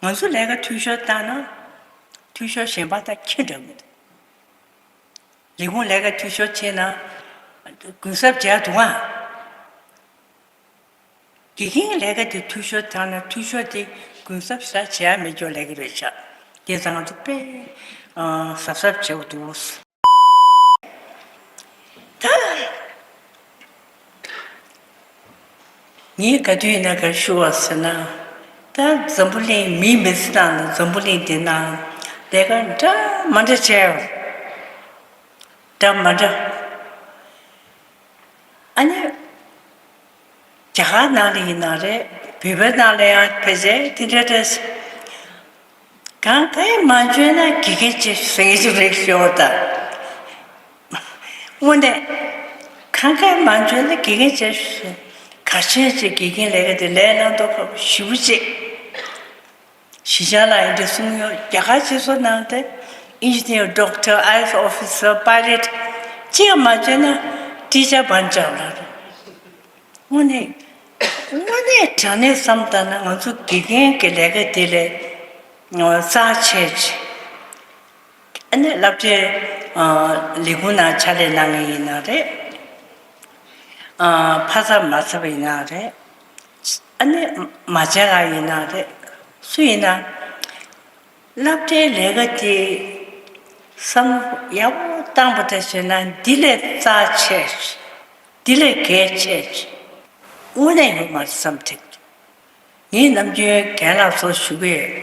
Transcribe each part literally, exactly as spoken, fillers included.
ང་ཚོ་ལས་ཀ་འཐུས་ཤོར་བཏང་ན་འཐུས་ཤོར་གཞན་པ་དང་ཁྱད་འདྲ་མི་འདུག་ལས་ཁུངས་ལས་ཀ་འཐུས་ཤོར་བྱས་ན་གུན་གསབ་བྱས་འདུག་ཨ། དགེ་རྒན་ལས་ཀ་དེ་འཐུས་ཤོར་བཏང་ན་འཐུས་ཤོར་དེ་གུན་གསབ་ཟ་བྱས་མེད་ཀྱོག་ལས་ཀ་རེད་ཤག་དེ་ཙང་ང་ཚོ་དཔེ་གཟབ་གཟབ་བྱེད་དགོས་འདུག་ད། ངས་ག་དུས་ཡིན་ན་ག་རེ་ཞུ་བ་ཟེར་ན། ད་འཛམ་བུ་གླིང་མིའི་མི་ཚེ་ནང་ལ་འཛམ་བུ་གླིང་འདི་ནང་ལས་ཀ་འདྲ་མ་འདྲ་བྱས་ཡོད། འདྲ་མ་འདྲ། ཨ་ནི། རྒྱ་གར་ནང་ལ་ཡིན་ན་རེད། བོད་པའི་ནང་ལ་ཡང་ཕལ་ཆེར་དེ་འདྲ་འདྲ། གང་ག་ཡིན་མ་བྱོན་ན་དགེ་རྒན་ཅེས་ཟེར་གྱི་རེད་ཤོག་ད། དངོས་གནས། གང་ག་ཡིན་མ་བྱོན་ན་དགེ་རྒན་ཅེས་ཟེར། ག་ཤེད་ཅིག་དགེ་རྒན་ལས་ཀ་དེ་ལས་གནང་མདོག་ཁ་པོ་ཞེ་པོ་ཅིག་གཞིས་ཆགས་ལ་ཡིན་དུས་གསུང་ཡོད། རྒྱ་གར་སྤྱི་ཚོགས་ནང་དུ་ཨིན་ཇི་ནི་ཡར། ཌོག་ཊར། ཨའི་ཨེ་ཨེས་ཨོ་ཕི་སར། པའི་ལེཊ་ཅི་ཡང་མ་བྱོན་ན་ཊི་ཅར་བན་ཅར་ལ། དངོས་གནས། དངོས་གནས་དྲང་གནས་བསམ་བཏང་ན་ང་ཚོ་དགེ་རྒན་གྱི་ལས་ཀ་དེ་ལས་རྩ་ཆེ་ཆེ། ཨ་ནི་སློབ་གྲྭའི་ལས་ཁུངས་ནང་ཕྱག་ལས་གནང་མཁན་ཡིན་ན་རེད། ཕ་ཚབ་མ་ཚབ་ཡིན་ན་རེད། ཨ་ནི་མ་བྱན་ལགས་ཡིན་ན་རེད། སུ་ཡིན་ན། སློབ་གྲྭའི་ལས་ཀ་དེ་བསམ་བློ་ཡག་པོ་བཏང་པ་འདྲ་བྱས་ན་འདི་ལས་རྩ་ཆེ། འདི་ལས་གལ་ཆེ། དངོས་གནས་ཡོད་མ་རེད་བསམ་ཐེག་ངས་ནམ་རྒྱུན་རྒན་ལགས་ཚོར་ཞུ་གི་ཡོད།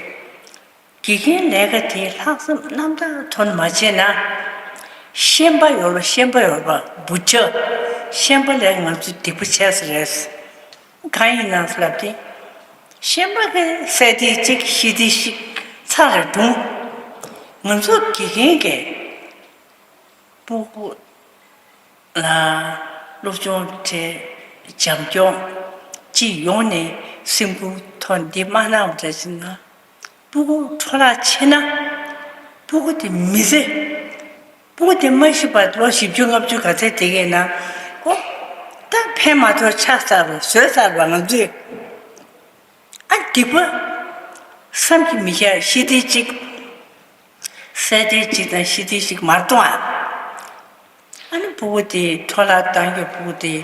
དགེ་རྒན་ལས་ཀ་དེ་ལྷག་བསམ་རྣམ་དག་ཐོག་ནས་མ་བྱས་ན། ཤན་པ་ཡོད་པ་ཤན་པ་ཡོད་པ་བུ་ཆ། ཤན་པ་ལས་ང་ཚོ་སྡིག་པ་ཆེ་ས་རེད། གང་ཡིན་ན་ལབ་དེ། ཤན་པ་གི་སྲས་དེ་གཅིག་ཤི་དེ་ཤི་ཚར་རེ་གྲོངས། ང་ཚོ་དགེ་རྒན་གྱི་སྤུ་གུ་ལ་སློབ་སྦྱོང་བྱས་བྱམས་སྐྱོང་སྤྱི་ཡོངས་ནས་སེམས་ཁུར་ཐོག་འདི་མ་གནང་བ་འདྲ་ཞིག་ན། སྤུ་གུ་འཕྲོ་བརླག་ཕྱིན་ན། སྤུ་གུ་དེ་མི་ཚེ། སྤུ་གུ་དེ་མ་ཤི་བར་ལོ་བཞི་བཅུ་ལྔ་བཅུ་ག་ཚད་བསྡད་ཀྱི་ན། ཨོ། ད་ཕན་མ་ཐོགས་ཆགས་ཚར་བ་བཟོས་ཚར་བ་ང་ཚོས། ཨ་སྡིག་པ། བསམ་གྱིས་མི་ཁྱབ་ཤི་དེ་གཅིག་སྲས་དེ་གཅིག་དང་ཤི་དེ་གཅིག་མར་གཏོང་ཨ། ཨ་ནི་སྤུ་གུ་དེ་འཕྲོ་བརླག་བཏང་རྒྱུ་སྤུ་གུ་དེ།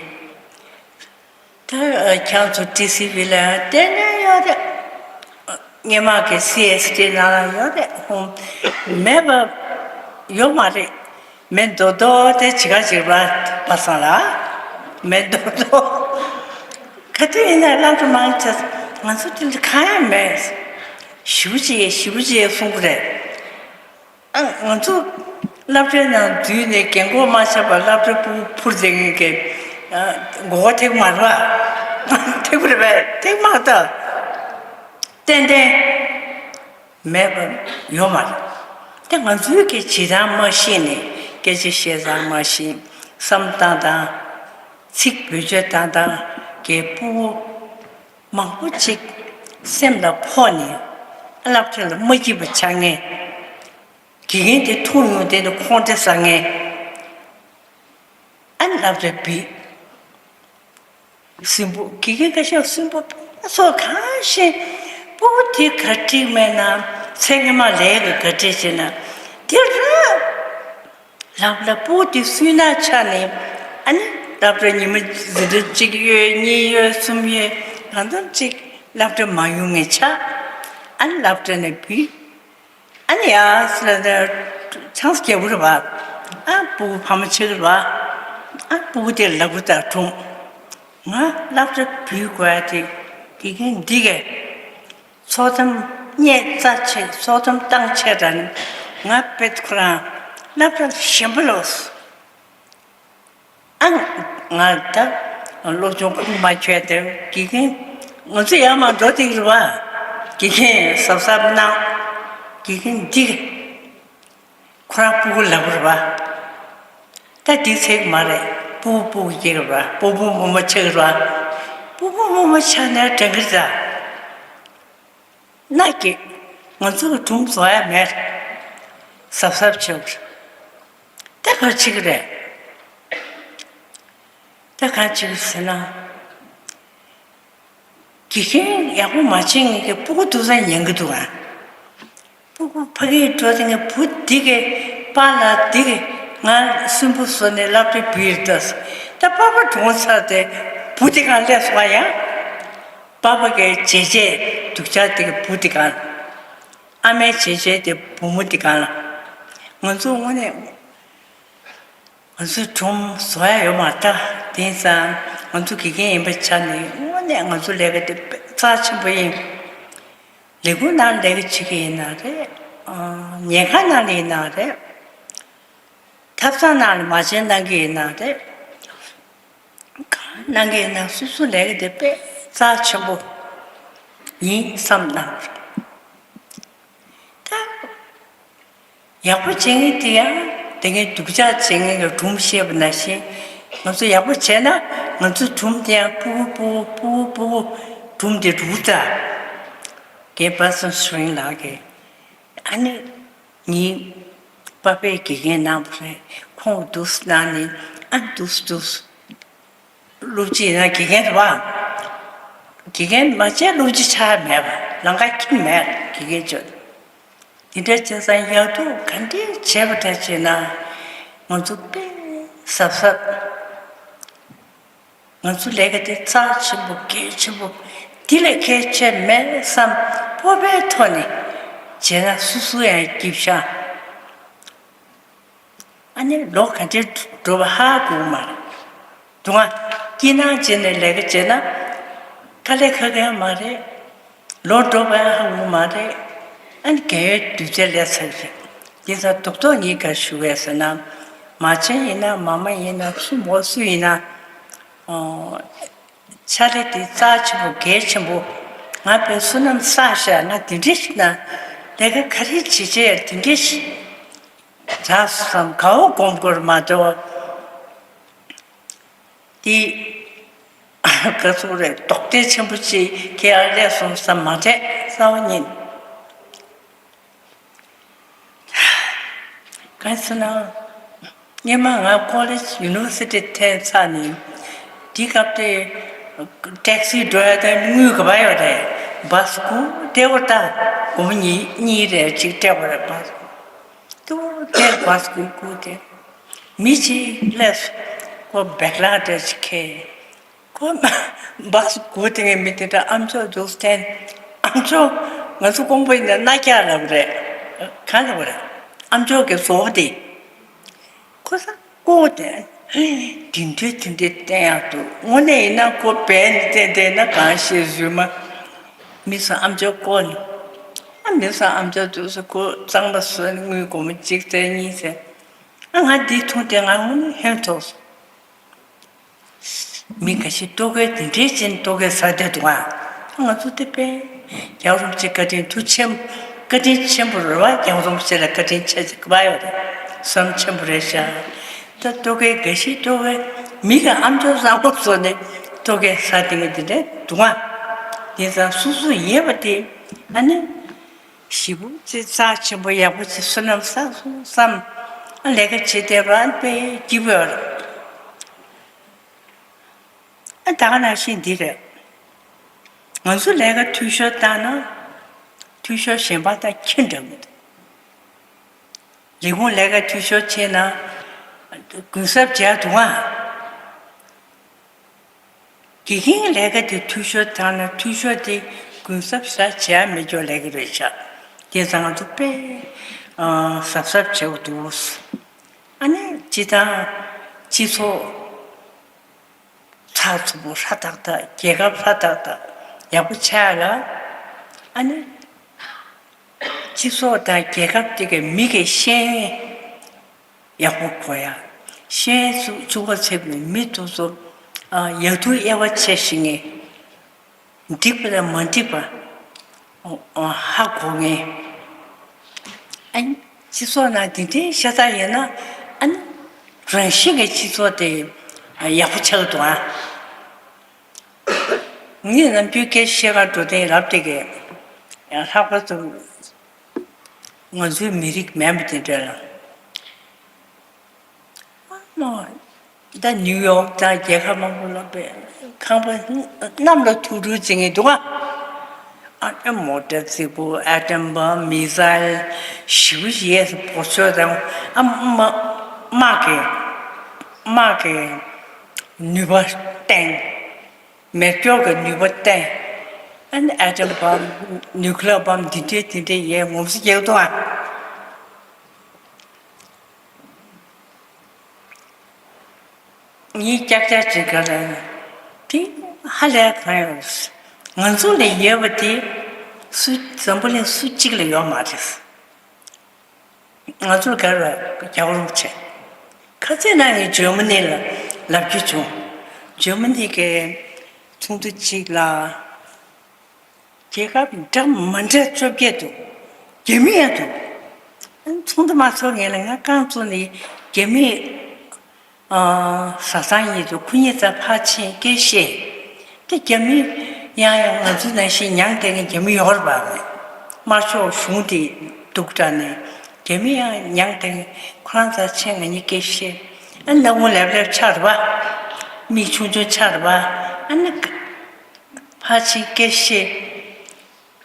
ད་ཁྱེད་ཚོ་ཊི་སི་ཝི་ལ་ཡང་བལྟས་ན་ཡོད་རེད། སྔོན་མ་གི་སི་ཨེས་ཊི་ནང་ལ་ཡོད་རེད་ཧོམ། མེད་པ་ཡོད་མ་རེད། མེད་མདོག་མདོག་དེ་བྱེད་ག་བྱེད་པ་པ་སང་ལ། མེད་མདོག་མདོག་ག་དུས་ཡིན་ན་བླ་སྤྲུལ་མང་ཆེ་ང་ཚོ་དེ་འདྲ་གང་ཡང་མེད། ཞེ་པོ་ཅིག་ཞེ་པོ་ཅིག་གསུང་གི་རེད། ཨ། ང་ཚོ་སློབ་གྲྭའི་ནང་འཛུལ་ནས་རྒན་གོག་མ་ཆགས་པར་སློབ་གྲྭ་ཕྲུ་གུ་འཕུར་བསྡད་མཁན་གྱི་ཨ། མགོ་སྐོར་ཐེག་མ་རེད་པ། ཐེག་པ་རེད་པས། ཐེག་མ་ད། ཏན་ཏན་མེད་པ་ཡོད་མ་རེད། དེ་ང་ཚོའི་གི་བྱེད་སྟངས་མ་ཤེས་ནས་སྐད་ཆ་བཤད་སྟངས་མ་ཤེས། བསམ་སྟངས་དང་། ཚིག་བེད་སྤྱོད་བཏང་སྟངས་ཀྱི་སྤུ་གུ་མང་པོ་ཅིག་སེམས་ལ་ཕོག་ནས་སློབ་གྲྭ་ལ་མ་སྐྱིད་པ་ཆགས་མཁན། དགེ་རྒན་དེ་ཐུག་ཡོང་དེ་ནི་ཁོང་ཁྲོ་ཟ་མཁན། ཨ་ནི་སློབ་གྲྭ་བུད། སུན་པོ་དགེ་རྒན་ཁ་ཤས་སུན་པོ་སོགས་གང་ཤེས། སྤུ་གུ་དེ་ག་འགྲིག་མེད་ན་ཚེ་སྔོན་མ་ལས་ཀ་ག་འགྲིག་བྱེད་ན་དེ་ར། ལབ་ལ་སྤུ་གུ་དེ་སུན་སྣང་ཆགས་ནས། ཨ་ནི་སློབ་གྲྭ་ཉི་མ་འཛིན་གྲྭ་གཅིག་ཡོད་གཉིས་ཡོད་གསུམ་ཡོད་གང་འཚམ་ཅིག་སློབ་གྲྭ་མ་ཡོང་ངེས་ཆགས། ཨ་ནི་སློབ་གྲྭ་ནས་བུད། ཨ་ནི་ཡ་སི་ལ་ཆང་ས་རྒྱག་པོ་རེད་བ། ཨ་སྤུ་གུ་ཕ་མ་ཆགས་རེད་བ། ཨ་སྤུ་གུ་དེ་ལབ་པོ་དང་གྲོངས། ང་སློབ་གྲྭ་བུད་དགོས་ཡ་དེ་དགེ་རྒན་འདི་གས། ཚོགས་གཏམ་བརྙས་རྩ་ཆེ་ཚོགས་གཏམ་བཏང་ཆེ་དྲ་ནི་ང་དཔེ་ཁོ་རང་སློབ་གྲྭ་གཞན་པ་ལོག་ཨ། ང་ད་སློབ་སྦྱོང་ཁུངས་མ་འཁྱོལ་ཏེ་དགེ་རྒན་ང་ཚོ་ཡར་མར་འགྲོ་དེ་རེད་བ། དགེ་རྒན་གཟབ་གཟབ་གནང་། དགེ་རྒན་འདི་ཁོ་རང་སྤུ་གུ་ལབ་རེད་བ། ད་འདི་ཚེག་མ་རེད། སྤུ་གུ་སྤུ་གུ་སྐྱེ་རེད་བ། སྤོ་བོ་རྨོ་མོ་ཆགས་རེད་བ། སྤོ་བོ་རྨོ་མོ་ཆགས་ནས་དྲན་གི་རེད་ད། མནའ་སྐྱེལ། ང་ཚོ་གི་སྒྲུང་རྫོགས་ཡ་མེད། གཟབ་གཟབ་བྱེད་དགོས། ད་ག་རེ་བྱེད་ཀྱི་རེད། ད་ག་རེ་བྱེད་ཀྱི་ཟེར་ན། དགེ་རྒན་ཡག་པོ་མ་བྱེད་མཁན་གྱི་སྤུ་གུ་ཐུག་ས་ཉན་གྱི་འདུག་ཨ། སྤུ་གུ་ཕ་གིར་འགྲོ་དེ་ངའི་བུ་འདི་གས་པཱ་ལགས་འདི་གས་ང་སུན་པོ་བཟོ་ནས་སློབ་གྲྭའི་བུ་ཡིར་ལྟ་སོང་། ད་པཱ་པཱ་གྲོངས་ཚར་ཏེ་བུ་དེ་གང་སླེབས་སོང་ཨ། ཡང་པཱ་པཱ་གས་བྱས་རྗེས་སྡུག་ཅག་དེ་གས་བུ་དེ་གང་། ཨ་མའི་བྱས་རྗེས་དེ་བུ་མོ་དེ་གང་ལ། ང་ཚོ་དངོས་གནས། ང་ཚོའི་སྒྲུང་བཟོ་ཡ་ཡོད་མ་རེད་ད། དེང་སང་ང་ཚོ་དགེ་རྒན་ཡིན་པའི་ཆ་ནས་དངོས་གནས་ང་ཚོ་ལས་ཀ་དེ་དཔེ་རྩ་ཆེན་པོ་ཡིན། ལས་ཁུངས་ནང་ལས་ཀ་བྱེད་ཀྱི་ཡིན་ན་རེད། ཨ། ཉལ་ཁང་ནང་ལ་ཡིན་ན་རེད། ཐབ་ཚང་ནང་ལ་མ་བྱན་གནང་གི་ཡིན་ན་རེད། གང་གནང་གི་ཡིན་ན་སོ་སོ་ལས་ཀ་དེ་དཔེ་རྩ་ཆེན་པོ་ཡིན་བསམ་གནང་། ད། ཡག་པོ་བྱེད་མཁན་དེ་ཡང་དེ་ངས་སྡུག་ཅག་བྱེད་མཁན་གྱི་སྒྲུང་བཤད་པ་ནང་བཞིན། ང་ཚོ་ཡག་པོ་བྱས་ན་ང་ཚོའི་སྒྲུང་དེ་ཡང་སྤུ་གུ་སྤུ་གུ་སྤུ་གུ་སྤུ་གུ་སྒྲུང་དེ་འགྲུབ་ད། རྒན་པ་སངས་ཚེ་རིང་ལགས་ཀྱིས་ཨ་ནི་ངའི་པ་ཕའི་དགེ་རྒན་གནང་བ་རེད། ཁོང་འདུག་གནང་ནས་ཨ་འདུག་འདུག་སློབ་སྤྱི་ཡིན་ན་དགེ་རྒན་རེད་བ། དགེ་རྒན་མ་བྱས་སློབ་སྤྱི་ཆགས་མེད་པ། ལམ་ཁ་ཁྱིམ་མེད་དགེ་རྒན་ཅོ། དེ་འདྲ་བྱས་ཙང་ཡག་སྡུག་ག་འདྲས་བྱས་པ་འདྲ་བྱས་ན་ང་ཚོ་དཔེ་གཟབ་གཟབ། ང་ཚོ་ལས་ཀ་དེ་རྩ་ཆེན་པོ་གལ་ཆེན་པོ་འདི་ལས་གལ་ཆེ་མེད་བསམ་སྤོབས་པའི་ཐོག་ནས་བྱས་ན་སོ་སོ་ཡང་སྐྱིད་ཤག་ཨ་ནི་ལོ་ག་འདྲའི་འགྲོ་བ་ཧ་གོ་གི་མ་རེད། དུང་ང་སྐྱིད་སྣང་བྱས་ནས་ལས་ཀ་བྱས་ན་དཀའ་ལས་ཁག་གི་ཡང་མ་རེད། ལོ་འགྲོ་བ་ཡང་ཧ་གོ་གི་མ་རེད། ཨ་ནི་རྒན་ཡོལ་དུས་ཚོད་སླེབས་ཚར་གི་རེད། དེ་ཚོ་རྡོག་རྡོག་ངས་ག་ཞུ་བས་ཟེར་ན། མ་བྱན་ཡིན་ན་མ་མ་ཡིན་ན་སུ་མོ་སུ་ཡིན་ན། ཨོ། ཕྱག་ལས་དེ་རྩ་ཆེན་པོ་གལ་ཆེན་པོ། ང་དཔེ་བསོད་ནམས་བསགས་ཤག་ང་དེ་འདྲ་ཞིག་ན་ལས་ཀ་ག་རེ་བྱེད་བྱེད་དེ་འདྲ་ཞིག་རག་སོང་བསམ་དགའ་བོ་སྒོམ་དགོས་མ་གཏོགས། དེ་ག་ཚོད་རེད། རྡོག་རྫིས་ཆེན་པོ་ཅིག་ཁྱེད་ཨ་ལས་སོང་བསམ་མ་དྲན་གསང་བ་ཉིད། གང་ཟེར་ན། སྔོན་མ་ང་ཀོ་ལེཇ་ཡུ་ནི་ཝར་སི་ཊི་ཐོན་ཚར་ནས། དེ་སྐབས་དེ་ཊེག་སི་འགྲོ་ཡ་དང་དངུལ་ག་པར་ཡོད་རེད། བྷ་སི་སྒུག་བསྡད་པ་ད་སྒོར་མོ་གཉིས་གཉིས་རེ་གཅིག་སྤྲད་པ་རེད། བྷ་སི་སྒུག་ཏུ་དེར་བྷ་སི་སྒུག་སྒུག་དེ། མི་གཅིག་སླེབས་སོང་། ཁོ་བེག་ལག་འདྲ་ཅིག་ཁྱེར། ཁོ་བྷ་སི་སྒུག་དེ་ངའི་མི་དེ་འདྲ་ཨ་མཆོག་འདུག་སྟེ། ཨ་མཆོག་ང་ཚོ་ཀོང་པོ་ཡིན་ན་སྣ་རྒྱག་ལབ་རེད། གང་ལབ་རེད། ཨ་མཆོག་གི་བཟོ་བོ་དེ། ཁོ་ས་ཀོ་དེ། དེ་འདྲའི་དེ་འདྲའི་བསྟན་ཡག་འདུག་དངོས་གནས་ཡིན་ན་ཁོ་བལ་ནས་བསྟན་བསྟན་ན་གང་ཤེས་རྫུན་མ། མི་ཚོ་ཨ་མཆོག་ཀོ་ནི། ཨ་མི་ཚོ་ཨ་མཆོག་འདུག་ཟེར། ཁོ་གཙང་མ་བཟོས་ནས་དངུལ་སྒོར་མོ་གཅིག་སྟེར་གཉིས་སྟེར། ཨ་ང་འདི་མཐོང་དེ་ང་དངོས་གནས་ཧོན་ཐོག་སོང་། མི་ཁ་ཤས་ལྟོ་གོས་དེ་འདྲའི་ཅན་ལྟོ་གོས་ཟ་བསྡད་འདུག་ཨ། ང་ཚོ་དེ་དཔེ་རྒྱལ་བ་རིན་པོ་ཆེ་བཀའ་དྲིན་ཐུགས་ཆེན། བཀའ་དྲིན་ཆེན་པོ་རེད་བ། རྒྱལ་བ་རིན་པོ་ཆེ་ལ་བཀའ་དྲིན་ཆེ་ཆེ་གི་བ་ཡོད་རེད། བསམ་ཆེན་པོ་རེད་ཤག་ད་ལྟོ་གོས་འགའ་ཞིག་ལྟོ་གོས་མི་གི་ཨ་མཆོག་བཟང་པོ་བཟོ་ནས་ལྟོ་གོས་ཟ་བསྡད་མཁན་དེ་འདྲ་འདུག་ཨ། དེ་ཙང་སོ་སོ་ཡོད་པ་དེ་ཨ་ནི། ཞེ་པོ་ཅིག་རྩ་ཆེན་པོ་ཡག་པོ་ཅིག་བསོད་ནམས་བསགས་སོང་བསམ། ཨ་ལས་ཀ་བྱེད་བསྡད་པ་ཨ་དཔེ་སྐྱིད་པོ་ཡོད་རེད། ཨ་ད་ག་ནང་བཞིན་འདི་རེད། ང་ཚོ་ལས་ཀ་འཐུས་ཤོར་བཏང་ན་འཐུས་ཤོར་གཞན་པ་དང་ཁྱོན་འདྲ་མི་འདུག་ལས་ཁུངས་ལས་ཀ་འཐུས་ཤོར་བྱས་ན་གུན་གསབ་བྱས་འདུག་ཨ། དགེ་རྒན་ལས་ཀ་དེ་འཐུས་ཤོར་བཏང་ན་འཐུས་ཤོར་དེ་གུན་གསབ་བྱ་བྱས་མེད་ཀྱོག་ལས་ཀ་རེད་ཤག་དེ་ཙང་ང་ཚོ་དཔེ་གཟབ་གཟབ་བྱེད་དགོས་འདུག་ཨ་ནི་སྤྱི་བཏང་སྤྱི་ཚོགས་ཚགས་ཚུད་པོ་ཧྲ་ཏག་ཏག་རྒྱལ་ཁབ་ཧྲ་ཏག་ཏག་ཡག་པོ་ཆགས་ཡ་ལ་ཨ་ནི། སྤྱི་ཚོགས་དང་རྒྱལ་ཁབ་དེ་གའི་མི་གི་ཤེས་ཡོན་ཡག་པོ་དགོས་ཡ། ཤེས་ཡོན་ཚུགས་པ་ཚད་པའི་མི་དེ་ཚོ་ཡག་སྡུག་དབྱེ་བ་ཕྱེ་ཤེས་མཁན། འགྲིག་པ་དང་མ་འགྲིག་པ་ཧ་གོ་མཁན། ཨ་ནི་སྤྱི་ཚོགས་ནང་དེ་འདྲའི་ཤ་སྟག་ཡོད་ན་ཨ་ནི་རང་བཞིན་གྱི་སྤྱི་ཚོགས་དེ་ཡག་པོ་ཆགས་འདུག་ཨ། ངས་ནམ་རྒྱུན་སྐད་ཆ་བཤད་གར་འགྲོ་དུས་རབ་དེ་གས་ལྷག་པར་དུ་ང་ཚོའི་མི་རིགས་མེད་པ་དེ་འདྲ་ལ་ཨ་མ་ ད་ནིའུ་ཡོག་དང་རྒྱལ་ཁབ་མང་པོ་ལ་དཔེ་ཁང་པ་གནམ་ལ་ཐུག་འགྲོ་བྱེད་མཁན་འདུག་ག་ཨ་ཨ་མོ་ཊ་རྫིག་པོ། ཨ་ཊམ་བྷམ། མི་སལ། ཞེ་པོ་ཅིག་ཡས་སུ་འབོར་ཆོག་དང་། ཨ་མ་དམག་གི་དམག་གི་ནུས་པ་བསྟན། མེ་སྒྱོགས་ཀྱི་ནུས་པ་བསྟན། ཨ་ནི་ཨ་ཊམ་བྷམ། ནིའུ་ཀི་ལི་ཡར་བྷམ། འདི་འདྲའི་འདི་འདྲའི་ཡས་ངོམ་སོ་རྒྱག་འདུག་ཨ། ངས་ཀྱག་ཀྱག་ཅིག་ག་ལ་དེ་ཧ་ལས་གང་ཡོད། ང་ཚོ་ལ་ཡོད་པ་དེ་སུ་འཛམ་བུ་གླིང་སུ་གཅིག་ལ་ཡོད་མ་རེད། ང་ཚོ་ག་རེ་རྒྱག་རོགས་བྱས། ཁ་སང་ན་ངས་འཇར་མ་ནི་ལ་ལབ་རྒྱུ་བྱུང་། འཇར་མ་ནི་གི་ཚོགས་འདུ་གཅིག་ལ། རྒྱལ་ཁབ་འདྲ་མི་འདྲ་བཅོ་བརྒྱད་འདུག་རྒྱ་མི་ཡང་འདུག་ཚོགས་འདུ་མ་ཚོགས་སྔོན་ལ་ང་རྐང་བཙུགས་ནས་རྒྱ་མི་བཟའ་ཚང་གཉིས་འདུག་ཁོ་གཉིས་རྩ་ཕར་ཕྱིན་སྐད་བཤད། དེ་རྒྱ་མི་ཡང་ཡང་ང་ཚོ་ནང་བཞིན་མྱང་བསྡད་མཁན་རྒྱ་མི་ཡོད་རེད་པ། དམར་ཤོག་གཞུང་དེ་སྡུག་དྲགས་ནས་རྒྱ་མི་ཡང་མྱང་བསྡད་མཁན། ཁོ་རང་རྩ་ཕྱིན་ང་གཉིས་སྐད་བཤད། ཨ་སྣ་ཁུང་ལེབ་ལེབ་ཆགས་རེད་པ། མིག་ཆུང་ཆུང་ཆགས་རེད་པ། ཨ་ནི། ཕར་ཕྱིན་སྐད་བཤད།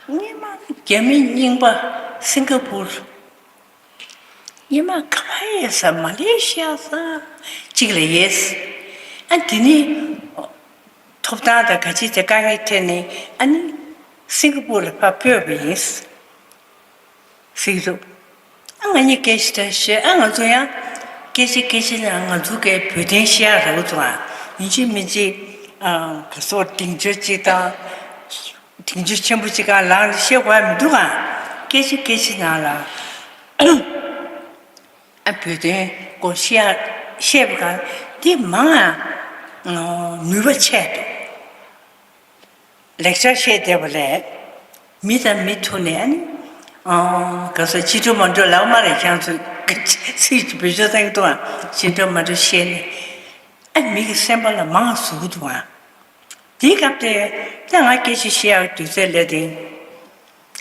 སྔོན་མ་རྒྱ་མི་རྙིང་པ་སིང་ག་པུར། སྔོན་མ་ཁ་ཕ་ཡས་ས་མ་ལེ་ཤི་ཡ་ས་གཅིག་ལ་ཡས། ཨ་དེ་ནི་ཐོབ་ཐང་དང་ག་ཅི་དེ་དཀའ་ངལ་འཕྲད་ནས་ཨ་ནི་སིང་ག་པུར་ལ་ཕར་སྤོས་པ་ཡིན། སྲིད་དུ། ཨ་ང་གཉིས་སྐད་ཆ་འདྲ་བཤད། ཨ་ང་ཚོ་ཡང་སྐད་ཆ་སྐད་ཆ་ནང་ང་ཚོ་གའི་བོད་དོན་བཤད་ཡག་རག་གི་འདུག་ཨ་ཡིན་གཅིག་མིན་གཅིག་ཨ་ག་སོགས་སྡིངས་ཆ་གཅིག་དང་། སྡིངས་ཆ་ཆེན་པོ་གཅིག་སྒང་ལངས་ནས་བཤད་དགོས་ཡ་མི་འདུག་ཨ་སྐད་ཆ་སྐད་ཆ་ནང་ལ་ཨ་བོད་དོན་སྐོར་བཤད་ཡག་བཤད་པ་གང་འདི་མང་ཨ་ནུས་པ་ཆེ་འདུག་ལེགས་ཆ་བཤད་བསྡད་པ་ལས། མི་དང་མི་ཐུག་ནས་ཨ་ནི། ཨང་། ག་ས་ཅི་འགྲོ་མ་འགྲོ་ལབ་མ་རེད་ཁྱང་ཚོས། ཚིག་བེད་སྤྱོད་བཏང་གི་འདུག་ཨ། ཅི་འགྲོ་མ་འགྲོ་བཤད་ནས། ཨ་མི་གི་སེམས་པ་ལ་མང་ཟུག་འདུག་ཨ། དེའི་སྐབས་དེ་ད་ང་སྐད་ཆ་བཤད་ཡག་དུས་ཚོད་སླེབས་དེ།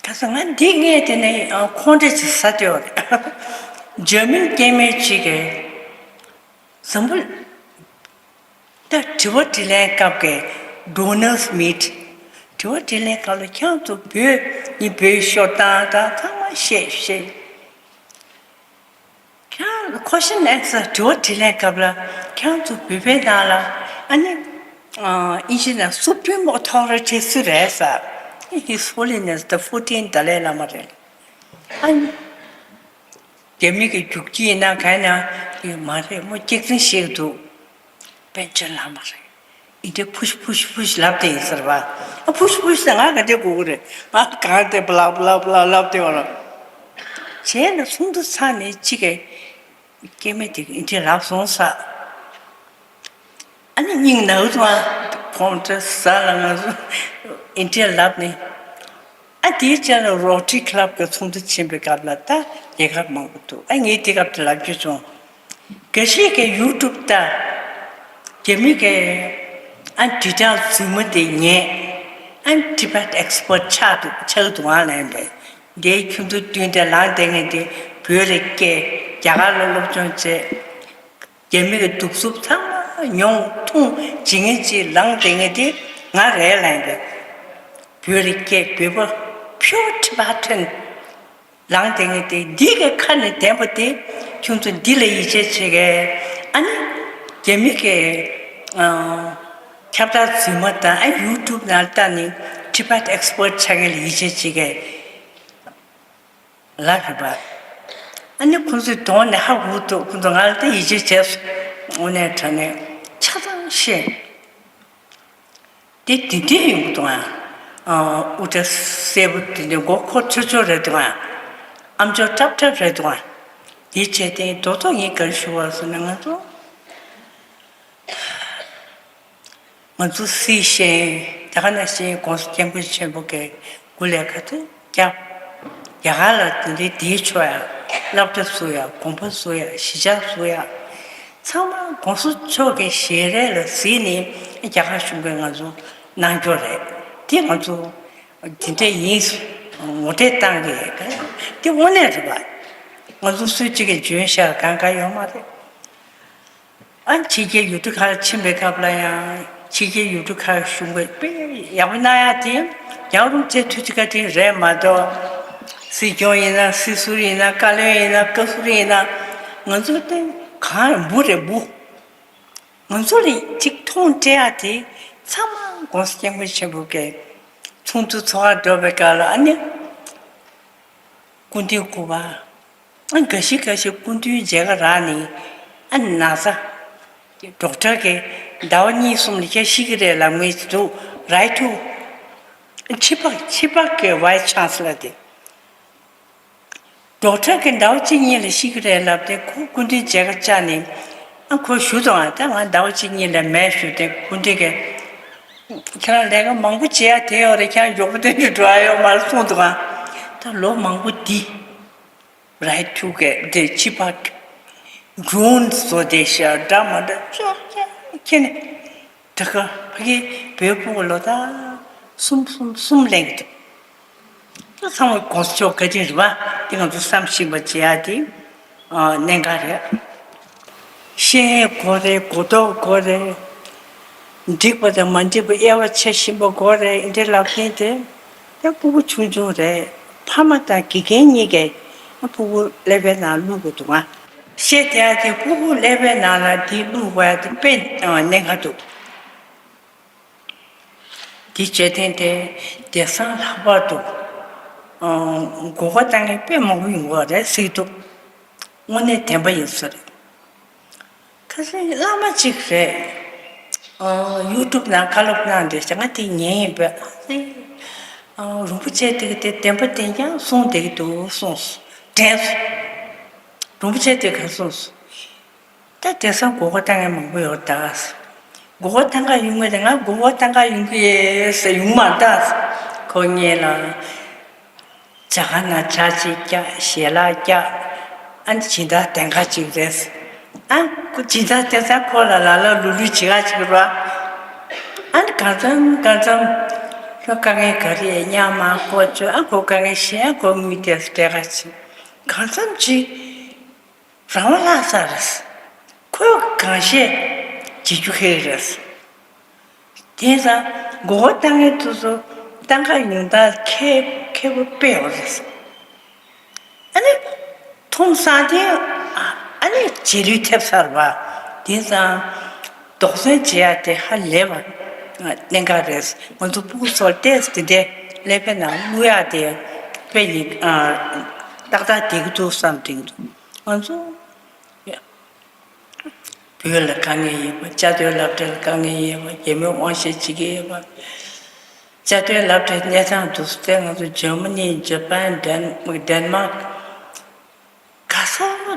ག་ས་ང་འདི་ངས་དེ་ནས་ཁོང་ཁྲོ་ཅིག་ཟ་བསྡད་པ་རེད། འཇར་མན་སྐྱེས་དམན་གཅིག་གིས། འཛམ་བུ། ད་དྲི་བ་དྲིས་ལན་སྐབས་ཀྱི་donors meet། དྲི་བ་དྲིས་ལན་སྐབས་ལ་ཁྱེད་ཚོ་བོད་ནི་བོད་ཤོར་སྟངས་དང་ཚང་མ་བཤད་བཤད། ཁྱེད་question answer དྲི་བ་དྲིས་ལན་སྐབས་ལ་ཁྱེད་ཚོ་བོད་པའི་ནང་ལ་ཨ་ནི་ཨིན་ཇི་ནང་Supreme Authority སུ་རེད་ཟེར། His Holiness the fourteenth Dalai Lama རེད། ཨ་ནི། རྒྱ་མི་གི་རྒྱུག་ཁྱི་ཡིན་ན་ག་ཡིན་ན་དེ་མ་རེད་མོ། སྐྱག་རྫུན་བཤད་ཀྱི་འདུག་པཎ་ཆེན་བླ་མ་རེད། ཨིན་དེ་ཕུཤ་ཕུཤ་ཕུཤ་ལབ་བསྡད་ཡིན་ཟེར་བ། ཨ་ཕུཤ་ཕུཤ་ཟེར་ང་ག་འདྲས་གོ་གི་རེད། ང་གང་དེ་བླ་བླ་བླ་ལབ་བསྡད་པ་རེད། བྱས་ན་ཚོགས་འདུ་ཚར་ནས་གཅིག་གི་སྐྱེ་དམན་དེ་གི་ཨིན་དེ་ལབ་སོང་ས། ཨ་ནི་སྙིང་ན་འུ་ཚོ་ཁོང་ཁྲོ་ཟ་ལ་ང་ཚོ་ཨིན་དེ་ལབ་ནས། ཨ་དེའི་རྗེས་ལ་Rotary Club གི་ཚོགས་འདུ་ཕྱིན་པའི་སྐབས་ལ་ད་རྒྱལ་ཁབ་མང་པོ་འདུག་ཨ་ངས་དེ་སྐབས་དེ་ལབ་རྒྱུ་བྱུང་། འགའ་ཞིག་གིས་YouTube ལྟ། རྒྱ་མི་གིས་ཨ་དྲིལ་བསྒྲགས་རྫུན་མ་དེ་ཉན། ཨ་Tibet expert ཆགས་འདུག་ཆགས་འདུག་ཨ་ལན་པས། འདིའི་ཁྱོད་ཚོ་མདུན་དེ་ལངས་བསྡད་མཁན་དེ་བོད་ལ་སྐྱེས། རྒྱ་གར་ལ་སློབ་སྦྱོང་བྱས། རྒྱ་མི་གི་གདུག་རྩུབ་ཚང་མ་མྱོང་མཐོང་བྱེད་མཁན་ཅིག་ལངས་བསྡད་མཁན་དེ་ང་རེད་ལབ་ཡིན་པས། བོད་ལ་སྐྱེས། བོད་པ་pure Tibetan ལངས་བསྡད་མཁན་དེ། འདི་གི་ཁ་ནས་བདེན་པ་དེ་ཁྱོད་ཚོ་འདི་ལ་ཡིད་ཆེས་བྱེད་མཁན། ཨ་ནི་རྒྱ་མི་གི་ཨ་ཁྱབ་བསྒྲགས་རྫུན་མ་དང་ཨ་YouTube ནང་ལྟ་ནས་Tibet expert ཆགས་མཁན་ལ་ཡིད་ཆེས་བྱེད་མཁན། ལབ་རེད་པ། ཨ་ནི་ཁོང་ཚོས་གདོང་ནས་ཧ་གོ་འདུག་ཁོང་ཚོ་ང་ལ་ད་ཡིད་ཆེས་བྱས་སོང་། དངོས་གནས་དྲང་གནས་ཆ་ཚང་བཤད། དེ་དེ་འདྲས་ཡོང་གི་འདུག་ཨ། ཨ་དབུ་སྐྲ་སེར་པོ་དེ་འདྲས་མགོ་འཁོར་ཆོག་ཆོག་རེད་འདུག་ཨ། ཨམ་ཅོག་ཀྲབ་ཀྲབ་རེད་འདུག་ཨ། དེ་བྱས་ཏེ་རྡོག་རྡོག་ངས་ག་རེ་ཞུ་བ་ཟེར་ན་ང་ཚོ། ང་ཚོ་སྲིད་ཞན་ད་ག་ནང་བཞིན་༸གོང་ས་༸སྐྱབས་མགོན་ཆེན་པོ་གིས་སྐུ་ལས་ག་ཚོད་བསྐྱབས། རྒྱ་གར་ལ་དེ་འདྲའི་བསྡད་ཆོག་ཡ། སློབ་གྲྭ་བཟོ་ཡ། དགོན་པ་བཟོ་ཡ། གཞིས་ཆགས་བཟོ་ཡ། ཚང་མ་༸གོང་ས་མཆོག་གི་ཞལ་རས་ལ་གཟིགས་ནས་རྒྱ་གར་གཞུང་གིས་ང་ཚོ་གནང་རྒྱུ་རེད། དེ་ང་ཚོ་དེ་འདྲ་ཡིན་ངོ་སྤྲོད་བཏང་གི་ཡོད། དེ་དངོས་གནས་རེད་པ། ང་ཚོ་སུ་གཅིག་གིས་འཇོན་ཤག་གང་ག་ཡོད་མ་རེད། ཨ་ཕྱི་རྒྱལ་ཡུལ་གྲུ་ཁག་ལ་ཕྱིན་པའི་སྐབས་ལ་ཡང་ཕྱི་རྒྱལ་ཡུལ་གྲུ་ཁག་གཞུང་གིས་དཔེ་ཡག་པོ་གནང་ཡག་དེ་རྒྱལ་བ་རིན་པོ་ཆེ་ཐུགས་རྗེ་བཀའ་དྲིན་རེད་མ་གཏོགས། སྲིད་སྐྱོང་ཡིན་ན་སྲིད་ཟུར་ཡིན་ན་བཀའ་བློན་ཡིན་ན་བཀའ་ཟུར་ཡིན་ན་ང་ཚོ་དེ་གང་འབུ་རེད་འབུ། ང་ཚོ་ལ་གཅིག་མཐོང་སྤྲད་ཡག་དེ་ཚང་མ་༸གོང་ས་༸སྐྱབས་མགོན་ཆེན་པོ་གི་ཚོགས་འདུ་ཚོགས་ག་འགྲོ་བའི་སྐབས་ལ་ཨ་ནི། སྐུ་མདུན་སྐུ་པར། ཨ་འགའ་ཞིག་འགའ་ཞིག་སྐུ་མདུན་མཇལ་ཁ་རག་ནས་ཨ་ན་ཚ། ཌོག་ཊར་གྱིས་ཟླ་བ་གཉིས་གསུམ་ལ་ཁྱེད་ཤི་གི་རེད་ལབ་མཁན་ཞིག་འདུག་རའི་ཊུ། ཕྱི་པག་ཕྱི་པག་གི་ཝའི་སི་ཆན་སི་ལར་དེ། ཌོག་ཊར་གྱིས་ཟླ་བ་གཅིག་གཉིས་ལ་ཤི་གི་རེད་ལབ་སྟེ་ཁོ་སྐུ་མདུན་མཇལ་ཁ་བཅར་ནས་ཨ་ཁོ་ཞུ་དང་ཨ་ད་ང་ཟླ་བ་གཅིག་གཉིས་ལ་མེད་ཞུ་སྟེ་སྐུ་མདུན་གྱིས། ཁྱེད་རང་ལས་ཀ་མང་པོ་བྱེད་ཡ་དེ་ཡོད་རེད། ཁྱེད་རང་མགྱོགས་པོ་དོན་དུ་འགྲོ་ཡ་ཡོད་མ་རེད་གསུངས་འདུག་ག་ད་ལོ་མང་པོ་འདི་རའི་ཊུ་གས་དེ་ཕྱི་པག་གི་ཌོ་རོན་བཟོ་དེ་ཤར་འདྲ་མ་འདྲ་ཅོག་ཅེ་ཁྱེར་ནས་དེ་ག་ཕ་གི་བོད་ཕྲུག་ལོ་ད་གསུམ་གསུམ་གསུམ་ལེན་གི་འདུག་ད་ཚང་མ་གོང་ས་མཆོག་བཀའ་དྲིན་རེད་པ། དེ་ང་ཚོ་བསམ་ཤེས་པ་བྱེད་ཡ་དེ་གནད་འགག་རེད། ཤེས་ཡོན་དགོས་རེད། གོ་རྟོགས་དགོས་རེད། འགྲིག་པ་དང་མ་འགྲིག་པ་དབྱེ་བ་ཕྱེ་ཤེས་པ་དགོས་རེད། འདི་ལབ་མཁན་དེ་ད་ཕྲུ་གུ་ཆུང་ཆུང་རེད། ཕ་མ་དང་དགེ་རྒན་གཉིས་ཀས་ཕྲུ་གུ་ཀླད་པའི་ནང་བླུག་དགོས་འདུག་ང་། བཤད་བསྡད་ཡ་དེ་ཕྲུ་གུ་ཀླད་པའི་ནང་ལ་དེ་བླུག་དགོས་ཡ་དེ་དཔེ་གནད་འགག་འདུག་དེ་བྱེད་ཐེངས་དེ་དེང་སང་ལྷག་པར་དུ་ཨ་མགོ་སྐོར་བཏང་མཁན་དཔེ་མང་པོ་ཡོང་གི་རེད་ཟེར་གྱི་འདུག་དངོས་གནས་བདེན་པ་ཡིན་ས་རེད། ཁ་སང་བླ་མ་གཅིག་རེད། ཨ་ཡུ་ཊུབ་ནང་བཀའ་སློབ་གནང་འདུག་ང་དེ་ཉན་ཡིན་པས། ཨ་རིན་པོ་ཆེ་དེ་གི་དེ་བདེན་པ་བདེན་རྐྱང་གསུངས་བསྡད་ཀྱི་འདུག་གསུངས་སོང་། དྲན་སོང་། རིན་པོ་ཆེ་དེ་ག་གསུངས་སོང་། ད་དེང་སང་མགོ་སྐོར་བཏང་མཁན་མང་པོ་ཡོད་ད། མགོ་སྐོར་བཏང་ག་ཡོང་གི་རེད། ང་མགོ་སྐོར་བཏང་ག་ཡོང་གི་ཡོད་ཟེར་ཡོང་མ་ད། ཁོ་ངེད་ལ་ཇ་ཁང་ནང་ཇ་གཅིག་བཀྱག་ཞལ་ལག་བཀྱག་ཨ་ནི་སྦྱིན་བདག་དེང་ག་གཅིག་རེད། ཨ་ཁོ་སྦྱིན་བདག་དེང་སང་ཁོ་ལ་ལ་ལ་ལུ་ལུ་བྱེད་ག་གཅིག་རོ། ཨ་ནི་གང་འཚམ་གང་འཚམ་ཁྱོད་དཀའ་ངལ་ག་རེ་ཡོད་སྙམ་མ་ཁོ་ཚོས་ཨ་ཁོ་དཀའ་ངལ་ཤེས་ཨ་ཁོ་དངུལ་དེ་སྤྲད་ག་གཅིག་གང་འཚམ་གཅིག་རང་དབང་བརླག་ཚར་རེད། ཁོས་གང་བཤད་བྱེད་རྒྱུ་ཁེལ་རེད། དེང་སང་མགོ་སྐོར་བཏང་མཁན་དེ་ཚོ་བཏང་ག་ཡོང་སྟངས་མཁས་མཁས་པོ་དཔེ་ཡོད་རེད། ཨ་ནི་མཐོང་སང་དེ་ཨ་ནི་རྗེས་ལུས་ཐེབས་ཚར་བ། དེང་སང་དོགས་ཟོན་བྱེད་ཡ་དེ་ཧ་ལས་པ་གནད་འགག་རེད། ང་ཚོ་ཕྲུ་གུ་ཚོར་ཏོག་ཙམ་དེ་འདྲའི་ཀླད་པའི་ནང་བླུག་ཡ་དེ་དཔེ་ཡིན། ཏག་ཏག་བསྡད་ཀྱི་འདུག་བསམ་དྲན་གྱི་འདུག་ང་ཚོ་བོད་ལ་དཀའ་ངལ་ཡོད་པ། བཅའ་སྡོད་སློབ་གྲྭ་ལ་དཀའ་ངལ་ཡོད་པ། རྒྱ་མིས་དབང་ཤེད་བྱེད་ཀྱི་ཡོད་པ། བཅའ་སྡོད་སློབ་གྲྭའི་གནས་སྟངས་འདུག་སེ་ང་ཚོ་འཇར་མ་ནི། ཇ་པན། ཌེན། ཌེན་མཱག་ག་ས་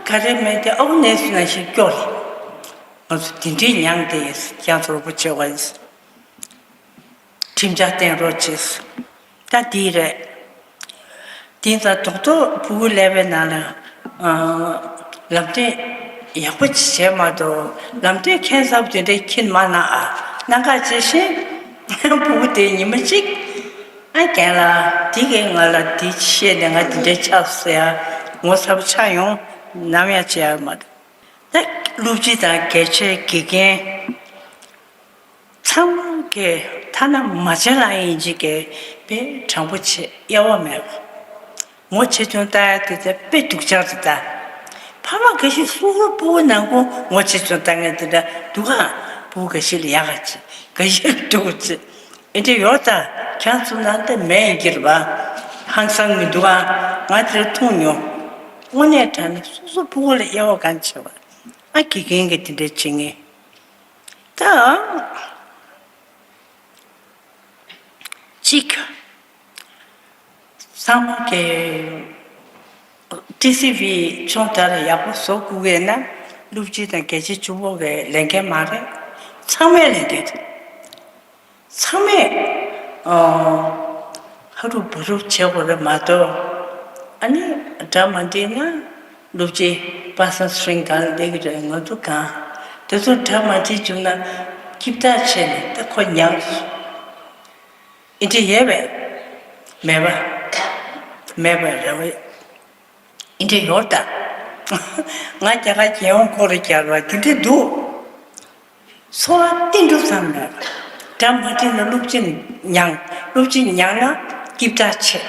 ག་རེ་མེད་དེ་ཨའུ་གནས་ཚུལ་ནང་བཞིན་སྐྱོ་རེད། ང་ཚོ་དེ་འདྲའི་མྱངས་ཏེ་ཡོད། ཁྱེད་ཚོ་རོགས་པ་བྱེད་དགོས། ཁྲིམས་འཆར་བཏིང་རོགས་བྱེད། ད་འདི་རེད། དེང་སང་རྡོག་རྡོག་ཕྲུ་གུ་ཀླད་པའི་ནང་ལ་ཨ་ལམ་སྟོན་ཡག་པོ་ཅིག་བྱས་མ་གཏོགས། ལམ་སྟོན་ཁྱད་མཚར་པོ་དེ་འདྲ་ཁྱེར་མ་གནང་ཨ། གནང་ག་བྱེད་ཤེས། ཕྲུ་གུ་དེ་ཉི་མ་གཅིག་ཨ་རྒན་ལགས་འདི་གིས་ང་ལ་འདི་བཤད་ནས་ང་འདི་འདྲ་ཆགས་སོང་ཟེར་ཡ་ངོ་ཚ་པོ་ཆགས་ཡོང་། ནམ་ཡང་བྱེད་ཡ་མ་རེད། ད་སློབ་སྤྱི་དང་དགེ་ཆེ་དགེ་རྒན་ཚང་མ་གིས་ཐ་ན་མ་བྱན་ལ་ཡིན་གཅིག་གིས་དཔེ་དྲང་པོ་བྱེད། དབྱེ་བ་མེད་པ། ངོ་ཆེ་ཆུང་ལྟ་ཡ་དེ་ཚོ་དཔེ་སྡུག་ཅག་རེད་ད། ཕ་མ་འགའ་ཞིག་སོ་སོའི་ཕྲུ་གུ་ནང་ཁོ་ངོ་ཆེ་ཆུང་ལྟ་མཁན་དེ་འདྲ་འདུག་ག་ཕྲུ་གུ་འགའ་ཞིག་ལ་ཡག་ག་བྱེད། འགའ་ཞིག་ལ་སྡུག་ག་བྱེད། ཨེ་འདྲ་ཡོད་ད། ཁྱེད་ཚོ་ནང་དེ་མེད་ཡིན་གྱི་རེད་པ། ཧང་སང་མི་འདུག་ཨ། ང་དེར་མཐོང་མྱོང་། དངོས་གནས་དྲང་གནས་སོ་སོ་ཕྲུ་གུ་ལ་དབྱེ་བ་གང་བྱེད་པ། ཨ་དགེ་རྒན་གྱིས་དེ་འདྲ་བྱེད་ངེས། ད་གཅིག་ཚང་མ་གིས་ཊི་སི་ཝི་ཆུང་དར་ཡག་པོ་བཟོ་དགོས་ཀྱི་ན། སློབ་སྤྱི་དང་དགེ་ཆེ་ཕྲུ་གུ་གི་ལས་འགན་མ་རེད། ཚང་མའི་ལས་འགན་རེད། ཚང་མས་ཨ་ཧ་རུབ་བུ་རུབ་བྱེད་དགོས་རེད་མ་གཏོགས། ཨ་ནི་གྲ་མ་འགྲིག་ན་སློབ་སྤྱི་པར་སོན་སི་ཊིང་སྒང་ལ་སླེབས་ཀྱི་རེད། ང་ཚོ་གང་དེ་ཚོ་གྲ་མ་འགྲིག་བྱུང་ན་སྐྱིད་ཐག་ཆད་ནས་ད་ཁོ་ཉག་སོང་། ཨེ་འདྲ་ཡོད་པས། མེད་པ། མེད་པ་རེད་བས། ཨེ་འདྲ་ཡོད་ད། ང་རྒྱ་གར་རྒྱལ་ཡོངས་སྐོར་ར་རྒྱག་པ་དེ་འདྲ་འདུག་འཚོ་བ་བརྟན་འགྲོ་ཙམ་རེད། སྒྲ་མ་འདྲེས་ན་སློབ་ཆེན་མྱངས། སློབ་ཆེན་མྱངས་ན་སྐྱིད་པ་ཆེ།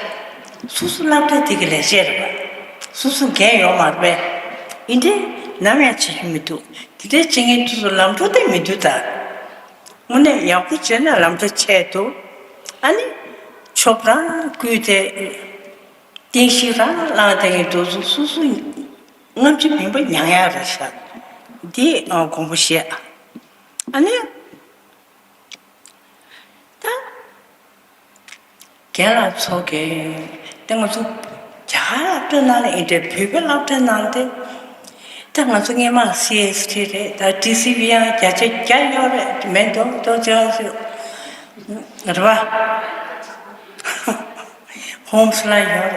སོ་སོ་སློབ་གྲྭ་དེ་གི་ལས་བྱེད་རེད་པ། སོ་སོ་འགན་ཡོད་མ་རེད་པས། ཡིན་དེ་ནམ་ཡང་བྱེད་རྒྱུ་མི་འདུག་དེ་འདྲའི་བྱེད་མཁན་དེ་ཚོ་ལམ་འགྲོ་དེ་མི་འདུག་ད། དངོས་གནས་ཡག་པོ་བྱས་ན་ལམ་འགྲོ་ཆད་འདུག་ཨ་ནི། ཆོབ་རང་བསྐུལ་ཏེ། རྟེན་གཞི་རང་བླངས་བསྡད་མཁན་དེ་ཚོ་སོ་སོ་སྔ་ཕྱི་མིན་པ་མྱངས་ཡག་རེད་ཤག་འདི་ཨ་དགོངས་པ་བཞེས་ཨ། ཨ་ནི། ད། རྒན་ལགས་ཚོ་གིས་ད་ང་ཚོ་རྒྱ་གར་སློབ་གྲྭ་ནང་ལ་ཡིན་འདྲ། བོད་པའི་སློབ་གྲྭ་ནང་དེ། ད་ང་ཚོ་སྔས་མ་སི་ཨེས་ཊི་རེད། ད་ཊི་སི་བི་ཡང་བརྒྱ་ཆ་བརྒྱ་ཡོད་རེད། མེད་མདོག་མདོག་བྱས་སུ་རེད་པ། ཧོམ་སི་ལ་ཡོད་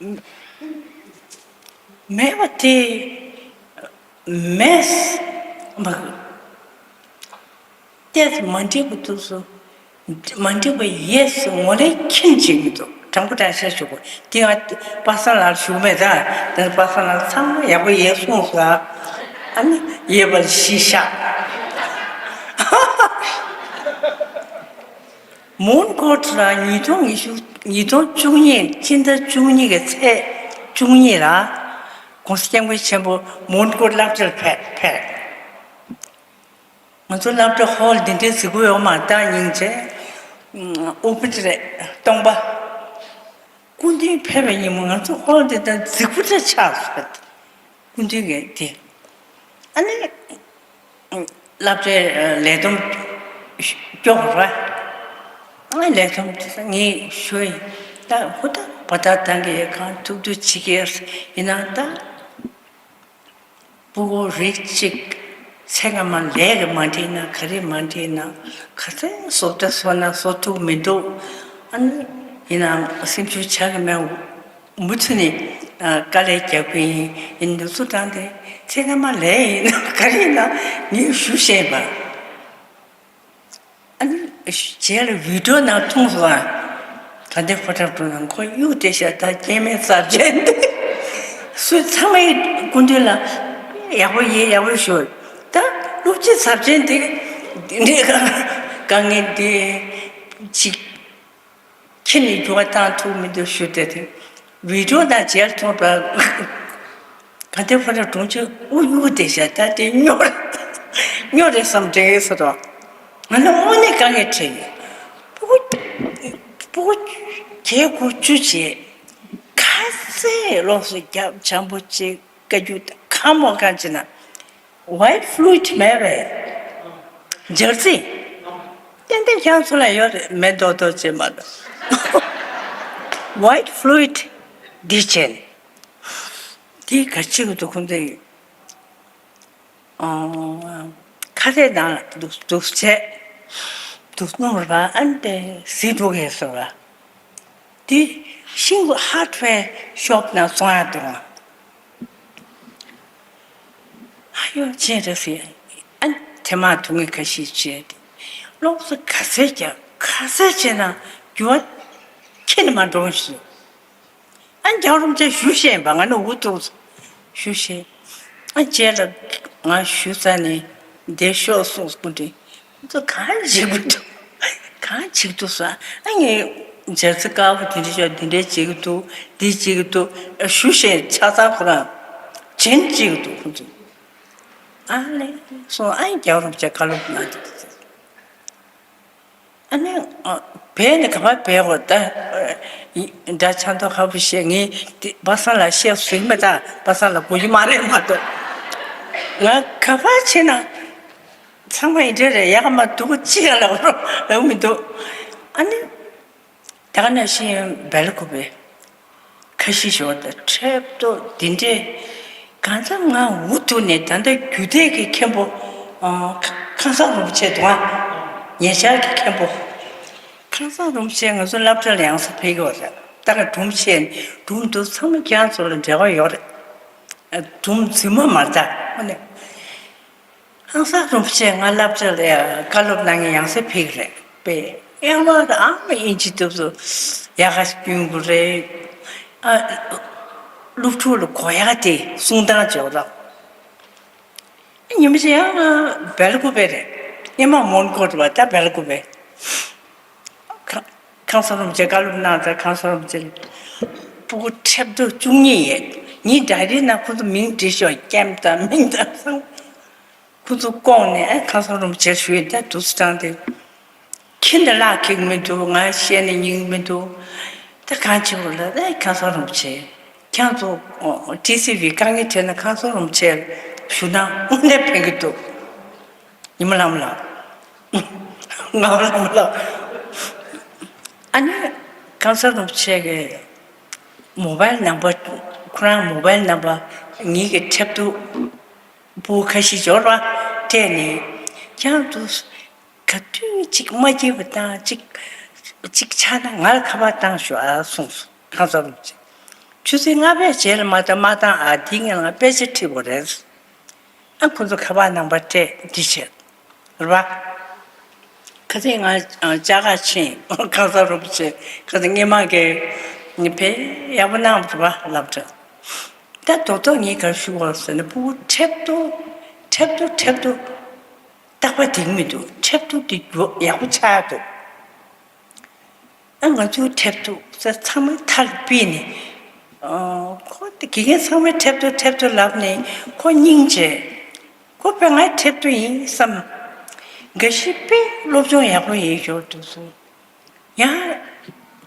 རེད། མེད་པ་དེ། མེད། མ། ཏོག་ཙམ་མ་འགྲིག་པ་འདུག་སོ། མ་འགྲིག་པ་ཡོད་སོ། ངོ་ལས་ཁྱིམ་གཅིག་མི་འདུག་དྲང་པོ་དྲང་བཤད་ཞུ་དགོས། དེ་ང་པ་སངས་ལགས་ཞུ་མེད་ད། དེ་པ་སངས་ལགས་ཚང་མ་ཡག་པོ་ཡོད་གསུངས་སོང་། ཨ་ནི་ཡོད་པ་ལ་གཞི་བཞག་མོན་གྷོ་ལ་ཉིས་སྟོང་ཉི་ཤུ། ཉིས་སྟོང་བཅུ་གཉིས། སྤྱི་ཟླ་བཅུ་གཉིས་ཀྱི་ཚེས་བཅུ་གཉིས་ལ། ༸གོང་ས་༸སྐྱབས་མགོན་ཆེན་པོ་མོན་གྷོ་སློབ་གྲྭར་ཕེབས་ཕེབས། ང་ཚོ་སློབ་གྲྭ་ཧོལ་འདི་འདྲའི་རྫིག་པོ་ཡོད་མ་རེད། ད་སྙིང་རྗེ། ཨུ་བྷི་ཊི་རེད། སྟོང་པ། སྐུ་མདུན་ཕེབས་པའི་ཉིན་མོ་ང་ཚོ་ཧོལ་འདི་ད་རྫིག་པོ་འདྲ་ཆགས་སོང་། སྐུ་མདུན་གྱི་དེ། ཨ་ནི། སློབ་གྲྭའི་ལས་བསྡོམས་སྐྱོ་བོ་ར། ཨ་ལས་བསྡོམས་ངས་ཞུས་ཡིན། ད་ཧུར་ཐག་པ་ད་ཏང་གི་གང་ཐུབ་ཐུབ་བྱེད་ཀྱི་ཡིན་ན་ད། སྤུ་གུ་རིགས་གཅིག་ཚེ་སྔ་མ་ལས་ཀྱི་མ་འགྲིག་ན། ག་རེ་མ་འགྲིག་ན། ག་ཚོད་བཟོ་ལྟ་བཟོ་ན་བཟོ་ཐུབ་མི་འདུག་ཨ་ནི་ཡིན་ནའང་སེམས་ཤུགས་ཆག་གི་མེད། མུ་མཐུད་ནས་དཀའ་ལས་རྒྱག་གི་ཡིན། ཡིན་འདུག་ཚུལ་དྲངས་ཏེ་ཚེ་སྔ་མ་ལས་ཡིན་ན་ག་རེ་ཡིན་ན་ངས་ཞུ་ཤེས་པ། ཨ་ནི་རྗེས་ལ་བི་ཌིའོ་ནང་མཐོང་སོང་ཨ། དགའ་ལྡན་ཕོ་བྲང་གྲོང་ཁྱེར་ཁོ་གཡུག་བསྡད་ཤག་ད་སྐྱེ་དམན་ཟབ་ཆེན་དེ་སུས་ཚང་མའི་སྐུ་མདུན་ལ་ཡག་པོ་ཡིན། ཡག་པོ་ཞུ། ད་སློབ་སྤྱི་ཟབ་ཆེན་དེ་འདི་འདྲའི་དཀའ་ངལ་འདི་ཅིག་ཁྱེད་ནས་འགྱུར་བ་བཏང་ཐུབ་མི་འདུག་ཞུ་བསྡད་དེ། བི་ཌིའོ་དང་མཇལ་ཐུབ་པ། དགའ་ལྡན་ཕོ་བྲང་གྲོང་ཁྱེར་དབུ་གཡུག་བསྡད་ཤག་ད་དེ་རྙོག་རྙོག་རེད་བསམ་དྲན་ཟེར་རོ། ང་ནི་དངོས་གནས་དཀའ་ངལ་འཕྲད་ཡོད། སྤུ་གུ་སྤུ་གུ་བརྒྱད་དགུ་བཅུ་བྱས། ཁ་ཟས་ལོགས་སུ་རྒྱབ་བྱམས་པོ་བྱེད། བཀའ་བཀྱོན་གང་མོ་གང་བྱེད་ན། ཝའིཊ་ཕུ་ལུ་ཡིཌ་མེད་པས། འབྱར་རྩི། ཏན་ཏན་ཁྱེད་ཚོ་ལ་ཡོད་རེད། མེད་མདོག་མདོག་བྱེད་མ་འདུག་ཝའིཊ་ཕུ་ལུ་ཡིཌ་འདི་བྱས། འདི་ག་ཅིག་འདུག་ཁོང་ཚོས། ཨང་། ཁ་ཟས་ནང་ལ་འདུག་འདུག་བྱས། འདུག་སྣུམ་རེད་པ། ཨ་ནི་དེ་ཟི་འགྲོ་གས་སོ་ར། དེ་ཤིང་ཧར་ཌི་ཝེར་ཤོབ་ནང་སོང་ཡ་འདུག་ཨ་ཡོ་ཅེ་རེད་ཟེར། ཨ་ནི་དེ་མ་ཐུག་ངས་ཁ་ཤས་བྱས་ཏེ། སློབ་གསོ་ག་ཚད་རྒྱག་ག་ཚད་བྱས་ན་འགྱུར་བ་ཁྱེད་ནི་མ་འགྲོ་ཞུ། ཨ་རྒྱལ་བ་རིན་པོ་ཆེ་ཞུ་ཤེས་པ། ང་ནི་འུ་ཐུག་ཞུ་ཤེས། ཨ་རྗེས་ལ་ང་ཞུ་ས་ནས་བསྡད་ཤོག་གསུངས། སྐུ་མགྲོན་ཚོ་གང་བྱེད་དགོས་འདུག་གང་བྱེད་འདུག་ཟེར། ཨ་ངས་འབྱར་རྩི་དཀར་པོ་དེ་འདྲ་ཤོག་འདི་འདྲ་བྱེད་ཀྱི་འདུག་འདི་བྱེད་ཀྱི་འདུག་ཞུ་ཤེས། ཆ་ཚང་ཁོ་རང་བྱེད་ཀྱི་འདུག་ཁོ་ཚོ། ཨ་ལས་སོང་། ཨ་རྒྱལ་བ་རིན་པོ་ཆེ་བཀའ་སློབ་གནང་རྒྱུ། ཨ་ནི་ཨ། བས་ནི་ག་པར་བས་གོ་ད། ཨ། འདྲ་ཆགས་མདོག་ཁ་པོ་བཤད། ངས་དེ་པ་སངས་ལ་བཤད་ཟིན་མེད། ད་པ་སངས་ལ་གོ་རྒྱུ་མ་རེད་མ་གཏོགས། ང་ག་པར་བྱས་ན་ཚང་མ་ཡིན་འདྲ་རེད། ཡག་མ་སྡུག་ཅི་ཡང་ལབ་རོགས་ལབ་མི་འདུག་ཨ་ནི་ད་ག་ནང་བཞིན་སྦེལ་ཀོབ་པའི་ཁ་ཤས་ཤོག་ད་ཁྲེབ་ཏོ་འདི་འདྲས། གང་ལྟར་ང་འུ་ཐུག་ནས་ད་ལྟ་རྒྱུད་སྡེ་གི་མཁན་པོ། ཨ། ཁ་ཁ་སང་རིན་པོ་ཆེ་དུང་ཨ། ཉེ་ཆར་གྱི་མཁན་པོ། ཁ་སང་རིན་པོ་ཆེ་ང་ཚོ་སློབ་གྲྭ་ལ་ཡང་སེ་ཕེབས་ཀྱི་ཡོད་རེད། ད་ག་སྒྲུང་བཤད། སྒྲུང་འདི་ཚང་མ་ཁྱེད་རང་ཚོ་ལ་འབྲེལ་བ་ཡོད་རེད། ཨ། སྒྲུང་རྫུན་མ་མ་རེད་ད། ཨ་ནི། ཁ་སང་རིན་པོ་ཆེ་ང་སློབ་གྲྭ་ལ་བཀའ་སློབ་གནང་མཁན་ཡང་སེ་ཕེབས་ཀྱི་རེད་པས། ཨེ་མ་ཨ་མ་ཨིན་ཇི་ཐུབ་ཚོ་ཡག་ག་སྐྱོན་དགོས་རེད། ཨ། སློབ་ཕྲུག་ལ་གོ་ཡག་དེ་གསུང་སྟངས་བྱོས་རོགས། ཉི་མ་ཅིག་ཡང་སྦེལ་ཀོབ་པེ་རེད། ཉི་མ་མོན་གྷོ་རེད་པ། ད་སྦེལ་ཀོབ་པེ། ཁ- ཁང་གསར་རིན་པོ་ཆེ་བཀའ་སློབ་གནང་ཙང་། ཁང་གསར་རིན་པོ་ཆེ་ལ་སྤུ་གུ་ཁྲེབ་ཏོ་བཅུ་གཉིས་ཡོད། ངའི་ཌའི་རི་ནང་ཁོ་ཚོ་མིང་བྲིས་ཤོག་སྐྱེམས་དང་མིང་དང་སང་། ཁོ་ཚོ་བསྐོངས་ནས་ཨ་ཁང་གསར་རིན་པོ་ཆེར་ཞུས། ད་འདུག་སེ་དྲངས་ཏེ། ཁྱི་འདྲ་ལག་ཁེག་མི་འདུག་ང་བཤད་ནས་སྙིང་མི་འདུག་ད་གང་བྱེད་དགོས་ལབ་ན། ཁང་གསར་རིན་པོ་ཆེ། ཁྱེད་ཚོ་ཊི་སི་ཝི་དཀའ་ངལ་འཕྲད་ན་ཁང་གསར་རིན་པོ་ཆེར་ཞུ་ན་དངོས་གནས་ཕན་གྱི་འདུག་ཉི་མ་ལྷ་མོ་ལགས། ངག་དབང་ལྷ་མོ་ལགས། ཨ་ནི་ཁང་གསར་རིན་པོ་ཆེ་གི་མོ་བཱའིལ་ནམ་བར། ཁོ་རང་མོ་བཱའིལ་ནམ་བར་ངེད་ཀྱི་ཁྲེབ་ཏོ་སྤུ་གུ་ཁ་ཤས་འབྱོར་བ་སྤྲད་ནས། ཁྱེད་ཚོ་ག་དུས་གཅིག་མ་སྐྱིད་པ་དང་གཅིག་གཅིག་ཆགས་ན་ང་ལ་ཁ་པར་བཏང་ཤོག་ཨ་གསུངས་སོང་། ཁང་གསར་རིན་པོ་ཆེ། ཆུ་ཚོད་ལྔ་པའི་རྗེས་ལ་མ་བཏང་མ་བཏང་ཨ། དེ་ངས་ང་དཔེ་ཆ་ཁྲིད་དགོས་རེད། ཨ་ཁོ་ཚོ་ཁ་པར་ནམ་བར་སྤྲད་འདི་བྱས་རེད་པ། ཁ་སང་ང་ཨ་ལྕགས་ཁ་ཕྱིན། ཁང་གསར་རིན་པོ་ཆེ་ཁ་སང་སྔས་མ་གི་ནི་དཔེ་ཡག་པོ་གནང་བ་རེད་པ་སློབ་གྲྭ། ད་རྡོག་རྡོག་ངས་ག་རེ་ཞུ་དགོས་ཟེར་ན། སྤུ་གུ་ཁྲེབ་ཏོ་ཁྲེབ་ཏོ་ཁྲེབ་ཏོ་རྟག་པ་དེང་མི་འདུག་ཁྲེབ་ཏོ་དེ་རྒྱུ་ཡག་པོ་ཆགས་འདུག་ཨ་ང་ཚོའི་ཁྲེབ་ཏོ་ཟེར་ཚང་མས་མཐར་ཕུད་ནས། ཨ་ཁོ་དེ་དགེ་རྒན་ཚང་མས་ཁྲེབ་ཏོ་ཁྲེབ་ཏོ་ལབ་ནས་ཁོ་སྙིང་རྗེ། ཁོ་དཔེ་ངའི་ཁྲེབ་ཏོ་ཡིན་བསམ། འགའ་ཞིག་དཔེ་སློབ་སྦྱོང་ཡག་པོ་ཡིན་ཞོར་དུ་སོང་། ཡང་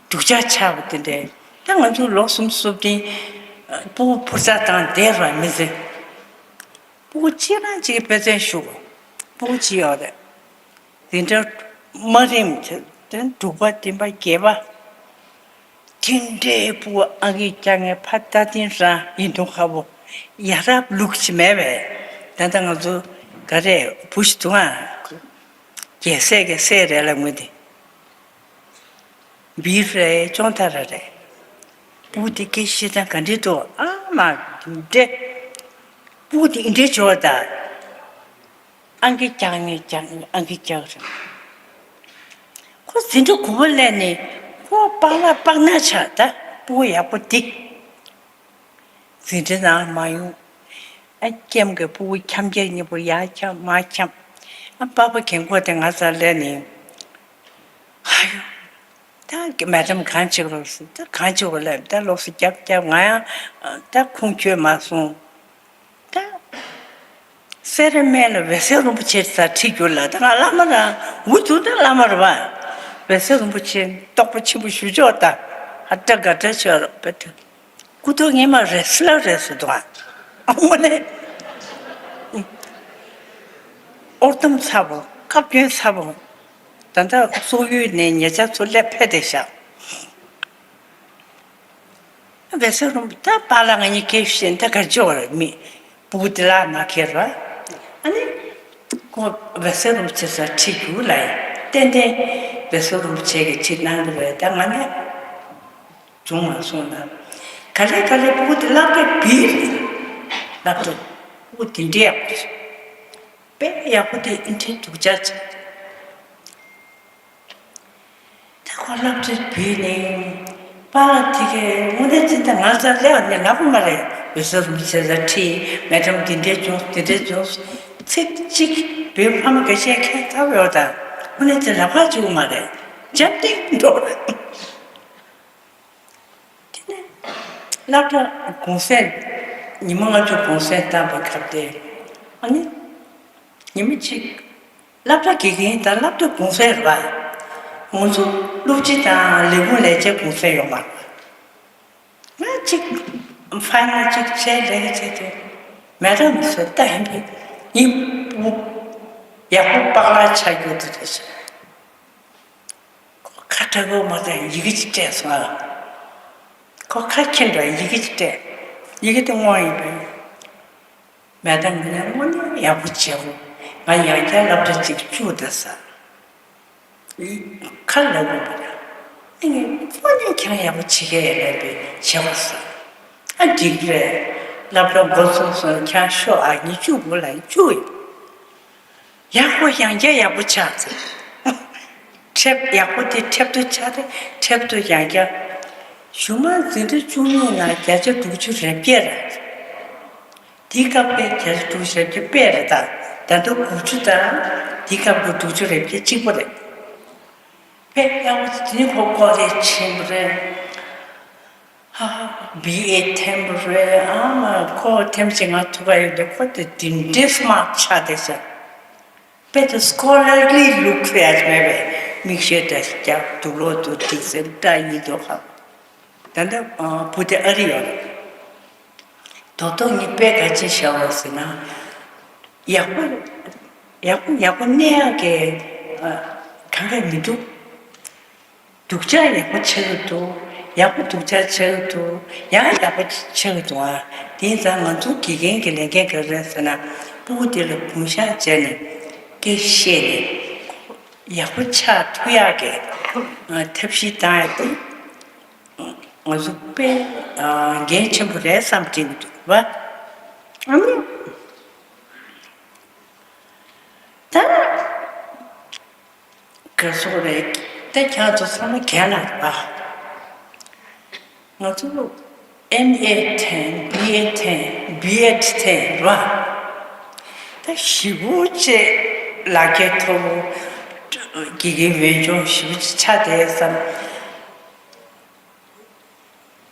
སྡུག་ཅག་ཆགས་པ་དེ་འདྲས། ད་ང་ཚོ་ལོ་གསུམ་སོ་བདུན་སྤུ་གུ་འཕུར་རྩལ་བཏང་བསྡད་པ་མི་ཚེ། སྤུ་གུ་གཅིག་རང་གཅིག་གི་དཔེ་མཚོན་ཞུ་དགོས། སྤུ་གུ་གཅིག་ཡོད་རེད། འཛིན་གྲྭ་དམའ་རིམ་དེ་དྲུག་པ་བདུན་པ་བརྒྱད་པ། དེ་འདྲའི་སྤུ་གུ་ཨང་ཀི་རྒྱག་མཁན་ཕ་རྟ་སྟེང་རང་ཡིན་མདོག་ཁ་པོ། ཡ་རབས་ལུགས་ཤིག་མེད་པས། ད་ལྟ་ང་ཚོ་ག་རེ་བུ་ཞིག་འདུག་ཨ། རྒྱལ་སྲས་ཀྱི་སྲས་རེད་ལབ་མཁན་དེ། བིར་རེད། ཅོང་ཏ་ར་རེད། སྤུ་གུ་དེ་སྐད་བཤད་སྟངས་ག་འདྲས་འདུག་ཨ་མ་འདྲེ། སྤུ་གུ་དེ་འདྲས་འབྱོར་ད། ཨང་ཀི་རྒྱག་ནས་རྒྱག་ནས་ཨང་ཀི་རྒྱག་རེད། ཁོ་འཛིན་གྲྭ་དགུ་པ་སླེབས་ནས་ཁོ་པགས་ལག་པགས་ནག་ཆགས། ད་སྤུ་གུ་ཡག་པོ་འདི། འཛིན་གྲྭ་ནང་མ་ཡོང་། ཨ་ཀེམ་གྱི་སྤུ་གུ་འཁྱམ་རྒྱག་སྙིང་པོ་ཡར་འཁྱམ་མར་འཁྱམ། ཨ་པགས་པ་རྒན་གོག་དེ་ང་རྩར་སླེབས་ནས། ཨ་ཡོ། ད་མེ་ཌམ་གང་བྱེད་དགོས་ཟེར། ད་གང་བྱེད་དགོས་ལབ། ད་ལོགས་སུ་རྒྱབ་རྒྱབ། ང་ཡང་ད་ཁུངས་འཁྱོལ་མ་སོང་། ད་སེ་ར་སྨད་ལ་འོད་གསལ་རིན་པོ་ཆེ་ཟེར་བྲིས་རྒྱུ་ལ། ད་ང་བླ་མ་རང་འུ་ཚོ་ད་བླ་མ་རེད་པ། འོད་གསལ་རིན་པོ་ཆེ་རྟོགས་པ་ཆེན་པོ་ཞུ་ཆོག་ད་ཨ་ཏྲ་དགའ་དྲག་ཆོག་རེད་པ། ད་སྐུ་ཐོག་ངས་མ་རེ་སི་ལར་རེད་ཟེར་འདུག་ཨ། དངོས་གནས་ཨོར་ཏམ་ཚ་པོ། བཀའ་བཀྱོན་ཚ་པོ། ད་ལྟ་སོག་ཡུལ་ནས་ཉེ་ཆར་ཚུར་སླེབས་ཕེབས་བསྡད་ཤག་འོད་གསལ་རིན་པོ་ཆེ། ད་པཱ་ལགས་ང་གཉིས་སྐད་བཤད་ད་ག་ཅོག་རེད། མི་སྤུ་གུ་དེ་ལ་མ་ཁེལ་བ། ཨ་ནི་ཁོ་འོད་གསལ་རིན་པོ་ཆེ་ཟེར་བྲིས་རྒྱུ་ལ་ཡིན། ཏན་ཏན་འོད་གསལ་རིན་པོ་ཆེ་གིས་བྲིས་གནང་གི་རེད། ད་ང་ནི་བྱུང་མ་སོང་ན། ག་ལེ་ག་ལེ་སྤུ་གུ་དེ་སློབ་གྲྭ་བིར་རེད། སློབ་གྲྭ་སྤུ་གུ་དེ་འདྲའི་ཡག་པོ་རེད། དཔེ་ཡག་པོ་དེ་ཨིན་ཊི་སྡུག་ཅག་ཅིག་ད་ཁོ་སློབ་གྲྭར་བུད་ནས་པཱ་ལགས་དེ་གས་དངོས་གནས་ཅི་འདྲ་ང་རྩར་སླེབས་ནས་ལབ་པ་མ་རེད། འོད་གསལ་རིན་པོ་ཆེ་ལ་དྲིས། མེ་ཌམ་འདི་འདྲས་བྱུང་འདི་འདྲས་བྱུང་། ཚིག་གཅིག་བོད་ཕ་མ་འགའ་ཤས་ཁས་ཚར་ཡོད་ད། དངོས་གནས་ཅི་ལབ་ཁག་བྱུང་མ་རེད། འཇམ་ཐིང་འགྲོ་རེད། དེ་ནས་སློབ་གྲྭ་གུང་སེང་ཉི་མ་ལྔ་བཅུ་གུང་སེང་བཏང་བའི་སྐབས་དེ། ཨ་ནི་ཉི་མ་གཅིག་སློབ་གྲྭ་དགེ་རྒན་དང་སློབ་གྲྭ་གུང་སེང་རེད་པ། ང་ཚོ་སློབ་སྤྱི་དང་ལས་ཁུངས་ལས་བྱེད་གུང་སེང་ཡོད་མ་རེད། ང་གཅིག་ཕའི་ནལ་གཅིག་བྱས་ལས་ཀ་བྱས་ཏེ། མེ་ཌམ་ཟེར་ད་ཧན་པའི་ངའི་སྤུ་ཡག་པོ་པགས་ལག་ཆགས་རྒྱུ་དེ་རེད་ཟེར། ཁོ་ཁ་གྲག་གོ་མ་ཐག་ཡི་གེ་ཅིག་སྤྲད་སོང་ཨ། ཁོ་ཁ་མཁྱེན་འགྲོ་ཡི་གེ་ཅིག་སྤྲད། ཡི་གེ་དེ་དངོས་ཡིན་པས། མེ་ཌམ་ངས་དངོས་གནས་ཡག་པོ་བྱས་གོ། ང་ཡང་བསྐྱར་སློབ་གྲྭ་གཅིག་བཅུག་ད་ཟེར། ཁ་ལ་འོང་པ་ལ། ཨེ་ངས་དངོས་གནས་ཁྱེད་རང་ཡག་པོ་བྱེད་མཁན་ཡིན་པས་བྱས་གོ་ཟེར། ཨ་འགྲིག་རེད། སློབ་གྲྭ་འགོ་ཚུགས་སོང་ཁྱེད་རང་ཤོག་ཨ། ངས་བཅུག་གོ་ལ་བཅུག་ཡོད། ཡག་པོ་ཡང་བསྐྱར་ཡག་པོ་ཆགས་ཚེ། ཁྲེབ་ཡག་པོ་དེ་ཁྲེབ་ཏོ་ཆགས་ཏེ་ཁྲེབ་ཏོ་ཡང་བསྐྱར། གཞུག་མ་འཛིན་གྲྭ་བཅུ་གཉིས་ནང་བརྒྱ་ཆ་དྲུག་ཅུ་རེ་བརྒྱད་རེད། འདི་སྐབས་དཔེ་བརྒྱད་ཅུ་དྲུག་ཅུ་རེ་བརྒྱད་དཔེ་རེད་ད། ད་ལྟ་དགུ་བཅུ་དང་འདི་སྐབས་ཀྱི་དྲུག་ཅུ་རེ་བརྒྱད་གཅིག་པ་རེད། དཔེ་ཡག་པོ་དེ་ནི་ཁོ་ཀོ་ལེ་ཇི་ཆེན་པོ་རེད། ཧ་ཧ། བི་ཨེ་ཐེམ་པོ་རེད། ཨ་མ་ཁོ་ཐེམ་ཅིག་ང་ཐུག་ག་ཡོད་དེ་ཁོ་དེ་དེ་འདྲའི་སྨག་ཆགས་བསྡད་ཤག་དཔེ་དེ་སྐོ་ལར་ལི་ལུག་ཟེར་ཡ་ཅིག་མེད་པས། མིག་ཤེལ་འདྲ་ཞིག་རྒྱག་དུག་ལོག་འདུག་དེ་ཟེར་འདྲ་ཡིན་འདུག་ཧ། ད་ལྟ་བུ་དེ་ཨ་རི་ཡོད་རེད། རྡོག་རྡོག་གཉིས་དཔེ་ག་ཅི་བྱ་བ་ཟེར་ན། ཡག་པོ་ཡག་པོ་ཡག་པོ་གནས་ཡག་གི་ཨ་གང་ག་མི་འདུག་སྡུག་ཅག་ཡག་པོ་ཆགས་ཀྱི་འདུག་ཡག་པོ་སྡུག་ཅག་ཆགས་ཀྱི་འདུག་ཡང་ཡག་པོ་ཆགས་ཀྱི་འདུག་ཨ་དེ་ཡིན་ཙང་ང་ཚོ་དགེ་རྒན་གྱི་ལས་འགན་ག་རེ་རེད་ཟེར་ན། སྤུ་གུ་དེ་ལ་དགོངས་ཞག་བྱས་ནས་སྐད་བཤད་ནས་ཡག་པོ་ཆགས་ཐུབ་ཡག་གི་ཨ་ཐབས་ཤེས་བཏང་ཡག་དེ། ང་ཚོ་དཔེ་འགན་ཆེན་པོ་རེད་བསམ་དྲན་གྱི་འདུག་བ། ཨ་ནི། ད་ག་སོག་རེད། ད་ཁྱེད་ཚོ་ཚང་མ་རྒན་ལགས་རེད་བ། ང་ཚོ་ཨེམ་ཨེ་འཐེན། བི་ཨེ་འཐེན། བི་ཨེད་འཐེན་རེད་བ། ད་ཞེ་པོ་ཅིག་ལག་ཁྱེར་མཐོ་པོ། དགེ་རྒན་འོས་སྦྱོང་ཞེ་པོ་ཅིག་ཆགས་བསྡད་བསམ།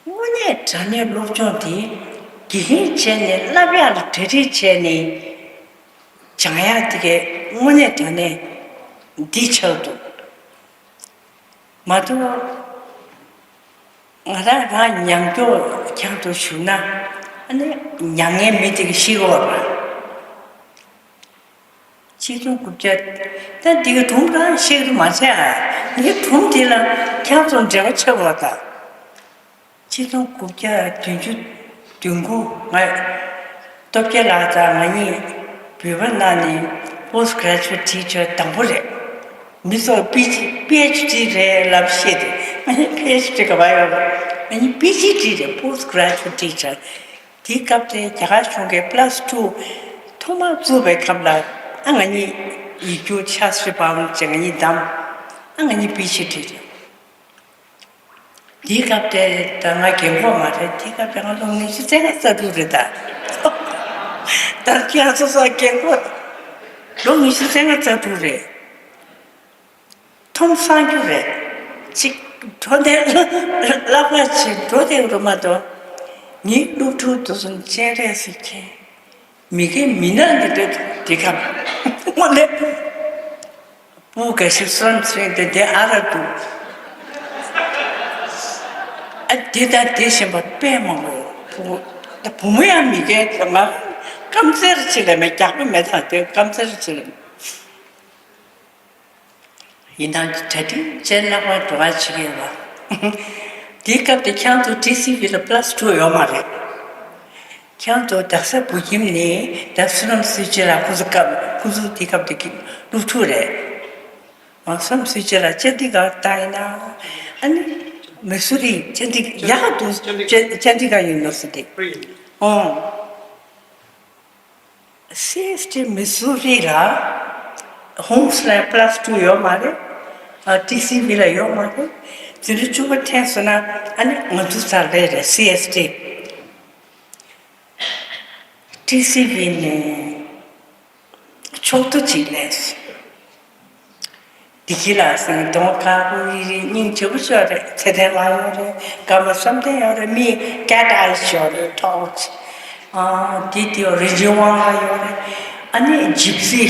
དངོས་གནས་དྲང་གནས་སློབ་སྦྱོང་དེ་དགེ་རྒན་བྱས་ནས་བསླབ་ཡག་ལ་གྲ་སྒྲིག་བྱས་ནས་སྦྱང་ཡག་དེ་གས་དངོས་གནས་དྲང་གནས་འདི་ཆགས་འདུག་མ་གཏོགས་ང་རང་རང་མྱང་སྐྱོ་རྐྱང་དུ་ཞུགས་ན་ཨ་ནི་མྱ་ངན་མི་དེ་གས་ཤི་གོ་ར། ཆིག་སྟོང་དགུ་བརྒྱ། ད་འདི་གི་སྒྲུང་རང་བཤད་གི་མ་བྱས་ཨ། ངའི་སྒྲུང་འདི་ལ་ཁྱེད་ཚོ་འབྲེལ་བ་ཆགས་པ་དང་། ཆིག་སྟོང་དགུ་བརྒྱ་བདུན་ཅུ་དོན་དགུ་ང་སྟོབས་རྒྱལ་ལགས་དང་ང་གཉིས་བོད་པ་ནང་ནས་post graduate teacher དང་པོ་རེད། མི་ཚོ་པི་ཨེཆ་ཌི་རེད་ལབ་བཤད་དེ། ང་གཉིས་པི་ཨེཆ་ཌི་ག་པར་ཡོད་རེད། ང་གཉིས་པི་ཨེཆ་ཌི་རེད། Post Graduate Teacher། དེའི་སྐབས་དེ་རྒྱ་གར་གཞུང་གིས་plus two ཐོག་མར་བཙུགས་པའི་སྐབས་ལ་ཨ་ང་གཉིས་ཡིག་རྒྱུགས་ཆགས་སྲིད་པའམ་ཅེས་ང་གཉིས་བདམས། ཨ་ང་གཉིས་པི་ཨེཆ་ཌི་རེད། དེའི་སྐབས་དེ་ད་ང་རྒན་གོག་མ་རེད། དེའི་སྐབས་དེ་ང་ལོ་ཉི་ཤུ་རྩ་ལྔ་རྩ་དྲུག་རེད་ད། ད་ཁྱེད་སོ་སོ་རྒན་གོག་ལོ་ཉི་ཤུ་རྩ་ལྔ་རྩ་དྲུག་རེད། ཐོང་སང་རྒྱུ་རེད། ཅིག་འགྲོ་དེ་བསླབ་པ་ཆེ་འགྲོ་དེ་རུ་མ་གཏོགས། ངའི་སློབ་ཕྲུག་དེ་ཚོ་སྤྱན་རས་གཟིགས་མཁན་མི་རྒན་མི་ནག་གི་འདྲ་འདུག་དེ་སྐབས་དངོས་གནས་སྤུ་གུ་འགའ་ཞིག་བསམ་ཚུལ་དེ་དེ་ཨ་ར་འདུག་ཨ་དེ་དང་དེ་བཞིན་པ་དཔེ་མང་པོ་ཡོད། བུ་ད་བུ་མོ་ཡང་མི་རྒན་ང་སྐམ་རྩེར་ཅིག་ལས་མེད། རྒྱགས་པ་མེད་ད་དེ་སྐམ་རྩེར་ཅིག་ལས་མེད། ཡིན་ནའང་གྲ་སྒྲིག་བྱས་ལྷག་པར་འགྲོ་བ་བྱེད་ཀྱི་ཡོད་པ། དེའི་སྐབས་དེ་ཁྱེད་ཚོ་ཊི་སི་ཝི་ལ་plus two ཡོད་མ་རེད། ཁྱེད་ཚོ་རྡ་ས་བུ་ཁྱིམ་ནས་ད་བསོད་ནམས་བསོད་རྒྱལ་ལགས་ཁོ་ཚོ་སྐབས་ཁོ་ཚོ་དེའི་སྐབས་དེ་གི་སློབ་ཕྲུག་རེད། ཨ་བསོད་ནམས་བསོད་རྒྱལ་ལགས་ཅན་ཌི་གར་ད་ཡིན་ན་ཨ་ནི་མི་སུ་རི་ཅན་ཌི་ཡག་ཏུ་ཅན་ཅན་ཌི་གར་ཡུ་ནི་ཝར་སི་ཊི། ཨོ། སི་ཨེས་ཊི་མི་སུ་རི་ལ་ཧོམ་སི་ལ་plus two ཡོད་མ་རེད། ཨ་ཊི་སི་ཝི་ལ་ཡོད་མ་རེད། དེ་རིང་བཅུ་པ་འཐེན་སོང་ན་ཨ་ནི་ང་ཚོ་ཚར་རེད་རེད། སི་ཨེས་ཊི། ཊི་སི་ཝི་ནས་ཕྱོགས་བསྡུ་ཅིག་ལས། བདེ་སྐྱིད་ལགས་ཟེར་ནས་གདོང་དཀར་པོ་རིལ་རིལ་སྙིང་རྗེ་པོ་ཅིག་ཡོད་རེད། ཚེ་བརྟན་ལགས་ཡོད་རེད། སྐར་མ་བསམ་གཏན་ཡོད་རེད། མི་cat eyes ཡོད་རེད། ཐོག་ཨ་དེ་དེ་རིན་ཆེན་དབང་ལགས་ཡོད་རེད། ཨ་ནི་ཇིབ་སི་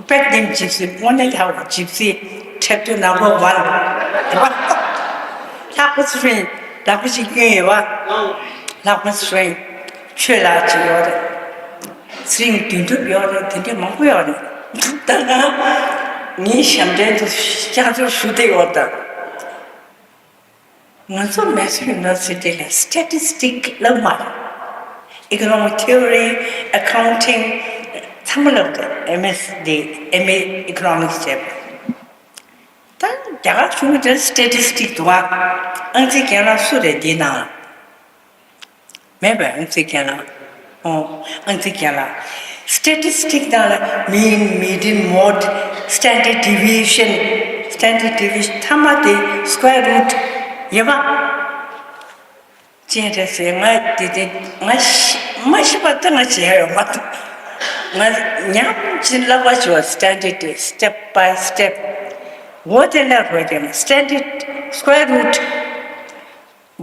པེག་ནེམ་ཇིབ་སི་དངོས་གནས་ཡག་པོ་ཇིབ་སི་ཁྲེབ་ཏུ་ནམ་བར་ཝན་རེད་པ། ལྷག་པ་ཚུ་རིང་ལག་པ་ཅིག་སྐྱོན་ཡོད་པ། ལྷག་པ་ཚུ་རིང་ཆོས་ལགས་ཅིག་ཡོད་རེད། ཚེ་རིང་དོན་གྲུབ་ཡོད་རེད། དེ་འདྲས་མང་པོ་ཡོད་རེད། ད་ང་ངའི་ཞབས་འདྲེན་དུ་བསྐྱར་ཟློས་ཞུ་བསྡད་ཡོད་ད། ང་ཚོ་Mysore University ལ་statistics ལབ་མ་རེད། Economic Theory, Accounting ཚང་མ་ལབ་འདུག་ཨེམ་ཨེས་འདི་ཨེམ་ཨེ་Economics བྱས་པ། ད་རྒྱ་གར་གཞུང་གི་དེར་statistics འདུག་ཨ། ཨང་རྩིས་རྒན་ལགས་སུ་རེད་འདིའི་ནང་ལ། མེད་པས། ཨང་རྩིས་རྒན་ལགས། ཨོ། ཨང་རྩིས་རྒན་ལགས། Statistics ནང་ལ་mean, median, mode, standard deviation, standard deviation ཐ་མ་དེ་square root ཡོད་པ། ཅན་རེད་ཟེར། ང་དེ་དེ་ང་ཤི་ མ་ཤེས་པ་ལྟ་ང་བྱས་ཡོད་མ་གཏོགས། ང་ཉམས་ཅིག་བསླབ་པ་བྱས་པ། Standard step by step. འོ་དེ་ལ་རོལ་ཀྱང་standard square root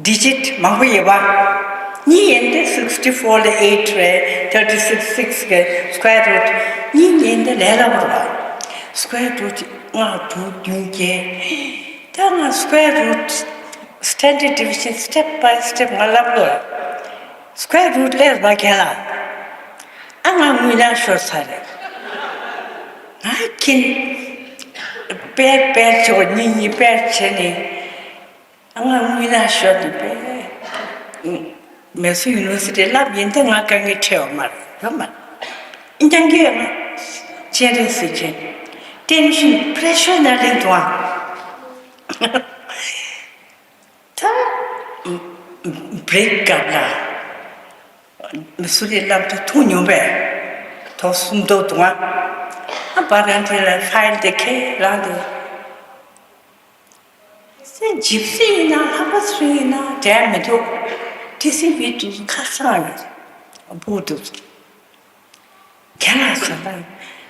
digit མང་པོ་ཡོད་པ། གཉིས་ཡིན་ཏེ་sixty four ལ་eight རེད། thirty six six གི་square root གཉིས་ཡིན་ཏེ་ལས་སླ་པོ་རེད་པ། square root ལྔ་དྲུག་བདུན་བརྒྱད། ད་ང་square root standard division step by step ང་བསླབ་ལོ། square root ལས་མ་ཁྱེད་ལ། ཨ་ང་དངུལ་ནག་ཤོར་ཚར་རེད། ང་ཁྱིན་པེར་པེར་ཆོག་གཉིས་གཉིས་པེར་བྱས་ནས། ཨ་ང་དངུལ་ནག་ཤོར་དུ་པེར། མེ་སོར་ཡུ་ནི་ཝར་སི་ཊི་བསླབ་ཡིན་ཏེ་ང་དཀའ་ངལ་འཕྲད་ཡོད་མ་རེད། ཡོད་མ་རེད། ཀྱང་གི་ང་སྤྱན་རས་གཟིགས་ཀྱི་tension pressure ནང་ལེན་དུ་ཨ། ད་break སྐབས་ལ་མི་སུ་རེ་བསླབ་དུས་ཐུག་མྱོང་པས། ཐོག་གསུམ་ཐོག་དུ་ང་ཨ་པ་རང་དེ་ལ་ཕའིལ་དེ་ཁས་རང་དེ་སེ་ཇིབ་སི་ཡིན་ན་ལྷག་པ་སུ་ཡིན་ན་འབྲལ་མི་ཐུབ། ཊི་སི་བི་དུ་ཁ་སང་ཡོད་བུ་དུ། ཁྱེད་ལ་ཟ་ད།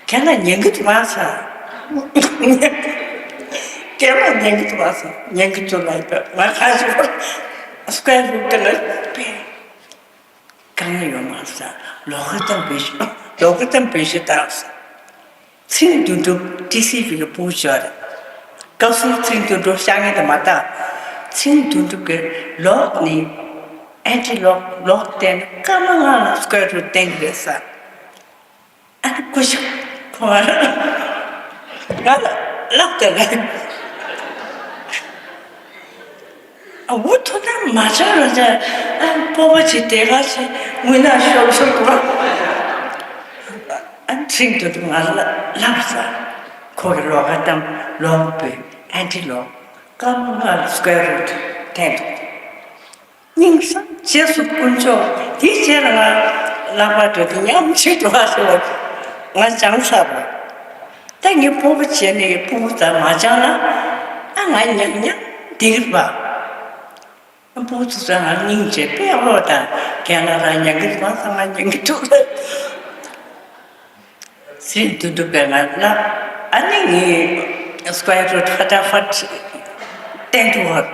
ཁྱེད་ལ་ཉན་གི་འདུག་མ་ཟ། ཁྱེད་ལ་ཉན་གི་འདུག་མ་ཟ། ཉན་གི་འདུག་ལ་ཡིན་པས་ང་ཁ་ཤོར། སྐད་རུབ་དེ་ལ་པས། དཀའ་ངལ་ཡོད་མ་ཟ། ལོག་གི་དང་བེད་ཤོག་ལོག་གི་དང་བེད་ཤོག་བཏང་ཟ། ཚེ་རིང་དོན་གྲུབ་ཊི་སི་བི་གི་ཕྲུ་གུ་ཤོར་རེད། སྐབས་སུ་ཚེ་རིང་དོན་གྲུབ་ཤ་ངན་དུ་མ་བཏང་། ཚེ་རིང་དོན་གྲུབ་ཀྱི་ལོག་ནི་ཨན་ཊི་ལོག་ལོག་བསྟན་སྐར་མ་ལྔ་ལ་སྐོར་རུ་བསྟན་གྱི་རེད་ཟ། ཨ་ནི་སྐུ་ཞབས་ཁོང་ང་ལ་ལབ་སྟེ་རེད། ཨ་འུ་ཐུག་ན་མ་བྱ་ར་བྱ། ཨ་སྤོབས་པ་བྱེད་དེ་ག་བྱེད་དངུལ་ནག་ཤོར་ཤོར་གོ། ཨ་ཚིག་དུ་དུ་ང་ལ་ལབ་ས། ཁོ་གི་ལོག་ག་གཏམ་ལོག་པའི་ཨན་ཊི་ལོག་སྐར་མ་ལྔ་ལ་སྐོར་རུ་འཐེན་འདུག་སྙིང་སང་རྗེས་སུ་དཀོན་མཆོག་དེའི་རྗེས་ལ་ང་ལག་པ་འགྲོ་དུས་ཉམས་ཆེ་འགྲོ་བ་ཞེས་པ་ང་སྦྱངས་ཚར་བ། ད་ངས་སྤོབས་པ་བྱས་ནས་སྤུ་གུ་ཚོ་མ་སྦྱངས་ན་ཨ་ང་ཉམས་ཉམས་བསྡད་ཀྱི་རེད་པ། སྤུ་གུ་ཚོ་ང་སྙིང་རྗེ་དཔེ་ཨོ་དང་རྒན་ལགས་རང་ཉན་གི་མ་ཚང་ང་ཉན་གི་འདུག་ཟེར་དུས་འདུག་པས་ང་ལ་ཨ་ནི་ངས་སྐོར་རུ་ཕ་ཏ་ཕ་བསྟན་འདུག་བ།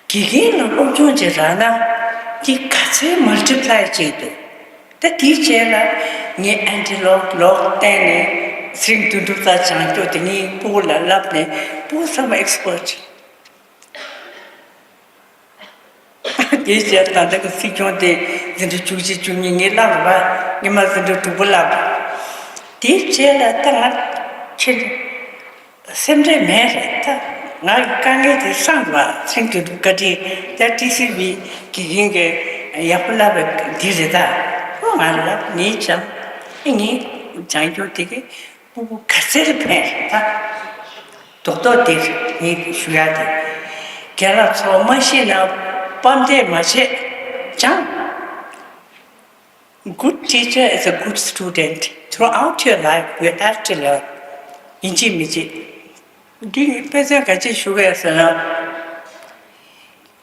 དགེ་རྒན་ལ་སློབ་སྦྱོང་བྱེད་རག་ན་འདི་ག་ཚད་མལ་ཊི་པ་ལའི་བྱེད་འདུག་ད་དེའི་རྗེས་ལ་ངས་ཨན་ཊི་ལོག་ལོག་བསྟན་ནས་ཚེ་རིང་དོན་གྲུབ་རྩ་སྦྱང་རྒྱུ་དེ་ངའི་སྤུ་གུ་ལ་བསླབས་ནས་སྤུ་གུ་ཚང་མ་ཨེག་སི་པར་ཊི། དེའི་རྗེས་ད་ལྟ་གི་ཚིག་སྦྱོང་དེ་འཛིན་གྲྭ་བཅུ་གཅིག་བཅུ་གཉིས་ངས་བསླབས་རེད་པ། ངས་མ་འཛིན་གྲྭ་དྲུག་པ་བསླབས་རེད། དེའི་རྗེས་ལ་ད་ང་ཁྱེད། སེམས་ཁྲལ་མེད་རེད་ད། ང་གི་དཀའ་ངལ་དེ་སངས་པ་ཚིག་དོན་དུ་བཀའ་དྲིན་ད་ཊི་སི་བི་དགེ་རྒན་གྱི་ཡག་པོ་བསླབ་པའི་འདི་རེད་ད། ཁོ་ང་ལ་ངའི་སྦྱང་ཨེ་ངའི་སྦྱང་རྒྱུ་དེ་གི་སྤུ་གུ་ག་ཚད་ཕན་རེད་ད། རྡོག་རྡོག་དེ་ངས་ཞུ་ཡ་དེ། རྒན་ལགས་ཚོ་མ་ཤེས་ན་པམ་དེ་མ་བྱེད་སྦྱང་། Good teacher is a good student. Throughout your life, you have to learn. ཡིན་གཅིག་མིན་གཅིག་འདི་ནི་དཔེ་མཚོན་ག་ཅིག་ཞུ་གི་ཡོད་ཟེར་ན།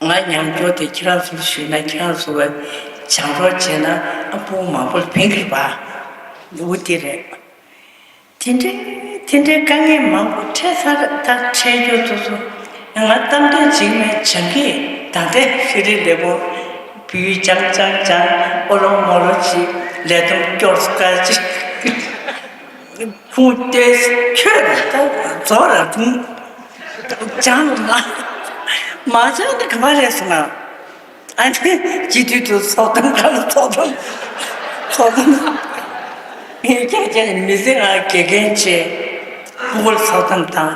ང་ཉམས་འགྱུར་དེ་ཁྱེད་རང་ཚོར་ཞུས་ན་ཁྱེད་རང་ཚོ་བས་སྦྱང་རོགས་བྱས་ན་ཨ་སྤུ་གུ་མང་པོ་ལ་ཕན་གྱི་རེད་པ། འུ་དེ་རེད། དེ་འདྲའི་དེ་འདྲའི་དཀའ་ངལ་མང་པོ་འཕྲད་ཚར་ད་འཕྲད་རྒྱུ་དེ་ཚོ་ང་གཏམ་དོན་གཅིག་མེད་སྦྱང་གི་ད་ལྟའི་ཤི་རི་ལེ་པོ་བུའི་ཅང་ཅང་ཅང་ཨོ་ལོ་མོ་ལོ་ཅི་ལས་དོན་སྐྱོར་སྐར་ཅི་ཁུང་ལྟོས་ཁྱོད་ར་ད་རྫོགས་ར་ཁུང་ཅང་མ་མ་ཅང་དེ་ག་པར་རེད་སོང་ང་། ཨ་ནི་སྤྱི་འཐུས་དུ་ཚོགས་གཏམ་གང་ཚོགས་གཏམ་ཚོགས་གཏམ་ངས་ཀྱང་ཀྱང་མི་ཚེ་ང་དགེ་རྒན་བྱས་སྤུ་གུར་ཚོགས་གཏམ་དང་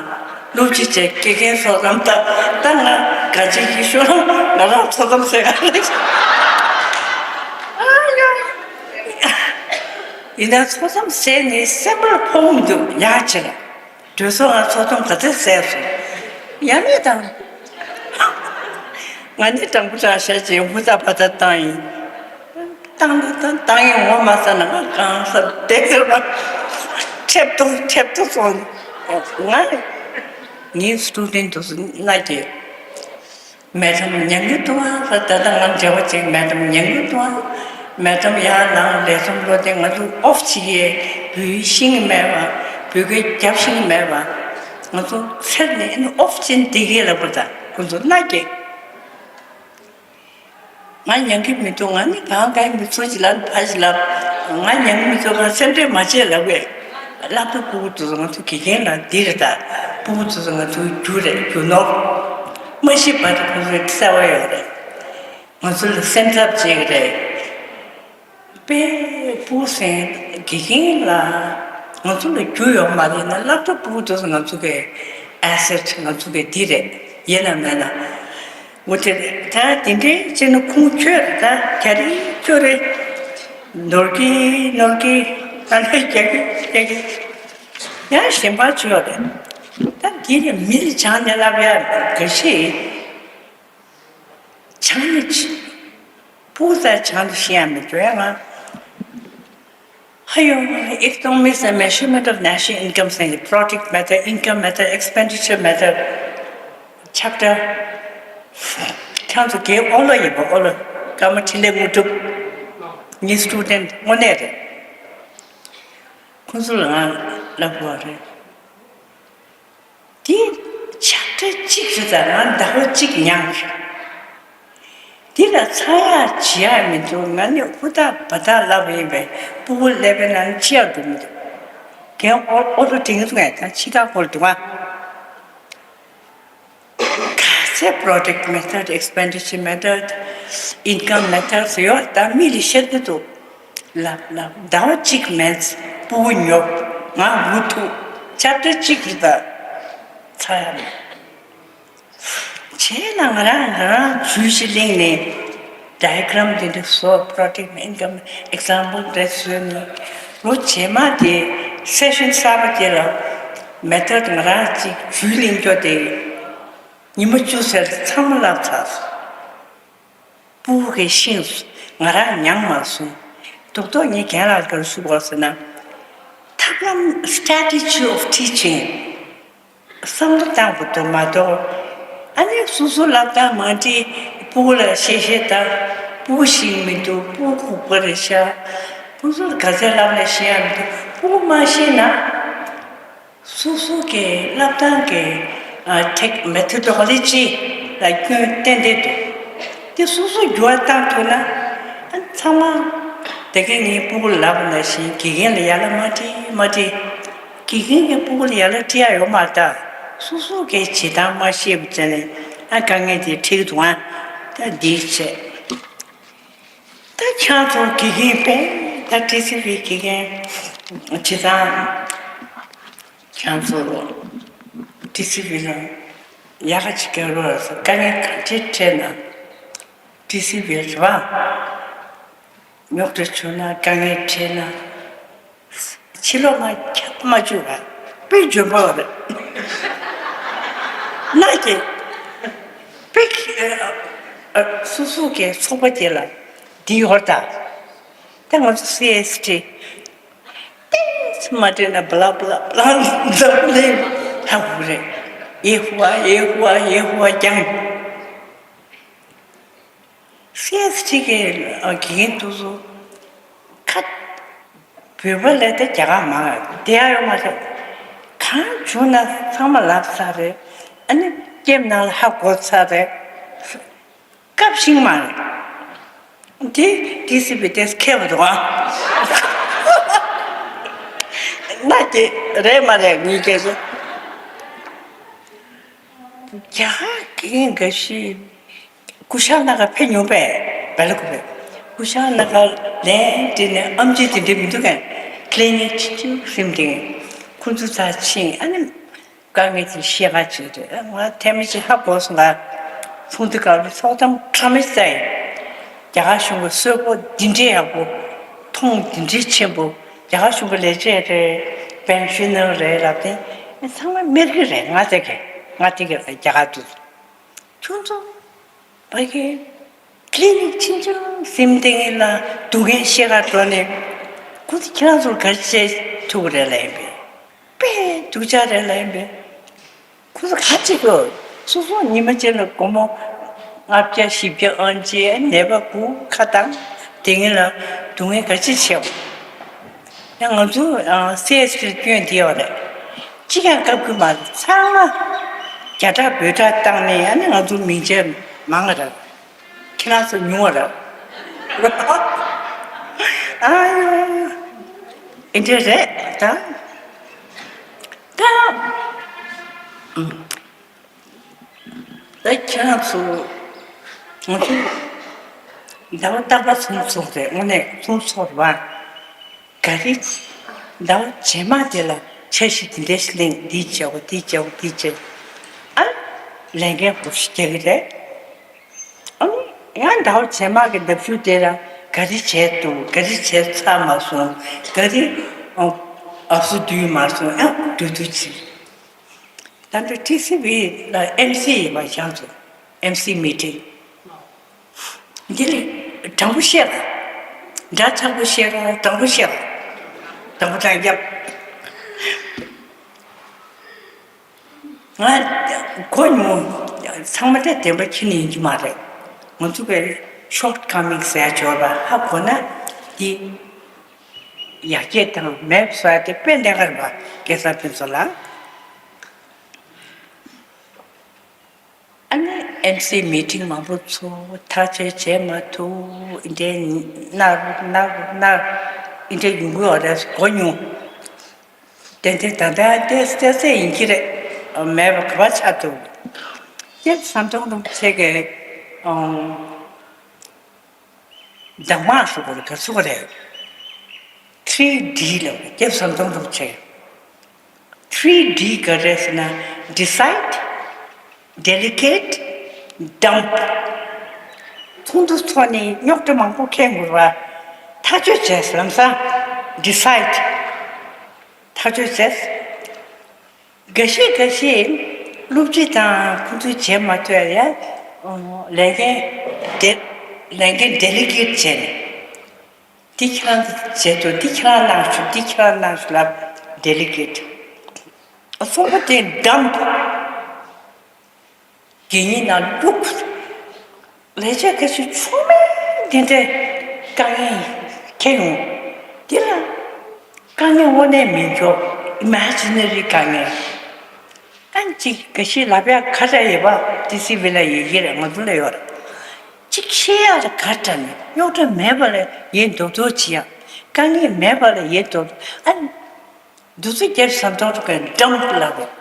སློབ་སྤྱི་བྱས་དགེ་རྒན་ཚོགས་གཏམ་དང་ད་ང་ག་ཅིག་གི་ཤོར་ང་རང་ཚོགས་གཏམ་ཟེར་ག་རེད། ཨ་ཡ། ཡིན་ན་ཚོགས་གཏམ་ཟེར་ནས་སེམས་པར་ཕོག་མི་འདུག་ཡག་བྱས་ལ། གྲོས་ཚོགས་ང་ཚོགས་གཏམ་ག་ཚོད་བཟས་སོང་། ཡ་མེད་དང་། ང་ནི་དྲང་པོ་དྲང་བཤད་ཀྱི་ཧུར་ཐག་བ་ཐག་བཏང་ཡིན། བཏང་ནི་བཏང་བཏང་ཡིན་ངོ་མ་ཚ་ན་ང་གང་ས་བསྡད་ཟེར་བ། ཁྲེབ་ཏོ་ཁྲེབ་ཏོ་སོང་། ང་ངའི་སི་ཊུ་ཌེན་ཊི་དུ་སུ་ན་གི། མེ་ཌམ་ཉང་གི་ཏུ་ཨ་ད་ལྟ་ང་འབྲེལ་བ་ཅིག་མེ་ཌམ་ཉང་གི་ཏུ་ཨ། མེ་ཌམ་ཡར་ལངས་ལས་རྩོམ་བློ་བདེ། ང་ཚོ་ཨོཕ་བྱེད་ཀྱི་བོད་ཡིག་ཤེས་ཀྱི་མེད་པ། བོད་སྐད་རྒྱབ་ཤེས་ཀྱི་མེད་པ། ང་ཚོ་ཚེར་ནས་ཨོཕ་བྱེད་བསྡད་ཀྱི་ལབ་པ་དང་ཁོ་ཚོ་མནའ་སྐྱེལ། ང་ཉན་གི་མི་འདུག་ང་ནི་གང་གའི་མི་ཚོ་ཅི་ལབ་ཕ་ཅི་ལབ། ང་ཉན་གི་མི་ཚོ་གང་སེམས་ཁྲལ་མ་བྱེད་ལབ་བས། སློབ་གྲྭ་ཕྲུ་གུ་ཚོ་ང་ཚོ་དགེ་རྒན་ལ་འདི་རེད་ད། ཕྲུ་གུ་ཚོ་ང་ཚོ་རྒྱུ་རེད་རྒྱུ་ནོར། མ་ཤི་བར་དུ་ཁོ་ཚོའི་གསལ་བ་ཡོད་རེད། ང་ཚོ་ལ་སེམས་འཚབ་བྱེད་ཀྱི་རེད། དཔེ་ཕྲུ་གུ་སེང་དགེ་རྒན་ལ་ང་ཚོ་ལ་རྒྱུ་ཡོད་མ་རེད་ན་སློབ་གྲྭ་ཕྲུ་གུ་ཚོ་ང་ཚོ་གི་ཨེ་སེཊ་ང་ཚོ་གི་འདི་རེད། ཡིན་ན་མེད་ན། འོ་དེ་རེད། ད་དེ་འདྲའི་ཅི་ནི་ཁུངས་ཁྱོད་རེད། ད་ག་རེ་ཁྱོད་རེད། ནོར་གི་ནོར་གི་ད་ནི་རྒྱག་གི་རྒྱག་གི་ཡང་གཞན་པ་ཆོས་རེད། ད་འདི་ནི་མི་ལ་བྱང་ནས་ལབ་ཡ་ག་ཤེད། བྱང་ནི་ཕྲུ་གུ་ཚོ་བྱང་དུ་ཤེས་ཡ་མི་འགྲོ་ཡ་ང་། ཧ་ཡོ། Economics and measurement of national income ཟེར་ནས་product method, income method, expenditure method chapter ཁྱང་ཚོ་གའི་ཨོ་ལོ་ཡིན་པ་ཨོ་ལོ་ཀརྨ་འཕྲིན་ལས་དངོས་གྲུབ་ངའི་སི་ཊུ་ཌེན་ཊི་དངོས་གནས་རེད། ཁོང་ཚོ་ལ་ང་ལབ་དགོས་རེད། དེ་ཆབ་ཏྲ་གཅིག་རེད། ད་ང་ཟླ་བ་གཅིག་མྱངས། དེ་ལ་ཚ་ཡག་བྱེད་ཡག་མི་འདུག་ང་ནི་ཧུར་ཐག་འབད་ཐག་ལབ་ཡིན་པས་ཕྲུ་གུ་ཀླད་པའི་ནང་ཅི་ཡང་འགྲོ་མི་འདུག་རྒན་ཨོ་ཨོ་ལོ་དྲན་གི་འདུག་ངས་ད་ཕྱི་ཐག་སྐོར་འདུག་ཨ། ག་ཚད་product method, expenditure method, income method ཟེར་ཡོད་ད་མི་ལ་བཤད་ཀྱི་འདུག་ལབ་ལབ་ཟླ་བ་གཅིག་མེད་ཕྲུ་གུ་ཉོབ། ང་མུ་མཐུད་ཆབ་ཏྲ་གཅིག་རེད་ད། ཚ་ཡ་མེད། བྱས་ན་ང་རང་ང་རང་ཇུས་ཤིག་གླེང་ནས་diagram འདི་འདྲ་བཟོ། product income example འདྲ་བཟོས་ནས་ལོ་རྗེས་མ་དེ་སེ་ཤན་གསར་པ་དེ་ལ་method ང་རང་གཅིག་ཇུས་གླེང་རྒྱུ་དེ་ཉི་མ་བཅུ་ཟེར་ཚང་མ་བསླབ་ཚར། ཕྲུ་གུ་གིས་ཤེས་སོང་། ང་རང་མྱངས་མ་སོང་། རྡོག་རྡོག་ངས་རྒན་ལགས་ག་རེ་ཞུ་དགོས་ཟེར་ན། ཐབས་ལམ་strategy of teaching བསམ་བློ་བཏང་དགོས་འདུག་མ་གཏོགས། ཨ་ནི་སོ་སོ་བསླབ་སྟངས་མ་འགྲིག་ཕྲུ་གུ་ལ་བཤད་བཤད་ད། ཕྲུ་གུ་ཤེས་མི་འདུག་ཕྲུ་གུ་ལྐུགས་པ་རེད་ཤག་ཕྲུ་གུ་ཚོ་ལ་ག་ཚད་བསླབ་ན་ཤེས་ཡ་མི་འདུག་ཕྲུ་གུ་མ་ཤེས་ན། སོ་སོ་གི་བསླབ་སྟངས་ཀྱི་ཨ་ཐེག་མེ་ཐོ་ཌོ་ལོ་ཇི་ལ་སྐྱོན་ཏན་ཏན་འདུག་དེ་སོ་སོ་འགྱུར་བ་བཏང་ཐུབ་ན། ཨ་ཚང་མ་དེ་གའི་ངའི་ཕྲུ་གུ་ལ་ལབ་པ་ནང་བཞིན་དགེ་རྒན་ལ་ཡར་ལ་མ་དྲིས་མ་དྲིས། དགེ་རྒན་གྱིས་ཕྲུ་གུ་ལ་ཡར་ལ་དྲི་ཡ་ཡོད་མ་རེད་ད། སོ་སོ་གི་བྱེད་སྟངས་མ་ཤེས་པ་བྱས་ནས་ཨ་དཀའ་ངལ་དེ་འཕྲད་ཀྱི་འདུག་ཨ་ད་འདིའི་ཆེད། ད་ཁྱེད་ཚོ་དགེ་རྒན་པས་ད་ཊི་སི་ཝི་དགེ་རྒན་བྱེད་སྟངས་ཁྱེད་ཚོ་ཊི་སི་ཝི་ལ་ཡག་ག་ཅིག་རྒྱག་རོགས་ཟེར། དཀའ་ངལ་ག་འདྲས་འཕྲད་ན་ཊི་སི་ཝི་རེད་བ། རྙོག་དྲ་བྱུང་ན་དཀའ་ངལ་འཕྲད་ན། ཕྱི་ལོགས་ལ་ཁྱབ་མ་བཅུག་པ་དཔེ་འཇོན་པོ་རེད། ན་གི་དཔེ་སོ་སོ་གི་ཚོགས་པ་དེ་ལ་འདི་ཡོད་ད། ད་ང་ཚོ་སི་ཨེས་ཊི་ཏིས་མ་དྲན་ན་བླ་བླ་བླ་འཛམ་གླིང་ཧ་གོ་རེད། ཡེ་ཧུ་ཨ་ཡེ་ཧུ་ཨ་ཡེ་ཧུ་ཨ་ཀྱང་། སི་ཨེས་ཊི་གི་དགེ་རྒན་དེ་ཚོ་ཁ་བོད་པ་ལས་ད་རྒྱ་གར་མང་བསྡད་ཡ་ཡོད་མ་རེད། གང་བྱུང་ན་ཚང་མ་ལབ་ཚར་རེད། ཨ་ནི་ཀེམ་ནང་ལ་ཧ་གོ་ཚར་རེད། སྐབས་ཤིག་མ་རེད། དེ་ཊི་སི་ཝི་དེས་ཁེལ་བ་འདུག་ཨ། ན་དེ་རེད་མ་རེད་ངའི་སྐད་ཆ། རྒྱ་གར་གྱི་འགའ་ཞིག་སྐུ་ཞབས་ནང་ག་ཕེབས་མྱོང་པས། སྦེལ་ཀོབ་པས་སྐུ་ཞབས་ནང་ག་ལན་དེ་ནས་ཨམ་ཆི་དེ་འདྲ་མི་འདུག་གས། ཀླད་རྙིང་ཆུང་ཆུང་ཟིན་ཏེ་ཁོ་ཚོ་ཚ་ཕྱིན་ཨ་ནི་དཀའ་ངལ་དེ་ཤེས་ག་བྱེད་དེ་ང་ཐེ་མི་ཆེ་ཧ་གོ་སོང་ང་། ཚོགས་འདུ་སྐབས་ལ་ཚོགས་གཏམ་ཁྲ་མི་ཟ་ཡིན། རྒྱ་གར་གཞུང་གི་གསོལ་པོ་འདི་འདྲའི་ཡག་པོ། མཐོང་འདི་འདྲའི་ཆེན་པོ། རྒྱ་གར་གཞུང་གི་ལས་བྱེད་རེད། པེན་ཤི་ནར་རེད་ལབ་དེ་ཚང་མ་མེར་གི་རེད། ང་ཚེ་གི་ང་དེ་གི་རྒྱ་གར་དུ་ཁྱོད་ཚོ་ཕ་གི་ཀླད་རྙིང་ཆུང་ཆུང་ཟིན་ཏེ་ངེད་ལ་སྡུག་བསྔལ་ཤེས་ག་འགྲོ་ནས་ཁོ་ཚོ་ཁྱེད་རང་ཚོར་ག་རེ་བྱེད་ཐུབ་ཀྱི་རེད་ལབ་ཡིན་པས། དཔེ་སྡུག་ཅག་རེད་ལབ་ཡིན་པས། ཁོ་ཚོ་ག་ཅིག་གོ། སོ་སོ་ཉི་མ་གཅིག་ལ་སྒོར་མོ་ ལྔ་བརྒྱ་བཞི་བརྒྱ་ཨང་ཅི་ནད་པ་དགུ་ཁ་བཏང་། དེ་ངེད་ལ་སྡུག་བསྔལ་ག་ཅི་ཆེ་བ། ཡང་ང་ཚོ་སི་ཨེཆ་སི་ལ་སྐྱོན་དེ་ཡོད་རེད། གཅིག་ཀྱང་བཀབ་ཀྱི་མ་རེད། ཚང་མ་རྒྱ་སྒྲ་བོད་སྒྲ་བཏང་ནས་ཨ་ནི་ང་ཚོ་མིང་ཆད་མང་ང་རེད། ཁྱེད་རང་ཚོ་ཉུང་བ་རེད། ཨ་ཡོ། ཨེ་འདྲ་རེད་ད། ད། ད་ཁྱེད་རང་ཚོ་ང་ཚོ་ཟླ་བ་རྟག་པར་ཚོགས་ཚོགས་རེད། དངོས་གནས་ཚོགས་ཚོགས་རེད་བ། ག་རེ། ཟླ་བ་རྗེས་མ་དེ་ལ་འཆར་གཞི་དེ་འདྲ་ཞིག་གླེང་། འདི་བྱའོ་འདི་བྱའོ་འདི་བྱའོ། ཨ། ལས་འགན་སྒོར་ཞིག་རྒྱག་གི་རེད། ཨ་ནི་ཡང་ཟླ་བ་རྗེས་མ་གི་ལྡབ་ཤུ་དེ་ལ་ག་རེ་བྱས་འདུག་ག་རེ་བྱས་ཚར་མ་སོང་། ག་རེ་ཨ་སུ་བསྡུས་མ་སོང་། ཡང་བསྡུ་བསྡུ་བྱེད། ད་ལྟ་ཊི་སི་ཝི་ལ་ཨེམ་སི་ཡིན་པ་བཞག་འདུག་ཨེམ་སི་མི་ཊིང་། འདི་ལས་དྲང་པོ་བཤད་ལ། འདྲ་ཆགས་པོ་བཤད་ལ། དྲང་པོ་བཤད་ལ། དྲང་པོ་དྲང་རྒྱབ། ང་གོ་མྱོང་། ཚང་མ་དེ་བདེན་པ་ཁྱེར་ནས་ཡིན་གྱི་མ་རེད། ང་ཚོ་གི་ཤོར་ཊི་ཀ་མིང་ཟེར་ཡ་འབྱོར་བ་ཧ་གོ་ན་འདི། ཡར་རྒྱས་དང་མེད་པ་བཟོ་ཡ་དེ་དཔེ་གནད་འགག་རེད་པ། སྐལ་བཟང་ཕུན་ཚོགས་ལགས། ཨ་ནི་ཨེམ་སི་མི་ཊིང་མང་པོ་ཚོགས། ཐག་གཅོད་བྱེད་མ་ཐུབ། འདི་འདྲའི་ནར་ནར་ནར་འདི་འདྲའི་ཡོང་གི་ཡོད་རེད། གོ་མྱོང་། དེ་འདྲའི་ད་ལྟ་ཏོག་ཙམ་ཡིན་གྱི་རེད། མེད་པ་ག་པར་ཆགས་འདུག་སྐྱབས་ཟམ་གདོང་རིན་པོ་ཆེ་གི་ཨང་། གདམས་ངག་ཟེར་བ་རེད། ག་ཟེར་བ་རེད། ཐི་རི་ཌི་ལབ་རེད། སྐྱབས་ཟམ་གདོང་རིན་པོ་ཆེ། ཐི་རི་ཌི་ག་རེ་ཟེར་ན། ཌི་སའིཌ། ཌེ་ལི་གེཊ། ཌམ་པ། ཚོགས་འདུ་ཚོགས་ནས་རྙོག་དྲ་མང་པོ་འཁྱེར་དགོས་པ། ཐག་གཅོད་བྱས། ལམ་སང་ཌི་སའིཌ། ཐག་གཅོད་བྱས། འགའ་ཤས་འགའ་ཤས་སློབ་སྤྱི་དང་ཁོང་ཚོས་བྱེད་མ་ཐུབ་ཡ། ལས་འགན་དེ། ལས་འགན་ཌེ་ལི་གེཊ་བྱས་ནས། འདི་ཁྱེད་རང་གིས་བྱེད་དོ། འདི་ཁྱེད་རང་གནང་ཤོག་འདི་ཁྱེད་རང་གནང་ཤོག་ལབ། ཌེ་ལི་གེཊ། གསུམ་པ་དེ་ཌམ་པ། དགེ་རྒན་ནང་བླུགས། ལས་བྱེད་ཁ་ཤས་ཆུང་མའི་དེ་འདྲའི་དཀའ་ངལ་འཁྱེར་ཡོང་། འདི་ལ་དཀའ་ངལ་དངོས་གནས་མིན་འགྲོ། ཨི་མེ་ཇི་ན་རི་དཀའ་ངལ། ཨ་ནི་གཅིག་འགའ་ཤས་ལབ་ཡ་ག་འདྲ་ཡོད་པ། ཊི་སི་ཝི་ལ་ཡོད་ཀྱི་རེད། ང་ཚོ་ལ་ཡོད་རེད། གཅིག་བཤད་ཡ་ལ་ག་འདྲ་ནས། རྙོག་དྲ་མེད་པ་ལ་ཡིན་མདོག་མདོག་བྱེད་ཡ། དཀའ་ངལ་མེད་པ་ལ་ཡིན་མདོག་ཨ་ནི་འདུག་སེ་སྐྱབས་ཟམ་གདོང་རིན་པོ་ཆེ་ཌམ་པ་ལབ་རེད།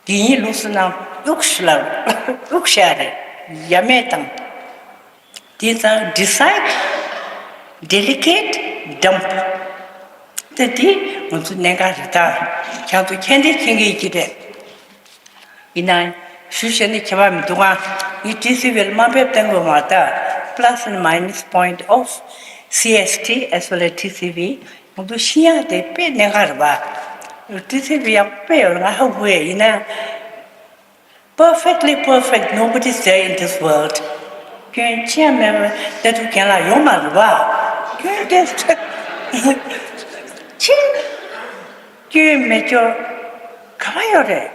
དགེ་རྒན་ལུགས་སྲོལ་ནང་དབྱུག་ཞུ་ལ། དབྱུག་བཤད་རེད། ཡ་མེད་དང་། དེ་ཙང་ཌི་སའིཌ། ཌེ་ལི་གེཊ། ཌམ་པ། དེ་དེ་ང་ཚོ་གནད་འགག་རེད་ད། ཁྱེད་ཚོ་མཁྱེན་དེ་མཁྱེན་གི་ཡིན་གྱི་རེད། ཡིན་ནའང་ཞུ་བྱས་ནས་ཁྱད་པར་མི་འདུག་ག་ངས་ཊི་སི་ཝི་ལ་དམའ་འབེབས་གཏོང་དགོས་མ་རེད་ད། པ་ལ་སི་ཨེན་མ་ཡི་ནེ་སི་པོ་ཡིན་ཊི་ཨོཕ་སི་ཨེཆ་ཊི་as well as ཊི་སི་ཝི། ང་ཚོ་ཤེས་ཡག་དེ་དཔེ་གནད་འགག་རེད་པ། ཊི་སི་ཝི་ཡག་པོ་དཔེ་ཡོད་རེད། ང་ཧ་གོ་ཡ། ཡིན་ན་perfectly perfect nobody's there in this world. སྐྱོན་ཅི་ཡང་མེད་པ་ལྟ་གྲུབ་རྒན་ལགས་ཡོད་མ་རེད་པ། སྐྱོན་དེ་ཅི། སྐྱོན་མེད་སྐྱོ་ག་པར་ཡོད་རེད།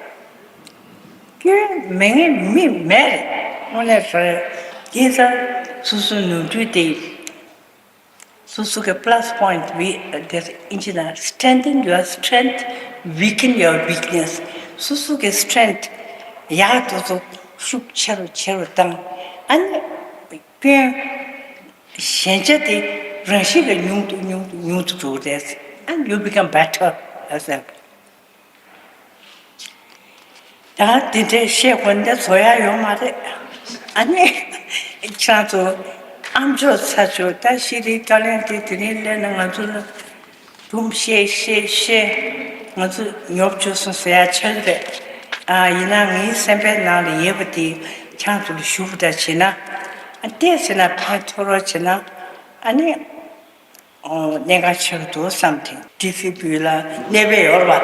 སྐྱོན་མེད་མཁན་མི་མེད་རེད། དངོས་གནས་རེད། དེ་ཙང་སོ་སོའི་ནོར་འཁྲུལ་དེ། སོ་སོ་གི་པ་ལ་སི་པོ་ཡིན་ཊི་བི་དེ་ཨིན་ཇི་ནང་strengthen your strength, weaken your weakness. སོ་སོ་གི་སི་ཊེང་ཐི་ཡག་ཏུ་ཚོ་ཤུགས་ཆེ་རུ་ཆེ་རུ་བཏང་། ཨ་ནི་སྐྱོན་ཞན་ཆ་དེ་རང་བཞིན་གྱིས་ཉུང་དུ་ཉུང་དུ་ཉུང་དུ་འགྲོ་གི་རེད། And you become better as a ད་དེ་འདྲའི་བཤད་དགོས་འདི་བཟོ་ཡ་ཡོད་མ་རེད། ཨ་ནི་ཁྱེད་རང་ཚོ་ཨ་མཆོག་ཚ་མཆོག་ད་ཤེས་རིག་བཀའ་བློན་དེ་དེ་རིང་སླེབས་ན་ང་ཚོ་ལ་འབུམ་བཤད་བཤད་བཤད། ང་ཚོ་ཉོབ་བཅུག་སོང་ཟེར་ཡ་ཆགས་ཀྱི་རེད། ཨ་ཡིན་ན་ངའི་སེམས་པའི་ནང་ལ་ཡོད་པ་དེ་ཁྱེད་རང་ཚོ་ལ་ཞུ་བ་འདྲ་བྱེད་ན། ཨ་བལྟས་ཟེར་ན་ཕན་ཐོགས་རོགས་བྱེད་ན། ཨ་ནི། ཨོ། གནད་འགག་ཆེ་རུ་འདུག་བསམ་དེ། ཊི་སི་ཝི་ལ་གནས་པའི་ཡོད་རེད་པ།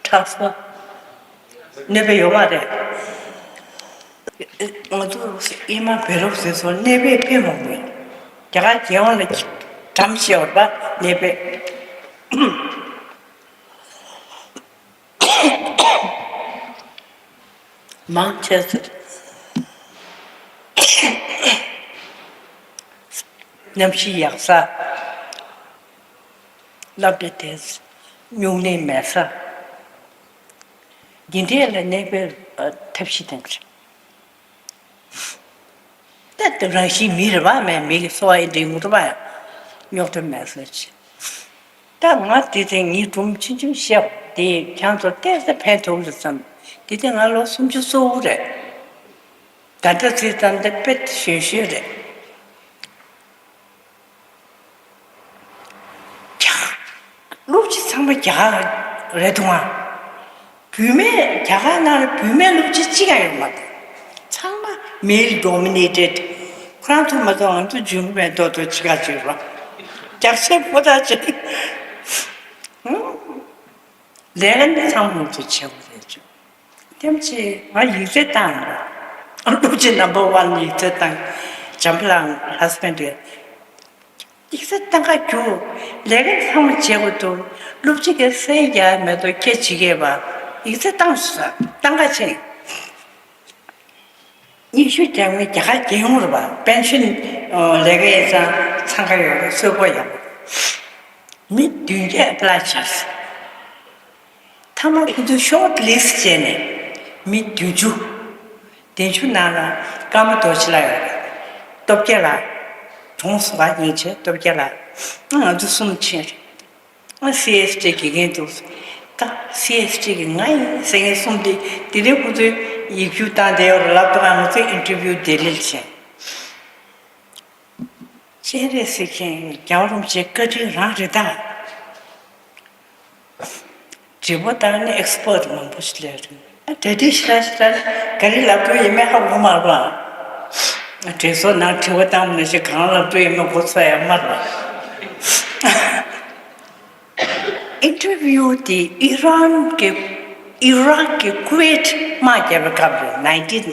ཁྲག་ཟ། གནས་པའི་ཡོད་མ་རེད། ང་ཚོ་ཨེ་མ་བེ་རོབ་ཟེར་སོང་། གནས་པའི་དཔེ་མང་པོ་ཡོད། རྒྱ་གར་རྒྱལ་ཡོངས་ལ་གྲམ་བཤད་ཡོད་རེད་པ། གནས་པའི། མང་ཆེ་ཚོ་ གནམ་གཤིས་ཡག་ས། སློབ་གྲྭ་དེ་སྨྱུང་གནས་མེད་ས། འདི་འདྲས་ལ་གནས་སྤོས་ཐབས་ཤེས་གནང་གི་རེད། ད་དེ་རང་བཞིན་མི་རེད་པ། མེད་མི་གི་འཚོ་བ་ཡི་འགྲིག་མི་འདུག་པ། རྙོག་དྲ་མེད་ས་ཅིག་ད་ང་དེ་དེ་ངའི་སྒྲུང་ཆུང་ཆུང་བཤད་དེ་ཁྱང་ཚོ་ཏོག་ཙམ་ཕན་ཐོགས་རེད་བསམ། དེ་དེ་ང་ལོ་སུམ་ཅུ་སོ་དགུ་རེད། ད་ལྟ་ཚེ་ཙམ་དེ་དཔེ་གཞོན་གཞོན་རེད། རྒྱ་གར་སློབ་སྤྱི་ཚང་མ་རྒྱ་གར་རེད་འདུག་ཨ། བུད་མེད་རྒྱ་གར་ནང་ལ་བུད་མེད་སློབ་སྤྱི་གཅིག་ཀྱང་ཡོད་མ་རེད། ཚང་མ་male dominated། ཁོ་རང་ཚོ་མ་གཏོགས་ང་ཚོ་འཇོན་གི་མེད་མདོག་མདོག་ཅིག་ག་ཅིག་རེད། རྒྱགས་ཆེ་པོ་ད་ཅིག་ལས་ཀ་འདི་ཚང་མ་ང་ཚོ་བྱེད་དགོས་རེད་ཅིག་དེམ་ཅིག་ང་ཡིག་ཚད་བཏང་ཡོད། སློབ་སྤྱི་number one ཡིག་ཚད་བཏང་། འཇམ་དཔལ་husband་རེད། ཡིག་ཚད་བཏང་ག་རྒྱུ། ལས་ཀ་ཚང་མ་བྱེད་དགོས་འདུག་སློབ་སྤྱི་གིས་སེ་རྒྱག་མེད་དོ་ཁྱེད་བྱེད་ཀྱི་པ། ཡིག་ཚད་བཏང་སོང་། བཏང་ག་ཕྱིན། ཉི་ཤུ་རྒྱག་མི་རྒྱ་གར་རྒྱལ་ཡོངས་རེད་པ། པན་ཤན་ལས་ཀ་ཡིན་ཙང་འཚང་ཁ་ཡོད་རེད། གསོལ་ཕོགས་ཡག་པོ། མི་བདུན་བརྒྱད་apply་བྱས། མཐའ་མ་ཁོ་ཚོས་short list་བྱས་ནས་མི་བདུན་ཅུ། བདུན་ཅུ་ནང་ལ་ཀརྨ་རྡོ་རྗེ་ལགས་ཡོད་རེད། སྟོབས་རྒྱལ་ལགས། གྲོངས་སོང་བ། ཉིན་བྱེད་སྟོབས་རྒྱལ་ལགས། ང་ཚོ་གསུམ་ཕྱིན་རེད། ང་CST་དགེ་རྒན་འདུག་ད་CST་གི་ང་ཡིན་ཟེར་མཁན་གསུམ་དེ་དེ་རིང་ཁོ་ཚོས་ཡིག་རྒྱུགས་བཏང་བསྡད་ཡོད་རེད་ལབ་དུས་ང་ཚོས་interview་ལྡི་ལིར་ཕྱིན། སྤྱན་རས་གཟིགས་མཁྱེན། རྒྱལ་བ་རིན་པོ་ཆེའི་བཀའ་དྲིན་རང་རེད་ད། དྲི་བ་བཏང་ནས་expert་མང་པོ་ཞིག་སླེབས་རེད། ཨ་གྲ་སྒྲིག་ཞེ་དྲག་ཞེ་དྲག་ག་རེ་ལབ་དགོས་ཡིན་མིན་ཧ་གོ་མ་རེད་པ། གྲོས་ཚོགས་ནང་དྲི་བ་བཏང་མ་ཤེས་གང་ལབ་དགོས་ཡིན་མིན་གོ་ཚོད་ཡོད་མ་རེད་པ། Interview་དེ་ཨི་རན་གྱི་ཨི་རག་གི་ཀུ་ཝེད་དམག་རྒྱབ་པའི་སྐབས་རེད། nineteen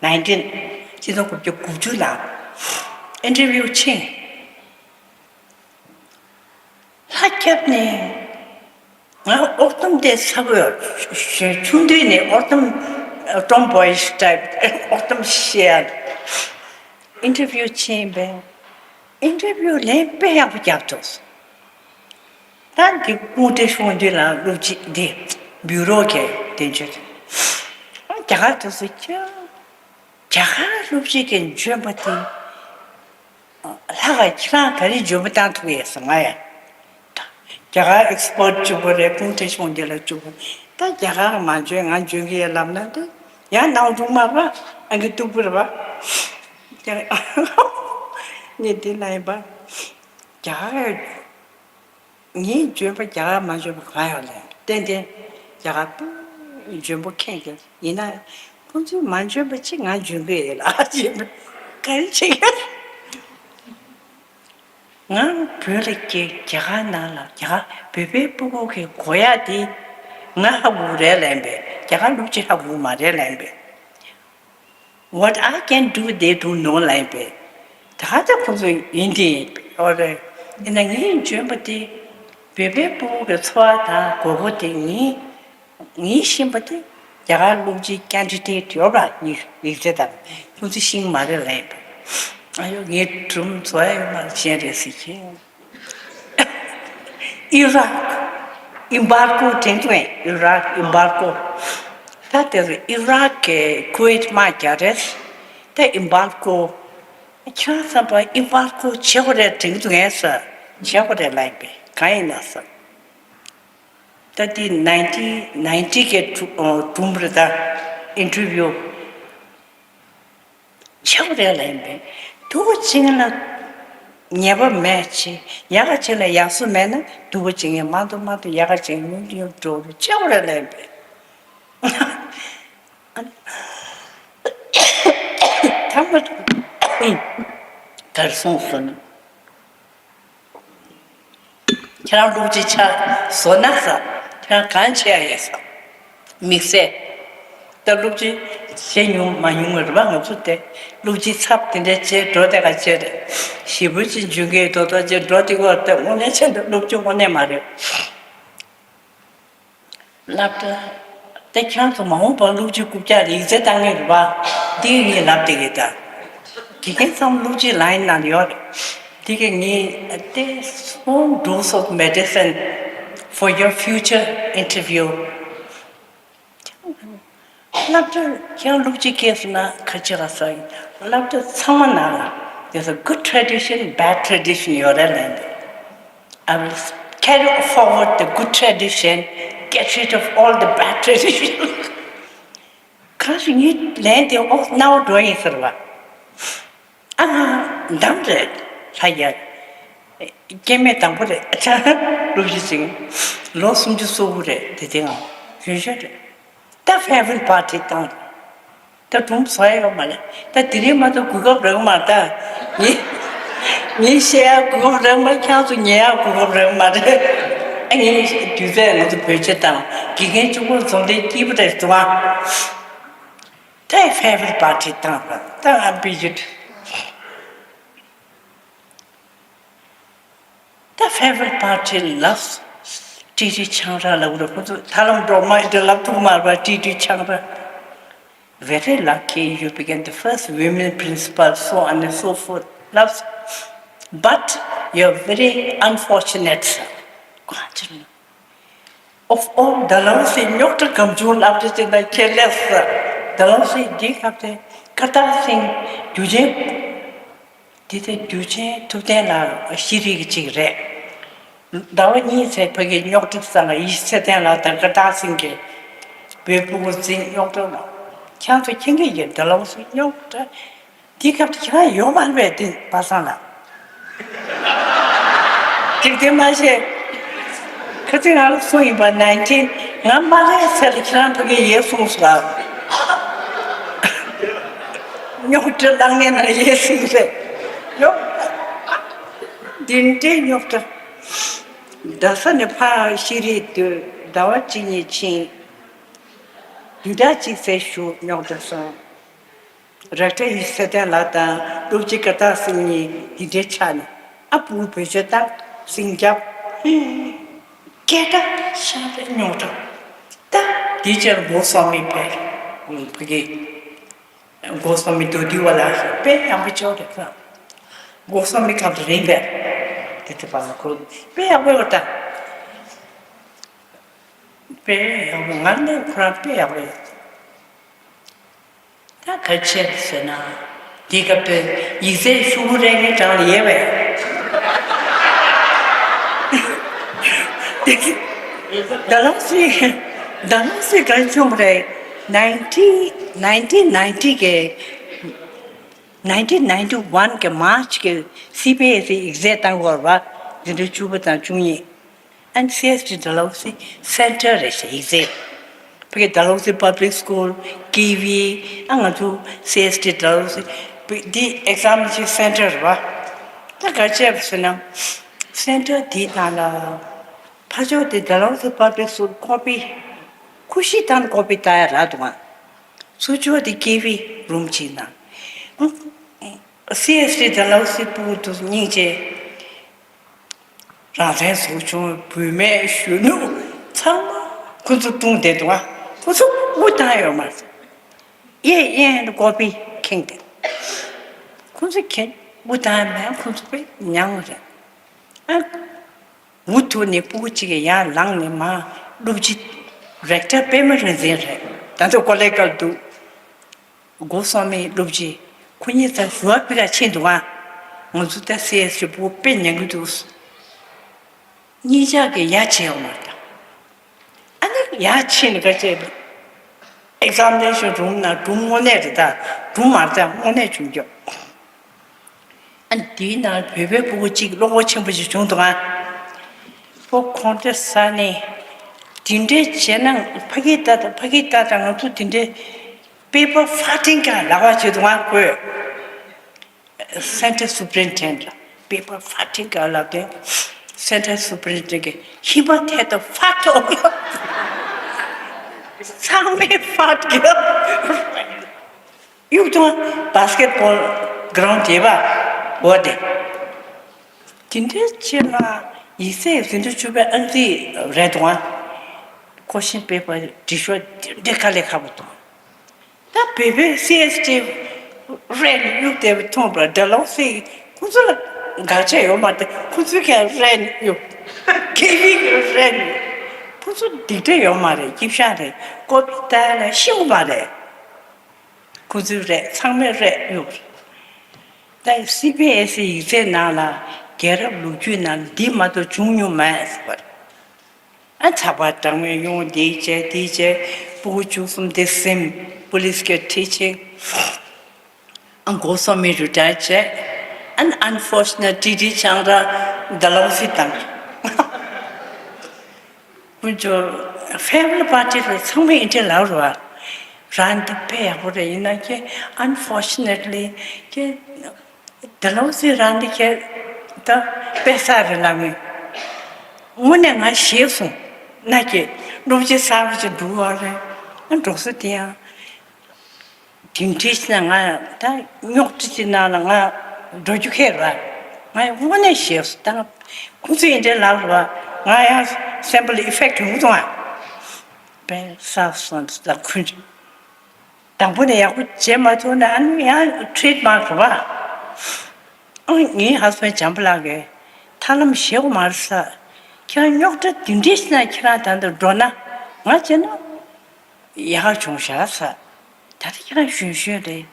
nineteen་ཆིག་སྟོང་དགུ་བརྒྱ་དགུ་བཅུ་ལ་interview་ཕྱིན། ལྷ་བརྒྱབ་ནས་ང་ཨོག་ཏོམ་དེ་ཚ་པོ་ཡོད། ཆུང་དུས་ནས་ཨོག་ཏོམ་tomboyish type་ཨོག་ཏོམ་བཤད་ཡ། Interview་ཕྱིན་པས་interview་ལན་དཔེ་ཡག་པོ་བརྒྱབ་འདུག་ད་འདི་ཀུང་ཀྲེ་ཤོང་འདི་ལ་སློབ་སྤྱི་འདི་bureau་གི་དོན་གཅོད་དེ། རྒྱ་གར་དུ་སུ་ཁྱོད་རྒྱ་གར་སློབ་སྤྱི་གི་འཇོན་པ་དེ་ལྷག་ག་ཁྱེད་རང་ག་རེ་འཇོན་པོ་བཏང་ཐུབ་ཡས་སོང་ང་ཡ། རྒྱ་གར་expert་གཅིག་པོ་རེད། ཀུང་ཀྲེ་ཤོང་འདི་ལ་གཅིག་པོ། ད་རྒྱ་གར་མ་འཇོན་ང་འཇོན་གི་ཡོད་ལབ་ན་འདི་ཡང་ནང་དྲུང་མ་རེད་པ། ཨང་ཀི་སྟུག་པོ་རེད་པ། ངས་འདི་ལ་ཡིན་པ། རྒྱ་གར་ངའི་འཇོན་པ་རྒྱ་གར་མ་འཇོན་པ་གང་ཡོད་ལས་ཏན་ཏན་རྒྱ་གར་པུ་འཇོན་པོ་ཁེངས་ཀྱི་ཡིན་ན་ཁོང་ཚོས་མ་འཇོན་པ་ཅིག་ང་འཇོན་གི་ཡོད་ལ་ཅིག་ག་རེ་བྱེད་ཀྱི། ང་བོད་ལ་སྐྱེས། རྒྱ་གར་ནང་ལ་རྒྱ་གར་བོད་པའི་སྤུ་གུ་གི་གོ་ཡ་དེ་ང་ཧ་གོ་རེད་ལབ་པས། རྒྱ་གར་སློབ་སྤྱི་ཧ་གོ་མ་རེད་ལབ་པས། What I can do, they don't know ལབ་པས། ད་ལྟ་ཁོ་ཚོ་ཡིན་དེ་ཨོ་རེད། ཡིན་ན་ངས་འཇོན་པ་དེ་བོད་པའི་སྤུ་གུ་གི་འཚོ་བ་དང་དགོས་མཁོ་དེ་ངས་ངས་ཤེས་པ་དེ་རྒྱ་གར་སློབ་སྤྱི་candidate་ཡོད་པ་ཡིག་ཡིག་ཚད་དང་ཁོ་ཚོས་ཤེས་མ་རེད་ལབ་པས། ཨ་ཡོ་ངའི་སྒྲུང་རྫོགས་ཡ་ཡོད་མ་རེད། གཞན་རེད་ཟེར་གྱིས། ཨི་རག embargo་དྲན་གྱི་ཡོད། ཨི་རག་embargo། ད་དེར་ཨི་རག་གི་ཀུ་ཝེད་དམག་རྒྱག་རེད། ད་embargo་ཁྱེད་རང་བསམ་པ་embargo་བྱེད་དགོས་རེད་དྲན་གྱི་འདུག་ངས་ཟེར། བྱེད་དགོས་རེད་ལབ་པས། གང་ཡིན་ན་ཟེར། ད་དེ་nineteen ninety་གི་གྲུ་ཨོ་གྲུམ་རེད་ད། interview་ཆེ་བ་རེད་ལ་ཡིན་པས། སྡུག་པོ་བྱེད་ན་ཉེས་པ་མེད་ཅེས། ཡག་ག་བྱེད་ན་ཡག་བཟོ་མེད་ན་སྡུག་པོ་བྱེད་ངེས་མ་གཏོགས་མ་གཏོགས་ཡག་ག་བྱེད་ཉུང་ཉུང་འགྲོ་རུ་ཆེ་བ་རེད་ལ་ཡིན་པས། ད་མ་གར་སོང་སོང་ན། ཁྱེད་རང་སློབ་སྤྱི་ཆགས་བཟོ་ན་ས། ཁྱེད་རང་གང་བྱེད་ཡ་ཡོད་ས། དམིགས་བསལ། ད་སློབ་སྤྱི་བྱེད་མྱོང་མ་མྱོང་བ་རེད་པ། ང་ཚོ་དེ་སློབ་སྤྱི་ཚབ་དེ་འདྲ་བྱས་འགྲོ་དེ་ག་བྱས་རེད། ཞེ་པོ་ཅིག་འཇོན་གི་ཡོད་དོ་དོ་བྱས་འགྲོ་དེ་གོ་དེ་དངོས་གནས་བྱས་ན་སློབ་སྤྱི་དངོས་གནས་མ་རེད། སློབ་གྲྭ་དེ་ཁྱེད་རང་ཚོ་མ་འོངས་པར་སློབ་སྤྱི་རྐུབ་བཀྱག་ལ་ཡིག་ཚད་བཏང་ངེས་རེད་པ། འདི་ངས་ལབ་བསྡད་ཀྱི་ད། དགེ་རྒན་ཚང་མ་སློབ་སྤྱི་ལའིན་ནང་ལ་ཡོད་རེད། དེ་ག་ངས་དེ་སོང་འགྲོ་སོགས་medicine for your future interview. སློབ་གྲྭ་ཁྱེད་སློབ་སྤྱི་སྐྱེས་སོང་ན་ཁ་ཆེ་ག་ས་ཡིན། སློབ་གྲྭ་ཚང་མ་ནང་ལ་there's a good tradition, bad tradition ཡོད་རེད་ལན་དེ། I will carry forward the good tradition, get rid of all the bad tradition. གང་ཞིག་ངའི་ལན་དེ་ཨོ་སྣང་བ་འགྲོ་ཡིན་ཟེར་བ། ཨ་ང་འདམ་རེད་ལྷ་ཡ། སྐྱེ་དམན་དང་པོ་རེད་ཨ་ཅག་སློབ་གཞི་ཟིན། ལོ་སུམ་ཅུ་སོ་དགུ་རེད་དེ་དེ་ང་གཞོན་གཞོན་རེད། ད་farewell party བཏང་། ད་སྒྲུང་བཟོ་ཡ་ཡོད་མ་རེད། ད་དེ་རིང་མ་གཏོགས་གོ་སྐབས་རག་མ་རེད་ད། ངས་ངས་བཤད་ཡ་གོ་སྐབས་རག་མ་ཁྱང་ཚོ་ཉན་ཡ་གོ་སྐབས་རག་མ་རེད། ཨ་ངས་དུས་ཚོད་ང་ཚོ་བོད་ཆས་དང་དགེ་རྒན་གཅིག་པོ་འཛོམས་དེ་སྐྱིད་པོ་རེད་འདུག་ཨ། ད་farewell party བཏང་བ་ད་ང་བི་ཇིད། ད་farewell party ལབ། ཀྲི་ཀྲི་ཆང་ར་ལབ་ར་ཁོ་ཚོ་ད་ལམ་འགྲོ་མ་ཡི་འདྲ་ལབ་ཐུབ་མ་རེད་པ། ཀྲི་ཀྲི་ཆང་ར། Very lucky you became the first women principal, so on and so forth. ལབ། But you're very unfortunate, sir. གང་ཅི་རེད། Of all ཌལ་ཧོ་སི་རྙོག་དྲ་གང་བྱུང་ལབ་དུས་ཙམ་པ་ཁྱེད་ལས་སོ། ཌལ་ཧོ་སི་འདི་སྐབས་དེ་ཀར་ཏར་སིང་རྒྱུ་ཆེན། འདི་དེ་རྒྱུ་ཆེན་ཐུབ་བསྟན་ལགས་ཤེས་རིག་གི་གཅིག་རེད། ཟླ་བ་གཉིས་ཚེ་ཕ་གིའི་རྙོག་དྲ་ས་ལ་ཡིད་ཚེ་བརྟན་ལགས་དང་ཀར་ཏར་སིང་གིས་བོད་ཕྲུ་གུ་འཛིན་རྙོག་དྲ་ལ། ཁྱང་ཚོ་མཁྱེན་གྱི་ཡོད་ཌལ་ཧོ་སི་རྙོག་དྲ། འདི་སྐབས་དེ་ཁྱེད་རང་ཡོད་མ་རེད་པས་དེ་པ་སངས་ལགས། དེ་དེ་མ་ཤེས། ཁ་ཚིག་ང་ལ་གསུངས་ཡིན་པ་ནན་ཏིན་ང་མ་ལས་ཚད་ལ་ཁྱེད་རང་ཕ་གི་ཡས་གསུངས་སོང་ལགས། རྙོག་དྲ་ལངས་ནས་ན་ཡས་ཟིན་རེད། ཡོ། འདི་འདྲའི་རྙོག་དྲ། རྡ་ས་ནས་ཕར་ཤེས་རིག་དུས་ཟླ་བ་གཅིག་གཉིས་ཕྱིན། བདུན་ཕྲག་གཅིག་ཚེ་བཞུགས་རྙོག་དྲ་སོང་། རེག་ཊར་ཡིད་ཚེ་བརྟན་ལགས་དང་སློབ་སྤྱི་ཀར་ཏར་སིང་གཉིས་འདི་འདྲའི་ཆ་ནས་ཨ་ཕྲུ་གུ་བེད་སྤྱོད་བཏང་སིང་རྒྱབ། སྐད་གྲགས་ཤར་བའི་རྙོག་དྲ། ད་འདི་ཕྱིར་སྒོ་གསུམ་མི་ཕེར་ཕ་གི་སྒོ་གསུམ་མི་མདོ་སྡེ་བ་ལ་དཔེ་ཡག་པོ་ཅོག་རེད་ཁ། སྒོ་གསུམ་མི་སྐབས་དུ་རིང་བས་དེ་དེ་བ་ལ་ཁོ་དཔེ་ཡག་པོ་ཡོད་ད། དཔེ་ཡག་པོ་ང་ནི་ཁོ་རང་དཔེ་ཡག་པོ་ཡོད། ད་ག་ཆེ་ཟེར་ན། འདི་སྐབས་དུ་ཡིག་ཚད་ཤུ་གུ་རེ་ངའི་གྲངས་ལ་ཡལ་བས། ཌལ་ཧོ་སི་ཌལ་ཧོ་སི་ག་བྱུང་རེད། nineteen nineteen ninety གི nineteen ninety one གི་March གི་སི་བི་ཨེས་ཨི་ཡིག་ཚད་བཏང་དགོས་པ་འཛིན་གྲྭ་བཅུ་པ་དང་བཅུ་གཉིས། ཨན་སི་ཨེས་ཊི་ཌལ་ཧོ་སི་སེན་ཊར་རེད་ཤག་ཡིག་ཚད། ཕ་གི་ཌལ་ཧོ་སི་པབ་ལིག་སི་ཀུལ་ཀེ་ཝི་ཨ་ང་ཚོ་སི་ཨེས་ཊི་ཌལ་ཧོ་སི་འདི་ཨེག་ཛམ་གྱི་སེན་ཊར་རེད་བ། ད་ག་བྱས་པ་ཟེར་ན་སེན་ཊར་འདིའི་ནང་ལ་ཕ་ཕྱོགས་དེ་ཌལ་ཧོ་སི་པབ་ལིག་སི་ཀུལ་ཀོ་པི་ཁུ་ཤི་དང་ཀོ་པི་ལྟ་ཡ་རག་འདུག་ཨ། ཚུར་ཕྱོགས་དེ་ཀེ་ཝི་རུམ་གཅིག་ནང་སི་ཨེས་ཊི་ཌལ་ཧོ་སི་ཕྲུ་གུ་དེ་སྙིང་རྗེ། རང་བཙན་ཟུར་བྱུང་བུད་མེད་གཞོན་ནུ་ཚང་མ་ཁོ་ཚོ་བཀྲོངས་བསྡད་འདུག་ཨ། ཁོ་ཚོ་དབུ་བཏང་ཡོད་མ་རེད། གཡས་གཡོན་ཀོ་པི་ཁེངས་ཏེ། ཁོ་ཚོ་ཁེངས་དབུ་བཏང་ཡ་མེད་ཁོ་ཚོ་དཔེ་མྱངས་རེད། ཨ། འུ་ཐུག་ནས་སྤུ་གུ་གཅིག་གིས་ཡར་ལངས་ནས་མར་སློབ་སྤྱི་རེག་ཊར་པད་མ་རིག་འཛིན་རེད་ད་ཚོ་ཀོ་ལེ་ཀལ་འདུག་སྒོ་གསུམ་མའི་སློབ་སྤྱི་ཁོ་གཉིས་ཚང་ཞུ་བ་ཕུལ་ག་ཕྱིན་འདུག་ཨ། ང་ཚོ་ད་སི་ཨེས་ཊི་བུ་དཔེ་ཉན་གི་འདུག་གཉིས་ཆ་གི་ཡ་བྱེད་ཡོང་བ་དང་། ཨ་ནི་ཡ་ཕྱིན་ནས་ག་བྱེད་པ། ཨེག་ཛམ་ནེ་ཤོན་རུམ་ནང་སྒྲུང་དངོས་གནས་རེད་ད། སྒྲུང་མ་རེད་ད་དངོས་གནས་བྱུང་རྒྱུ། ཨ་ནི་དེའི་ནང་བོད་པའི་སྤུ་གུ་གཅིག་བློ་ཁོག་ཆེན་པོ་ཞིག་བྱུང་འདུག་ཨ། ཁོ་ཁོང་ཁྲོ་ཟ་ནས་དེ་འདྲའི་བྱས་ན་ཕ་གི་ལྟ་དང་ཕ་གི་ལྟ་དང་ང་ཚོ་དེ་འདྲའི་པེ་པར་ཕ་ཊིང་ག་ལག་པ་བྱེད་དུ་ང་དགོས། སེན་ཊར་སུ་པ་རིན་ཊེན་ཌེན་ཊི་ལ་པེ་པར་ཕ་ཊིང་ག་ལབ་དུས་སེན་ཊར་སུ་པ་རིན་ཊེན་ཌེན་ཊི་གི་ཧི་མ་ཐད་དུ་ཕ་ཐོག་ཚང་མས་ཕ་ཐོག་གཡུག་དང་བྷ་སི་ཀེ་ཊི་བྷོལ་གི་རའུན་ཌི་དེ་བ་འོ་དེ། དེ་འདྲའི་ཆེད་ལ་ཡིག་ཚད་འཛིན་གྲྭ་བཅུ་པའི་ཨང་རྩིས་རེད་དང་། ཀོ་ཤན་པེ་པར་འབྲི་ཤོག་དེ་འདྲའི་དཀའ་ལས་ཁག་པོ་དང་། ད་བོད་པའི་སི་ཨེས་ཊི་རེད་གཡུག་བསྡད་པ་མཐོང་པ་ཌལ་ཧོ་སི་ཁོང་ཚོ་ལ་ དགག་བྱ་ཡོད་མ་རེད། ཁོ་ཚོའི་ཁ་རས་ནི་ཡོད། ཁེ་བི་གི་རས་ནི། ཁོ་ཚོ་སྡིག་སྒྲིབ་ཡོད་མ་རེད། སྐྱིབ་ཤག་རེད། ཀོ་བི་ལྟ་ན་ཤི་བ་མ་རེད། ཁོ་ཚོའི་རས་ཚང་མའི་རས་ཡོད། ད་སི་བི་ཨེ་སི་ཡིག་ཚད་ནང་ལ་རྒྱལ་རབས་ལོ་རྒྱུས་ནང་འདི་མ་གཏོགས་བྱུང་མྱོང་མེད་ཟེར་བ་རེད། ཨ་ཚགས་པར་གྲངས་མེད་ཡོང་། འདི་བྱས་འདི་བྱས། སྤུ་གུ་བཅུ་གསུམ་དེ་ཟིན། པུ་ལིས་ཀྱི་ཁྲིད་ཕྱིན། ཨ་མགོ་སོ་མི་རི་ཊ་ཡར་བྱས། ཨན་ཨན་ཕོར་ཆུ་ནེ་ཊི་ཊི་ཊི་ཆང་ར་ཌལ་ཧོ་སི་དང་། ཀུན་སྤྱོད་ཕེ་མི་ལི་པར་ཊི་ལ་ཚང་མས་འདི་འདྲ་ལབ་རེད་བ། རང་འདི་དཔེ་ཡག་པོ་རེད། ཡིན་ན་ཁྱེད་ཨན་ཕོར་ཆུ་ནེ་ཊི་ལི་ཁྱེད་ཌལ་ཧོ་སི་རང་འདི་ཁྱེད་ད་དཔེ་བསགས་རེད་ལབ་མི། དངོས་གནས་ང་ཞེད་སོང་། ན་ཁྱེད་སློབ་སྤྱི་གསར་པ་ཅིག་འདུག་བ་རེད། ཨ་འགྲོ་ས་དེ་ཡང་དེ་འདྲ་ཞིག་ན་ང་ད་རྙོག་དྲ་ཅིག་ནང་ལ་ང་འགྲོ་རྒྱུ་ཁེལ་ར། ང་ཡང་དངོས་གནས་ཞེད་སོང་། ད་ཁོང་ཚོས་འདི་འདྲ་ལབ་ར། ང་ཡང་སེམས་པ་ལ་ཨི་ཕེག་ཊི་ཡོང་སོང་ཨ། དཔེ་བསགས་སོང་། ད་ཁོང་ཚོས་དང་པོ་ནས་ཡག་པོ་བྱེད་མ་ཐུབ་ན་ཨ་ནི་ཡང་ཊི་རི་ཊི་མ་དགོས་པ། ཨ་ངའི་ཧ་སི་བན་ཌི་འཇམ་པོ་ལགས་ཀྱིས་ཐར་ལམ་བཞེས་དགོས་མ་རེད་ཟེར། ཁྱེད་རང་རྙོག་དྲ་འདི་འདྲ་ཞིག་ན་ཁྱེད་རང་ད་ལྟ་འགྲོ་ན་ང་བྱས་ན་ཡག་བྱུང་ཤག་ཟེར། ད་ལྟ་ཁྱེད་རང་གཞོན་གཞོན་རེད།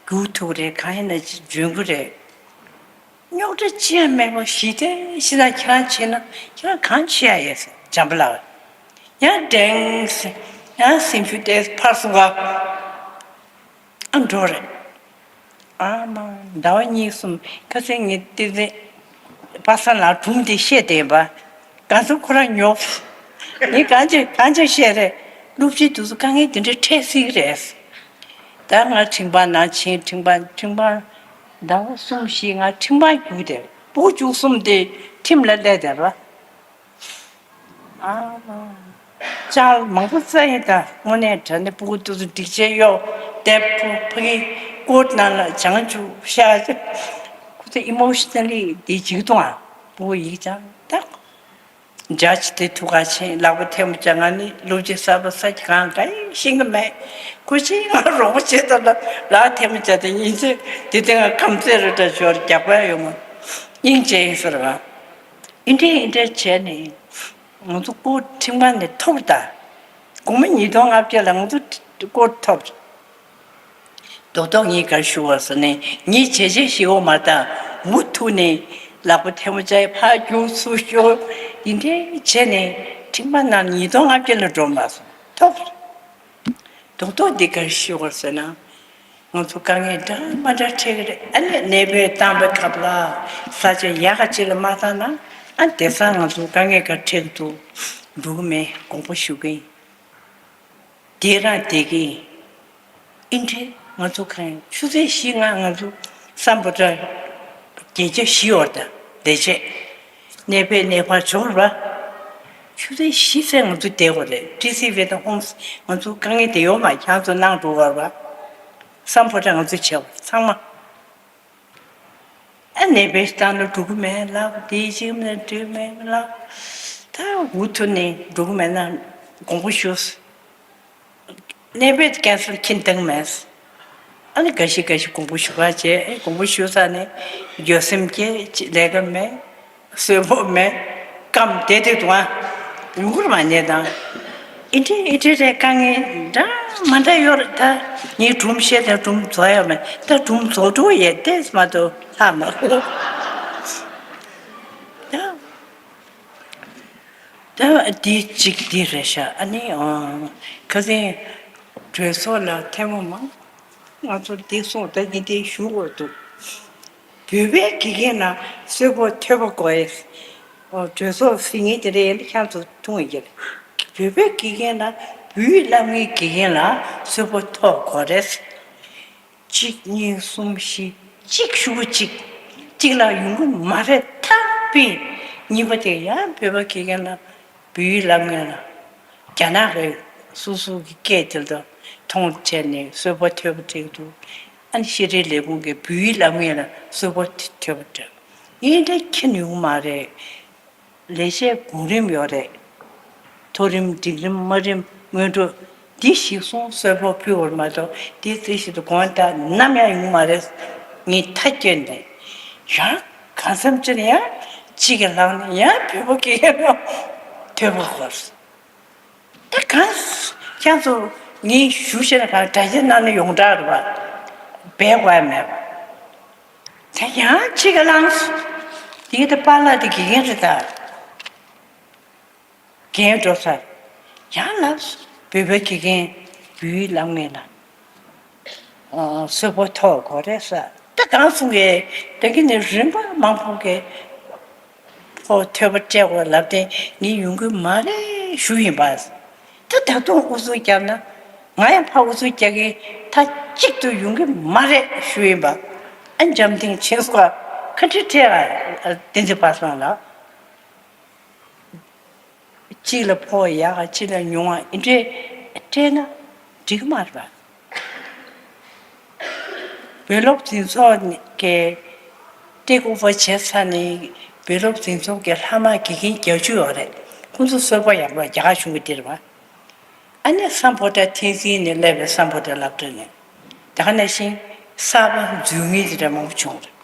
རྒྱུགས་ཐུབ་རེད། གང་ཡིན་ན་ཅིག་འཇོན་གི་རེད། རྙོག་དྲ་ཅི་ཡང་མེད་པ་ཞི་བདེ་ཞིག་ལ་ཁྱེད་རང་བྱས་ན་ཁྱེད་རང་གང་བྱེད་ཡ་ཡོད་ཟེར། འཇམ་པོ་ལགས། ཡང་འགྲེང་ཟེར། ཡང་སེམས་ཤུགས་དེ་འཕར་སོང་ག་ཨ་འགྲོ་རེད། ཨ་མ། ཟླ་བ་གཉིས་གསུམ་ཁ་སང་ངས་བསྟན་འཛིན་པ་སངས་ལགས་སྒྲུང་དེ་བཤད་བསྡད་པ། གང་ཚོད་ཁོ་རང་ཉོབ། ངས་གང་བྱས་གང་བྱས་བཤད་རེད། སློབ་སྤྱི་དེ་ཚོ་དཀའ་ངལ་དེ་འདྲ་འཕྲད་སྲིད་ཀྱི་རེད། ད་ང་ཁྲིམས་ཁང་ནང་ཕྱིན། ཁྲིམས་ཁང་ཁྲིམས་ཁང་ཟླ་བ་གསུམ་བཞི་ང་ཁྲིམས་ཁང་རྒྱུགས་ཏེ། སྤུ་གུ་བཅུ་གསུམ་དེ་ཁྲིམས་ལ་སླེབས་བསྡད་པ། ཨ་མ། ལྕགས་མང་པོ་བཙལ་ཡིན་ད། དངོས་གནས་དྲང་གནས་སྤུ་གུ་དེ་ཚོ་སྒྲིག་ཆས་གཡོག་དེབ་ཕོ་ཕ་གི་ཀོཊ་ནང་ལ་བྱང་ཆུབ་ཤ་ཅེ། ཁོ་ཚོ་ཨི་མོ་ཤི་ནལ་ལི་དེ་འཇིགས་སྟོང་ཨ། སྤུ་གུ་ཡིག་སྦྱང་ད། འཇའ་ཆི་དེ་ཐུག་ག་ཕྱིན། ལག་པ་ཐལ་མོ་སྦྱར། ང་ནི་སློབ་སྤྱི་གསར་པ་ས་ཀྱི་གང་ག་ཡིན་ཤེས་ཀྱི་མེད། ཁོ་ཅིག་ང་རོགས་པ་བྱེད་ཐུབ་ལ་ལག་ཐལ་མོ་སྦྱར་ཏེ་ཉིན་མཚན་དེ་དེ་ང་ཁམས་ཚད་རེ་འདྲ་ཞོར་རྒྱག་པ་ཡོང་། སྙིང་རྗེ་ཡིན་ཟེར་བ། ཨིན་འདྲེ་ཨིན་འདྲེ་བྱས་ནས་ང་ཚོ་སྐོར་ཁྲིམས་ཁང་ནས་ཐོབ་ད། དགོང་མོ་ཉིས་སྟོང་ལྔ་བརྒྱ་ལ་ང་ཚོ་སྐོར་ཐོབ། རྡོག་རྡོག་ངས་ག་རེ་ཞུ་བ་ཟེར་ནས་ངས་བྱས་རྗེས་ཞིག་འོ་མ་ད་མུ་མཐུད་ནས་ལག་པ་ཐལ་མོ་སྦྱར་ཕར་རྒྱུག་ཚུར་ཤོར་འདི་འདྲའི་བྱས་ནས་ཁྲིམས་ཁང་ནང་ཉིས་སྟོང་ལྔ་བརྒྱ་ལ་འགྲོ་མ་སོང་། ཐོབ། རྡོག་རྡོག་འདི་ག་རེ་ཞུ་བ་ཟེར་ན། ང་ཚོ་དཀའ་ངལ་འདྲ་མ་འདྲ་འཕྲད་ཀྱི་རེད། ཨ་ནི་གནས་སྤོས་བཏང་པའི་སྐབས་ལ་ས་ཆ་ཡག་ག་ཅིག་ལ་མ་བཏང་ན་ཨ་དེང་སང་ང་ཚོ་དཀའ་ངལ་ག་འཕྲད་ཀྱི་འདུག་འགྲོ་གི་མེད། དགོངས་པ་ཞུ་གི་ཡིན། དེ་རང་བསྡད་ཀྱི་ཡིན། ཨིན་འདྲེ་ང་ཚོ་གང་ཡིན་ཆུ་ཚོད་བཞི་ལྔ་ང་ཚོ་སམ་བྷོ་ཊ་བརྒྱད་ཆ་བཞི་བར་དང་བདེ་ཆེད་གནས་སྤོས་གནས་སྤར་འབྱོར་བ། ཆུ་ཚོད་བཞི་ཚད་ང་ཚོ་བསྡད་དགོས་རེད། ཊི་སི་ཝི་དང་ཧོམ་སི་ང་ཚོ་དཀའ་ངལ་དེ་ཡོད་མ་ཁྱང་ཚོ་གནང་འགྲོ་བར་བ། སམ་བྷོ་ཊ་ང་ཚོ་བྱས་པ་ཚང་མ། ཨ་གནས་སྤོས་བཏང་ན་འགྲོ་གི་མེད་ལབ། དེའི་ཕྱི་མ་འགྲོ་མེད་ལབ། ད་འུ་ཐུག་ནས་འགྲོ་གི་མེད་ན་དགོངས་པ་ཞུ། གནས་སྤོས་ཀན་སལ་ཁྱིན་བཏང་མེད། ཨ་ནི་འགའ་ཞིག་འགའ་ཞིག་དགོངས་པ་ཞུ་ག་བྱས། ཨེ་དགོངས་པ་ཞུ་ས་ནས་འགྱོད་སེམས་སྐྱེ། ལས་ཀ་མེད། གསོན་པོ་མེད། སྐམ་བསྡད་དུས་དུང་ཨ། ཡུན་འགོར་མ་ཉེ་དང་། ཨི་འདྲེ་ཨི་འདྲེ་རེད། དཀའ་ངལ་འདྲ་མ་འདྲ་ཡོད་རེད། ད་ངས་སྒྲུང་བཤད་དང་སྒྲུང་རྫོགས་ཡོད་མེད། ད་སྒྲུང་རྫོགས་འགྲོ་ཡས་ཏེས་མ་གཏོགས་ལྷག་མ་རེད། ད་ད་འདི་གཅིག་འདི་རེད་ཤག་ཨ་ནི་ཨང་ཁ་སང་གྲོས་ཚོགས་ལ་ཐེངས་མ་མང་ང་ཚོ་འདི་སོང་ད་འདི་འདི་ཞུ་དགོས་འདུག་བོད་པའི་དགེ་རྒན་ལ་གསོལ་ཕོགས་ཐོབ་པ་དགོས། ཨོ་གྲོས་ཚོགས་ཟིན་ངེས་དེ་རེད། ཁྱང་ཚོ་ཐུང་བའི་རྒྱབ། བོད་པའི་དགེ་རྒན་ལ་བོད་ཡིག་བསླབ་མཁན་དགེ་རྒན་ལ་གསོལ་ཕོགས་ཐོབ་དགོས་རེད། གཅིག་གཉིས་གསུམ་བཞི། གཅིག་ཞུ་གཅིག་གཅིག་ལ་ཡོང་གི་མ་རེད། ཐག་པས། གཉིས་པ་དེ་ཡང་བོད་པ་དགེ་རྒན་ལ་བོད་ཡིག་བསླབ་མཁན་ལ་རྒྱ་ནག་གི་སོ་སོ་གི་སྐད་དེ་ལ་མཐོང་བྱས་ནས་གསོལ་ཕོགས་ཐོབ་པ་སྤྲད་འདུག་ཨ་ནི་ཤེས་རིག་ལས་ཁུངས་ཀྱི་བོད་ཡིག་བསླབ་མཁན་ལ་གསོལ་ཕོགས་ཐོབ་པ་སྤྲད། ཡིན་འདྲ་ཁྱོན་ཡོང་མ་རེད། ལས་བྱེད་གོང་རིམ་ཡོད་རེད། མཐོ་རིམ་འབྲིང་རིམ་དམའ་རིམ་སྔོན་འགྲོ་འདི་ཞིག་སོང་གསོལ་ཕོགས་ཕུལ་བར་མ་གཏོགས་དེ་རྩིས་ཞིག་ཏུ་གོང་ད་ནམ་ཡང་ཡོང་མ་རེད། ངས་མཐའ་སྐྱོན་ནས་ཡང་ག་ ཨ་སམ་ཅི་ནི་ཡང་གཅིག་གི་ལང་ནི་ཡང་བོད་པ་གི་ཡང་ཐོས་པ་གོ། ད་གང་ཁྱེད་ཚོ་ངའི་ཞུ་ཤེས་ན་གང་དྲ་རྒྱ་ནང་ནས་ཡོངས་གྲགས་རེད་བ། བས་དགོས་མེད་པ། ད་ཡང་གཅིག་གི་ལང་། དེ་གི་ད་པཱ་ལགས་དེ་དགེ་རྒན་རེད་ད། རྒན་འགྲོ་ས། ཡང་ལ། བོད་པའི་དགེ་རྒན་བོད་ཡིག་བསླབ་མཁན་ལ། ཨ། གསོལ་པོ་ཐོག་གོ་རེད་ས། ད་གང་གསུང་གི། ད་གི་ནི་རིམ་པ་མང་པོ་གི་ཕོ་ཐོས་པ་སྤྲད་དགོས་ལབ་སྟེ་ངས་ཡོང་གི་མ་རེད་ཞུ་ཡིན་པ། ད་ད་དུང་ཨུ་ཚུགས་བརྒྱབ་ན། ང་ཡང་ཕ་ཨུ་ཚུགས་རྒྱག་གི། ད་གཅིག་ཏུ་ཡོང་གི་མ་རེད་ཞུ་ཡིན་པ། ཨ། འཇམ་ཐིང་ཆེན་སྐོར་ཁ་ཁྲི་ཁྲེ་ཨ། བསྟན་འཛིན་པ་སངས་ལགས། གཅིག་ལ་ཕོགས་ཡག་གཅིག་ལ་ཉུང་བ་འདི་འདྲས་སྤྲད་ན་འགྲིག་གི་མ་རེད་པ། བོད་སློབ་འཛིན་ཚོགས་ཀྱིས་སྤྲད་སྐུར་པ་བྱས་ཚར་ནས་བོད་སློབ་འཛིན་ཚོགས་ཀྱི་ལྷག་མ་དགེ་རྒན་བརྒྱད་ཅུ་ཡོད་རེད། ཁོང་ཚོ་གསོལ་པ་ཡག་པོ་རྒྱག་ག་བྱུང་གི་འདི་རེད་པ། ཨ་ནི་སམ་བྷོ་ཊ་ཐེན་སིན་ནས་སླེབས་པའི་སམ་བྷོ་ཊ་སློབ་གྲྭ་ནས། དེ་ག་ནང་བཞིན་གསར་པ་འཛུལ་མཁན་དེ་འདྲ་མང་པོ་བྱུང་རེད།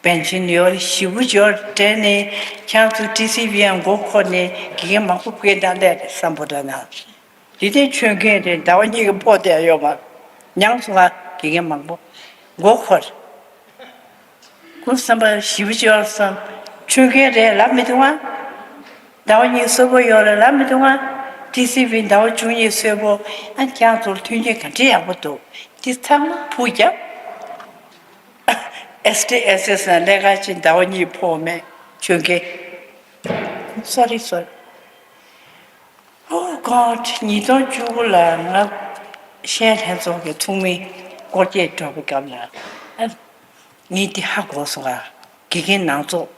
པན་ཆེན་ཡོད། ཞི་བུ་ཡོད། དེ་ནས་ཁྱེད་ཚོ་ཊི་སི་ཝི་ཡང་མགོ་འཁོར་ནས་དགེ་རྒན་མང་པོ་བསྐོས་བཏང་སླེབས་རེད་སམ་བྷོ་ཊ་ནང་། དེ་དེ་ཆོས་མཁན་རེད། ཟླ་བ་གཉིས་ཀྱི་ཕོགས་དེ་ཡོད་མ། མྱངས་སོང་ང་། དགེ་རྒན་མང་པོ་མགོ་འཁོར། ཁོང་བསམ་པ་ཞིབ་ཅོར་སོང་། ཆོས་མཁན་རེད་ལབ་མི་འདུག་ཨ། ཟླ་བ་གཉིས་གསོལ་པོ་ཡོད་རེད་ལབ་མི་འདུག་ཨ། ཊི་སི་ཝི་ཟླ་བ་བཅུ་གཉིས་གསོལ་པོ། ཨ། ཁྱེད་ཚོར་མཐུན་རྐྱེན་ག་འདྲ་ཡག་པོ་འདུག། འདི་ཚང་མ་ཕུགས་རྒྱབ། ཨེས་ཊི་ཨེས་ཨེས་ནང་ལས་ཀ་བྱེད། ཟླ་བ་གཉིས་ཕོགས་མེད། ཆོས་མཁན། སོ་རི་སོ་རི། Oh God, ཉིས་སྟོང་བཅུ་དགུ་ལ་ང་ཤེས་ལྷན་ཚོགས་ཀྱི་ཚོགས་མི་སྐོར་སྐྱོད་འགྲོ་བའི་སྐབས་ལ། ཨ། ངས་འདི་ཧ་གོ་སོང་ང་། དགེ་རྒན་ནང་ཚོགས་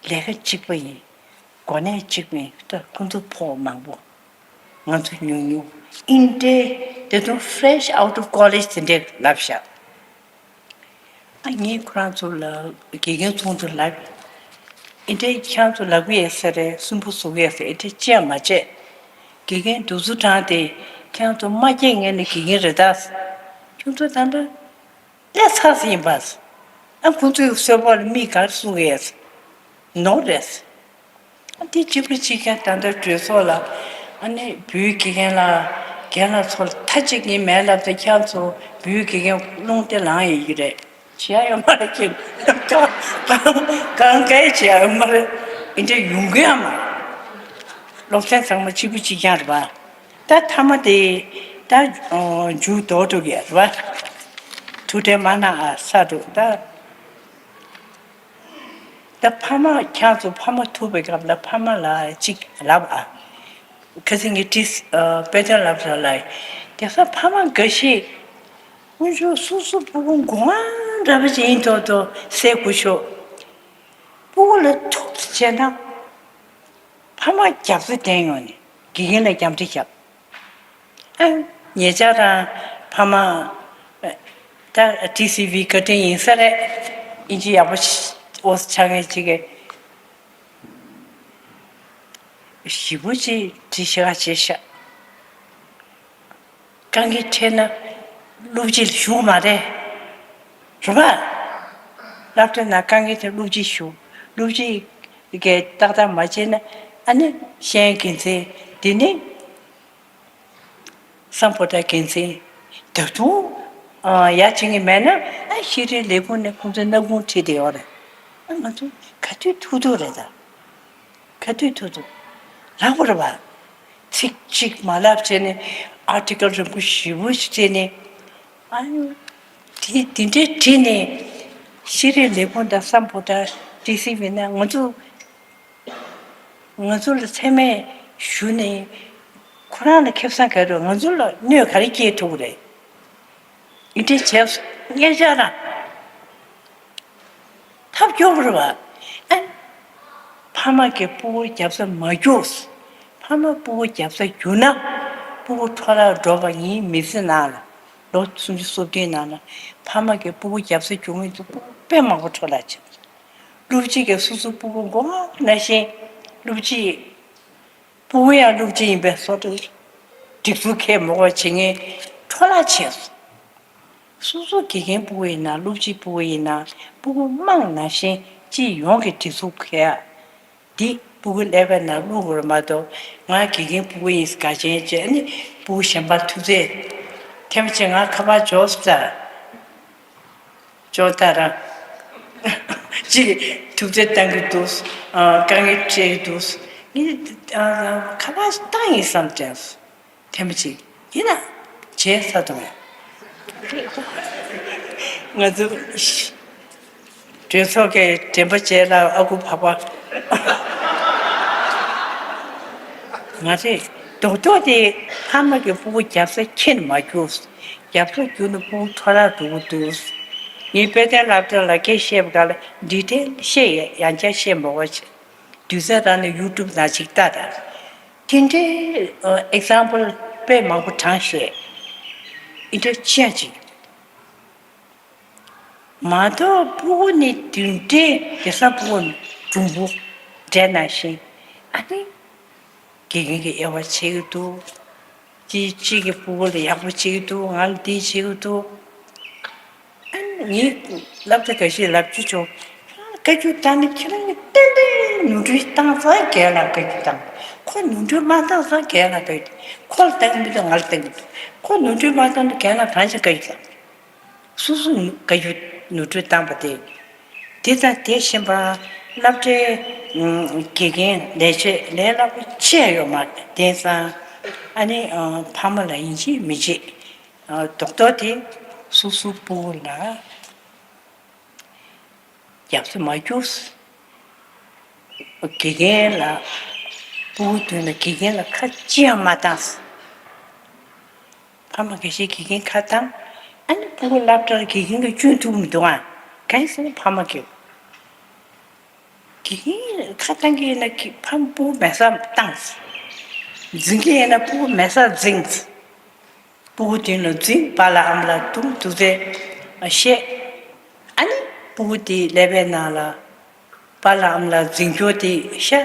ལས་ཀ་གཅིག་པ་ཡིན། གོ་གནས་གཅིག་པ་ཡིན། ད་ཁོང་ཚོ་ཕོགས་མང་པོ། ང་ཚོ་ཉུང་ཉུང་། ཨིན་འདྲའི་དེ་དུང་fresh out of college དེ་འདྲས་ལབ་བཞག། ཨ། ངས་ཁོ་རང་ཚོ་ལ་དགེ་རྒན་ཚོ་ཚོ་ལབ། ཨེ་འདྲས་ཁྱེད་ཚོ་ལབ་གི་ཡོད་ས་རེད། སུན་པོ་བཟོ་གི་ཡོད་ས་རེད། ཨེ་འདྲས་བྱས་མ་བྱས། དགེ་རྒན་འདུག་ཚུལ་དྲངས་ཏེ་ཁྱེད་ཚོ་མ་སྐྱེས་ངན་ནས་དགེ་རྒན་རེད་ད། ཁྱོད་ཚོ་ད་ལྟ་སླེབས་ཚར་ཟིན་ཡིན་པ། ཨ། ཁོང་ཚོའི་གསོལ་པ་ལ་མིག་ག་རེ་གསུང་གི་ཡོད་ས། ནོར་རེད། ཨ། དེ་གཅིག་པུ་གཅིག་རྐྱང་ད་ལྟ་གྲོས་ཚོགས་ལ། ཨ་ནི་བོད་དགེ་རྒན་ལ། རྒན་ལགས་ཚོ་ལ་མཐའ་གཅིག་ངས་མེད་ལབ་ཚེ་ཁྱེད་ཚོ་བོད་དགེ་རྒན་རླུང་རྟ་ལངས་ཡོང་གི་རེད། བྱེད་ཡ་ཡོད་མ་རེད། ཁྱེད་གང་གང་གང་གས་བྱེད་ཡ་ཡོད་མ་རེད། ཨེ་འདྲ་ཡོང་གི་ཡ་མ་རེད། སློབ་ཚན་ཚང་མ་གཅིག་པུ་གཅིག་རྐྱང་རེད་པ། ད་མཐའ་མ་དེ་ད་མཇུག་རྫོགས་འགྲོ་གི་ཡ་རེད་པ། ཐུགས་ཁྲལ་མ་གནང་ཨ། ས་འགྲོ་ད། ད་ཕ་མ་ཁྱེད་ཚོ་ཕ་མ་ཐུག་པའི་སྐབས་ལ་ཕ་མ་ལ་གཅིག་ལབ་ཨ། ཁ་སང་ངས་ཏིས་ཨ། དཔེ་ཆ་ལབ་ས་ལ། དེང་སང་ཕ་མ་འགའ་ཞིག་དངོས་ཤུགས་སོ་སོ་ཕྲུ་གུ་མགོ་དབང་འདྲ་པོ་ཅིག་ཡིན་ཐོག་ཐོག་སེ་གུ་ཤོག། ཕྲུ་གུ་ལ་ཐུག་བྱས་ན་ཕ་མ་རྒྱབ་ས་བསྟན་ཡོང་ནས་དགེ་རྒན་ལ་རྒྱབ་འདྲི་རྒྱབ། ཨ། ཉེ་ཆར་རང་ཕ་མ། ད་ཊི་སི་ཝི་བཀའ་དྲིན་ཡིན་ས་རེད། ཨིན་ཇི་ཡག་པོ་ཞིག་ཨོ་ཆགས་མཁན་ཅིག་གིས་ཞིབ་པོ་ཅིག་འདྲི་ཤེས་ཀ་བྱེད་ཤག། དཀའ་ངལ་འཕྲད་ན་སློབ་སྤྱི་ལ་ཞུ་གི་མ་རེད། རེད་པ། སློབ་གྲྭ་ནང་དཀའ་ངལ་འཕྲད་སློབ་སྤྱི་ཞུ། སློབ་སྤྱི་གིས་ཏག་ཏག་མ་བྱས་ན། ཨ་ནི་ཤེས་ཡོན་འགན་འཛིན། དེ་ནི་སམ་བྷོ་ཊ་འགན་འཛིན། ད་དུང་ཨ། ཡ་བྱེད་ངེས་མེད་ན། ཨ། ཤེས་རིག་ལས་ཁུངས་ནས་ཁོང་ཚོའི་སྣ་ཁུང་ཁྲིད་བསྡད་ཡོད་རེད། ཨ། ང་ཚོ་ག་དུས་ཐུག་ཐུབ་རེད་ད། ག་དུས་ཐུག་ཐུབ། ལགས་པོ་རེད་པ། ཚིག་གཅིག་མ་ལབ་བྱས་ནས་ཨར་ཊི་ཀལ་རིང་པོ་ཞེ་པོ་ཞིག་བྲིས་ནས། ཨ། དེ་དེ་འདྲའི་བྲིས་ནས་ཤེས་རིག་ལས་ཁུངས་དང་སམ་བྷོ་ཊ་ཊི་སི་ཝི་ན་ང་ཚོ། ང་ཚོ་ལ་མཚན་སྨད་ཞུ་ནས་ཁོ་རང་ལ་ཁེ་བཟང་ག་རེ་རེད། ང་ཚོ་ལ་གནོད་ག་རེ་སྐྱེལ་ཐུབ་ཀྱི་རེད། འདི་འདྲ་བྱས་སོང་། ངེད་ཅག་རང་ཐབས་སྐྱོ་པོ་རེད་པ། ཨ། ཕ་མ་གིས་སྤུ་གུར་རྒྱབ་ས་མ་རྒྱུགས། ཕ་མ་སྤུ་གུར་རྒྱབ་ས་རྒྱུགས་ན་སྤུ་གུ་འཕྲོ་བརླག་འགྲོ་བ་ངའི་མི་ཚེ་ནང་ལ་ལོ་སུམ་ཅུ་སོ་བདུན་ནང་ལ་ཕ་མ་གིས་སྤུ་གུ་རྒྱབ་ས་རྒྱུགས་མཁན་ཚོ་སྤུ་གུ་དཔེ་མང་པོ་འཕྲོ་བརླག་བྱས། སློབ་སྤྱི་གིས་སོ་སོའི་སྤུ་གུ་མགོ་ནང་བཞིན། སློབ་སྤྱི་སྤུ་གུ་ཡང་སློབ་སྤྱི་ཡིན་པའི་བཟོ་འདྲ། སྒྲིག་འཛུགས་ཁས་མ་འོས་བྱེད་མཁན་འཕྲོ་བརླག་བྱས་སོང་། སོ་སོ་དགེ་རྒན་ཕྲུ་གུ་ཡིན་ན། སློབ་སྤྱི་ཕྲུ་གུ་ཡིན་ན། ཕྲུ་གུ་མང་ནང་བཞིན་སྤྱི་ཡོངས་ཀྱི་སྒྲིག་འཛུགས་ཁེ་ཡ་འདི་ཕྲུ་གུ་ཀླད་པའི་ནང་བླུག་དགོས་རེད་མ་གཏོགས། ང་དགེ་རྒན་ཕྲུ་གུ་ཡིན་དགའ་ཆེན་བྱས་ནས་ཕྲུ་གུ་གཞན་པ་ཐུག་ཚེ་ཐེངས་མ་གཅིག་ང་ཁ་པར་འབྱོར་སོང་ད། ཅོ་ཏ་ར། ཅིག་ཐུག་ཚེ་བཏང་གི་འདུག་ཨ། དཀའ་ངལ་འཕྲད་ཀྱི་འདུག་ངས་ཨ། ཁ་པར་བཏང་ཡིན་བསམ་དྲན་སོང་། ཐེངས་མ་གཅིག་ཡིན་ན་བྱས་ཚར་འདུག་ང་ཚོ་གྲོས་ཚོགས་ཀྱི་འདྲེན་པ་བྱས་ལ་ཨ་ཁུ་ཕག་པ། མ་རེད། རྡོག་རྡོག་དེ་ཕ་མ་གི་ཕྲུ་གུ་རྒྱབ་ས་ཁྱེར་མ་རྒྱུགས། རྒྱབ་ས་རྒྱུགས་ན་ཕྲུ་གུ་འཕྲོ་བརླག་འགྲོ་གི་འདུག་ངས་དཔེ་དེབ་སློབ་གྲྭ་ལ་སྐད་བཤད་པ་ག་ལ་འདི་དེ་བཤད་ཡ་ཡང་བསྐྱར་བཤད་མ་དགོས་བྱས། དུས་ཚོད་རག་ན་ཡུ་ཊུབ་ནང་ཅིག་ལྟ་དང་། དེ་འདྲའི་ཨེག་ཛམ་པལ་དཔེ་མང་པོ་དྲངས་བཤད། འདི་འདྲ་ཅི་ཡང་ཅིག་མ་གཏོགས་ཕྲུ་གུ་ནི་དེ་འདྲའི་གེ་སར་ཕྲུ་གུ་གྲུང་པོ་འདྲ་ནང་བཞིན། ཨ་ནི་དགེ་རྒན་གྱིས་དབྱེ་བ་ཕྱེ་གི་འདུག་གཅིག་གཅིག་གི་ཕྲུ་གུ་ལ་ཡག་པོ་བྱེད་ཀྱི་འདུག་ང་ལ་འདི་བྱེད་ཀྱི་འདུག་ཨ་ནི་ངས་སློབ་གྲྭ་འགའ་ཤས་ལབ་རྒྱུ་བྱུང་། བཀའ་བཀྱོན་བཏང་ནས་ཁྱེད་རང་གིས་ཏན་ཏན་ནོར་འཁྲུལ་བཏང་ཙང་རྒན་ལགས་བཀའ་བཀྱོན་བཏང་། ཁོ་ནོར་འཁྲུལ་མ་བཏང་ཙང་རྒན་ལགས་བཀའ་བཀྱོན། ཁོ་ལ་བཏང་གི་མི་འདུག་ང་ལ་བཏང་གི་འདུག་ཁོ་ནོར་འཁྲུལ་མ་བཏང་ན་རྒན་ལགས་གང་བྱས་བཀའ་བཀྱོན་བཏང་། སོ་སོ་བཀའ་བཀྱོན་ནོར་འཁྲུལ་བཏང་པ་དེ། དེ་དང་དེ་བཞིན་པ་སློབ་གྲྭའི་ཨུམ་དགེ་རྒན་ལས་བྱེད་ལས་སླ་པོ་ཅི་ཡང་ཡོད་མ་རེད། དེང་སང་ཨ་ནི་ཨ་ཕ་མ་ལ་ཡིན་གཅིག་མིན་གཅིག་ཨ་རྡོག་རྡོག་དེ་སོ་སོའི་ཕྲུ་གུ་ལ་རྒྱབ་ས་མ་རྒྱུགས། དགེ་རྒན་ལ་ཕྲུ་གུ་མདུན་ལ་དགེ་རྒན་ལ་ཁ་ཅི་ཡང་མ་བཏང་། ཕ་མ་འགའ་ཤས་དགེ་རྒན་ཁ་བཏང་། ཨ་ནི་ཕྲུ་གུ་སློབ་གྲྭར་དགེ་རྒན་གྱིས་སྐྱོན་ཐུབ་མི་འདུག་ཨ། གང་ཡིན་ཟེར་ན་ཕ་མ་གིས། དགེ་རྒན་ཁ་བཏང་གི་ཡིན་ན་གི་ཕ་མ་ཕྲུ་གུ་མེད་སར་བཏང་། འཛིང་གི་ཡིན་ན་ཕྲུ་གུ་མེད་སར་འཛིང་། ཕྲུ་གུ་དེ་ལ་འཛིང་། པཱ་ལགས་ཨ་མ་ལགས་དུམ་དུ་ཚེ་བཤད། ཨ་ནི་ཕྲུ་གུ་དེའི་ཀླད་པའི་ནང་ལ་པཱ་ལགས་ཨ་མ་ལགས་འཛིང་སྐྱོར་དེ་ཤ།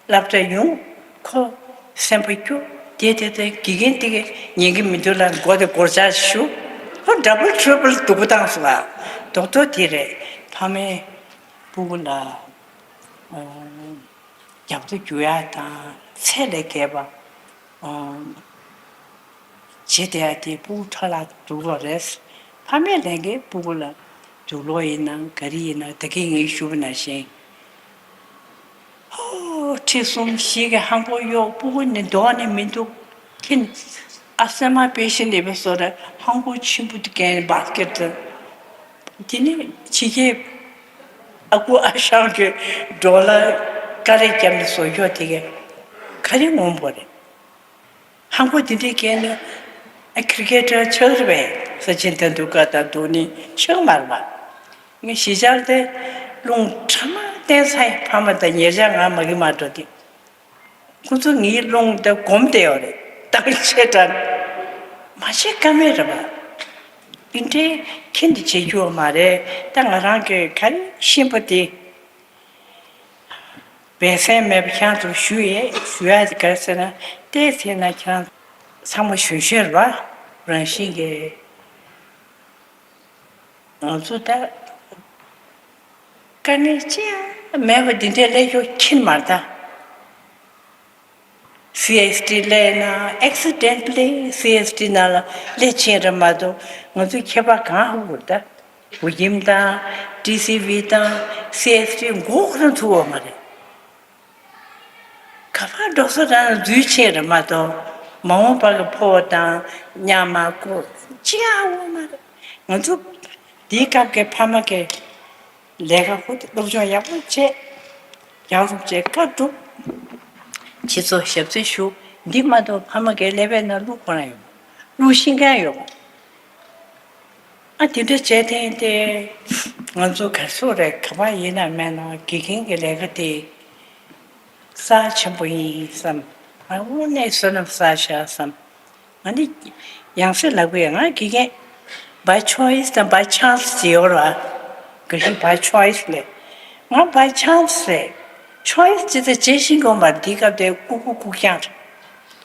སློབ་གྲྭ་ཡོང་། ཁོ་སེམས་པ་སྐྱོ། དེ་དེ་དེ་དགེ་རྒན་དེ་གས་ཉན་གི་མི་འདུག་ལ་མགོ་དེ་སྒོར་ལྕགས་གཞུ། ཁོ་ཌབ་བལ་ཊི་རི་པལ་སྡུག་པོ་བཏང་སོང་ཨ། རྡོག་རྡོག་དེ་རེད། ཕ་མས་ཕྲུ་གུ་ལ་ཨ་རྒྱབ་ཏུ་རྒྱུག་ཡ་དང་ཚད་ལས་བརྒལ་བ། ཨ་བྱེད་བསྡད་ཡ་དེ་ཕྲུ་གུ་འཕྲོ་བརླག་འགྲོ་གི་རེད། ཕ་མས་ལས་འགན་ཕྲུ་གུ་ལ་དུག་ལོག་ཡིན་ན་ག་རེ་ཡིན་ན་ད་གིན་ངས་ཞུས་པ་ནང་བཞིན། ཧོ། ཁྲི་གསུམ་བཞི་གི་ཧང་གོ་གཡོག་ཕྲུ་གུ་ནི་འདོགས་ནི་མི་འདུག་ཁྱེད་ཨ་སེ་མ་པེ་ཤེན་ལེ་བེ་སོ་ར་ཧང་གོ་ཆེན་པོ་དེ་གན་བཱ་སི་ཀེ་ཊི་དེ་ནི་ཕྱི་རྒྱལ་ཨ་ཁུ་ཨ་ཞང་གི་ཌོ་ལར་ཀ་རེ་བརྒྱབ་ནས་བཟོ་ཡོད་དེ་ག་ག་རེ་ངོམ་པོ་རེད། ཧང་གོ་དེ་འདྲའི་སྐད་ནི་ཨ་ཁིར་ཀེ་ཊར་ཆགས་རེད་པས། ས་ཆེན་ཐན་ཐུ་ཀ་དང་དོ་ནི་ཆགས་མ་རེད་པ། ངས་གཞིས་ཆགས་དེ་རླུང་གྲ་མ་བསྟན་ས་ཡི་ཕ་མ་དང་ཉེ་ཆར་ང་མ་གི་མ་འགྲོ་དེ། ཁོ་ཚོ་ངའི་རླུང་དེ་སྒོམ་བསྡད་ཡོད་རེད། ཏང་ཆེ་དྲགས་མ་བྱེད་ཀ་མེད་རེད་པ། འདི་འདྲའི་ཁྱེད་འདི་བྱེད་རྒྱུ་མ་རེད། ད་ང་རང་གི་ག་རེ་ཤེས་པ་དེ། སྦས་གསང་མེད་པ་ཁྱེད་ཚོར་ཞུ་ཡས། ཞུ་ཡ་དེ་ག་རེ་ཟེར་ན། བལྟས་ཟེར་ན་ཁྱེད་རང་ཚང་མ་གཞོན་གཞོན་རེད་པ། རང་བཞིན་གྱིས་ང་ཚོ་ད་དཀའ་ངལ་ཅི་ཡང་མེད་པ་འདི་འདྲའི་སླེབས་ཡོད་ཁྱེད་མ་རེད་ད། སི་ཨེས་ཊི་སླེབས་ན་ཨེག་སི་ཌེན་ཊི་ལི་སི་ཨེས་ཊི་ནང་ལ་སླེབས་ཕྱིན་རེད་མ་གཏོགས་ང་ཚོས་ཁྱད་པར་གང་ཧ་གོ་རེད་ད། བོད་ཁྱིམ་དང་ཊི་སི་ཝི་དང་སི་ཨེས་ཊི་མགོ་ཁོ་རང་ཚུགས་ཡོད་མ་རེད། ག་པར་འགྲོ་ས་རང་འཛུལ་ཕྱིན་རེད་མ་གཏོགས་མ་འོངས་པ་གི་ཕོ་དང་མཉམ་མ་ཀོ་ཅི་ཡང་ཡོད་མ་རེད། ང་ཚོ་འདིའི་སྐབས་ཀྱི་ཕ་མ་གི་ལས་ཀ་ཁུར་ཏེ་སློབ་སྦྱོང་ཡག་པོ་བྱས། ཡག་རུབ་བྱས་བཀའ་སྒྲུབ། སྤྱི་ཚོགས་ཞབས་ཕྱི་ཞུ། འདི་མ་གཏོགས་ཕ་མ་གི་ཀླད་པའི་ནང་བླུག་ཁོ་རང་ཡོད། བླུག་ཤེས་མཁན་ཡོད། ཨ་དེ་འདྲ་བྱས་ཐེངས་དེ་ང་ཚོ་ག་ཚོད་རེད། ག་པར་ཡིན་ན་མེད་ན་དགེ་རྒན་གྱི་ལས་ཀ་དེ་རྩ་ཆེན་པོ་ཡིན་བསམ། ང་དངོས་གནས་བསོད་ནམས་བསགས་ཤག་བསམ། ང་ནི་ཡང་སེ་ལབ་གི་ཡ། ང་དགེ་རྒན་by choice དང་by chance ཟེར་ཡོད་ར། འགའ་ཞིག་by choice ལས། ང་by chance རེད། choice ཅི་ཚེ་བྱེད་ཤེས་དགོས་མ་རེད། འདི་སྐབས་དེ་ལྐུགས་པོ་ལྐུགས་རྐྱང་རེད།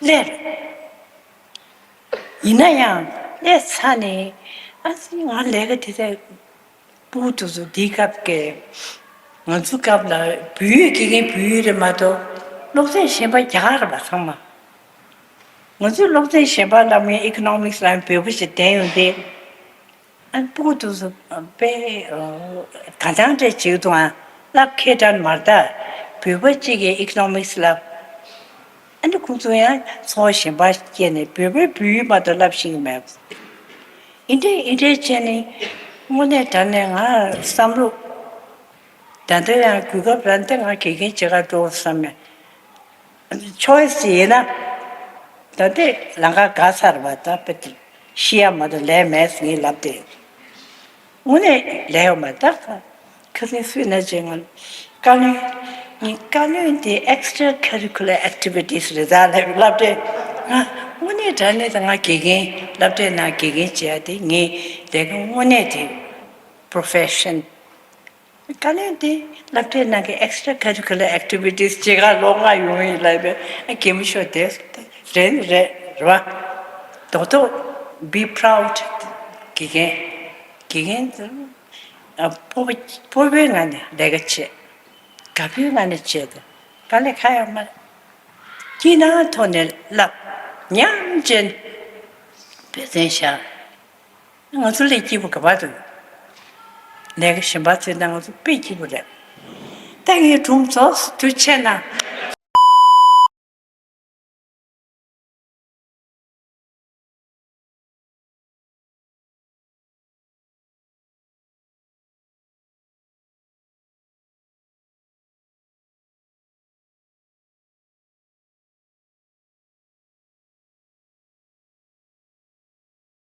ལས་རེད། ཡིན་ན་ཡང་སླེབས་ཚར་ནས་ ཨ་ཙི་ང་ལས་ཀ་དེ་ཚོ་སྤུ་གུ་དེ་ཚོ་འདིའི་སྐབས་ཀྱི་ང་ཚོའི་སྐབས་ལ་བོད་ཡིག་དགེ་རྒན་བོད་ཡིག་རེད་མ་གཏོགས་སློབ་ཚན་གཞན་པ་རྒྱ་གར་རེད་པ་ཚང་མ། ང་ཚོའི་སློབ་ཚན་གཞན་པ་བསླབ་མཁན་ཨི་ཀོ་ནོ་མིག་སི་ལ་བོད་པ་ཞིག་བསྡད་ཡོང་དུས། ཨ་ནི་སྤུ་གུ་དེ་ཚོ་དཔེ་ག་ཚང་འདྲ་བྱེད་ཀྱི་འདུག་ཨ། བསླབ་མཁས་དྲགས་མ་རེད་ད། བོད་པ་གཅིག་གིས་ཨི་ཀོ་ནོ་མིག་སི་བསླབ། ཨ་ནི་ཁོང་ཚོ་ཡང་ཚོགས་གཞན་པ་སྐྱེལ་ནས་བོད་པའི་བོད་ཡིག་མ་གཏོགས་བསླབ་ཤེས་ཀྱི་མེད། ཨིན་འདྲའི་ཨིན་འདྲའི་བྱས་ནས་དངོས་གནས་དྲང་གནས་ང་བསམ་བློ། ད་ལྟ་ཡང་གོ་སྐབས་རག་འདི་ང་དགེ་རྒན་བྱེད་ག་འགྲོ་བསམ་ནས། ཆོའི་སི་ཡིན་ན། ད་ལྟའི་ལམ་ཁ་འགག་ཚར་བ་ད་དཔེ་དེ་ཤི་ཡ་མ་གཏོགས་ལས་མེད་ངས་ལབ་སྟེ། དངོས་གནས་ལས་ཡོད་མ་ད། ཁ་སང་སུས་ན་བྱས་ང་བཀའ་བློན། ངའི་བཀའ་བློན་དེ་extra curricular activities་རེད་ད་ལབ་ལབ་སྟེ། ང་དངོས་གནས་དྲང་གནས་ད་ང་དགེ་རྒན་སློབ་གྲྭའི་ནང་དགེ་རྒན་བྱས་ཏེ་ངའི་ལས་ཀ་དངོས་གནས་དེ་profession། བཀའ་བློན་དེ་སློབ་གྲྭའི་ནང་གི་extra curricular activities་བྱེད་ག་ལོ་ལྔ་ཡོང་ཡིན་ལབ་པས་ཨ་གད་མོ་ཤོར་དེ་རེད་རེད་རེད་བ། རྡོག་རྡོག་be proud། དགེ་རྒན་དགེ་རྒན་དེ་ཨ་སྤོབས་པ་སྤོབས་པའི་ངང་ནས་ལས་ཀ་བྱེད། དགའ་པོའི་ངང་ནས་བྱེད་དེ་དཀའ་ལས་ཁག་ཡོད་མ་རེད། སྐྱིད་སྣང་ཐོག་ནས་བསླབ། ཉམས་ཅན་དཔེ་མཚོན་བཞག་ང་ཚོ་ལས་སྐྱིད་པོ་ག་པར་འདུག་ལས་ཀ་གཞན་པ་བྱས་ན་ང་ཚོ་དཔེ་སྐྱིད་པོ་རེད། ད་ངའི་སྒྲུང་རྫོགས་སུ་དུས་ཆེ་ན།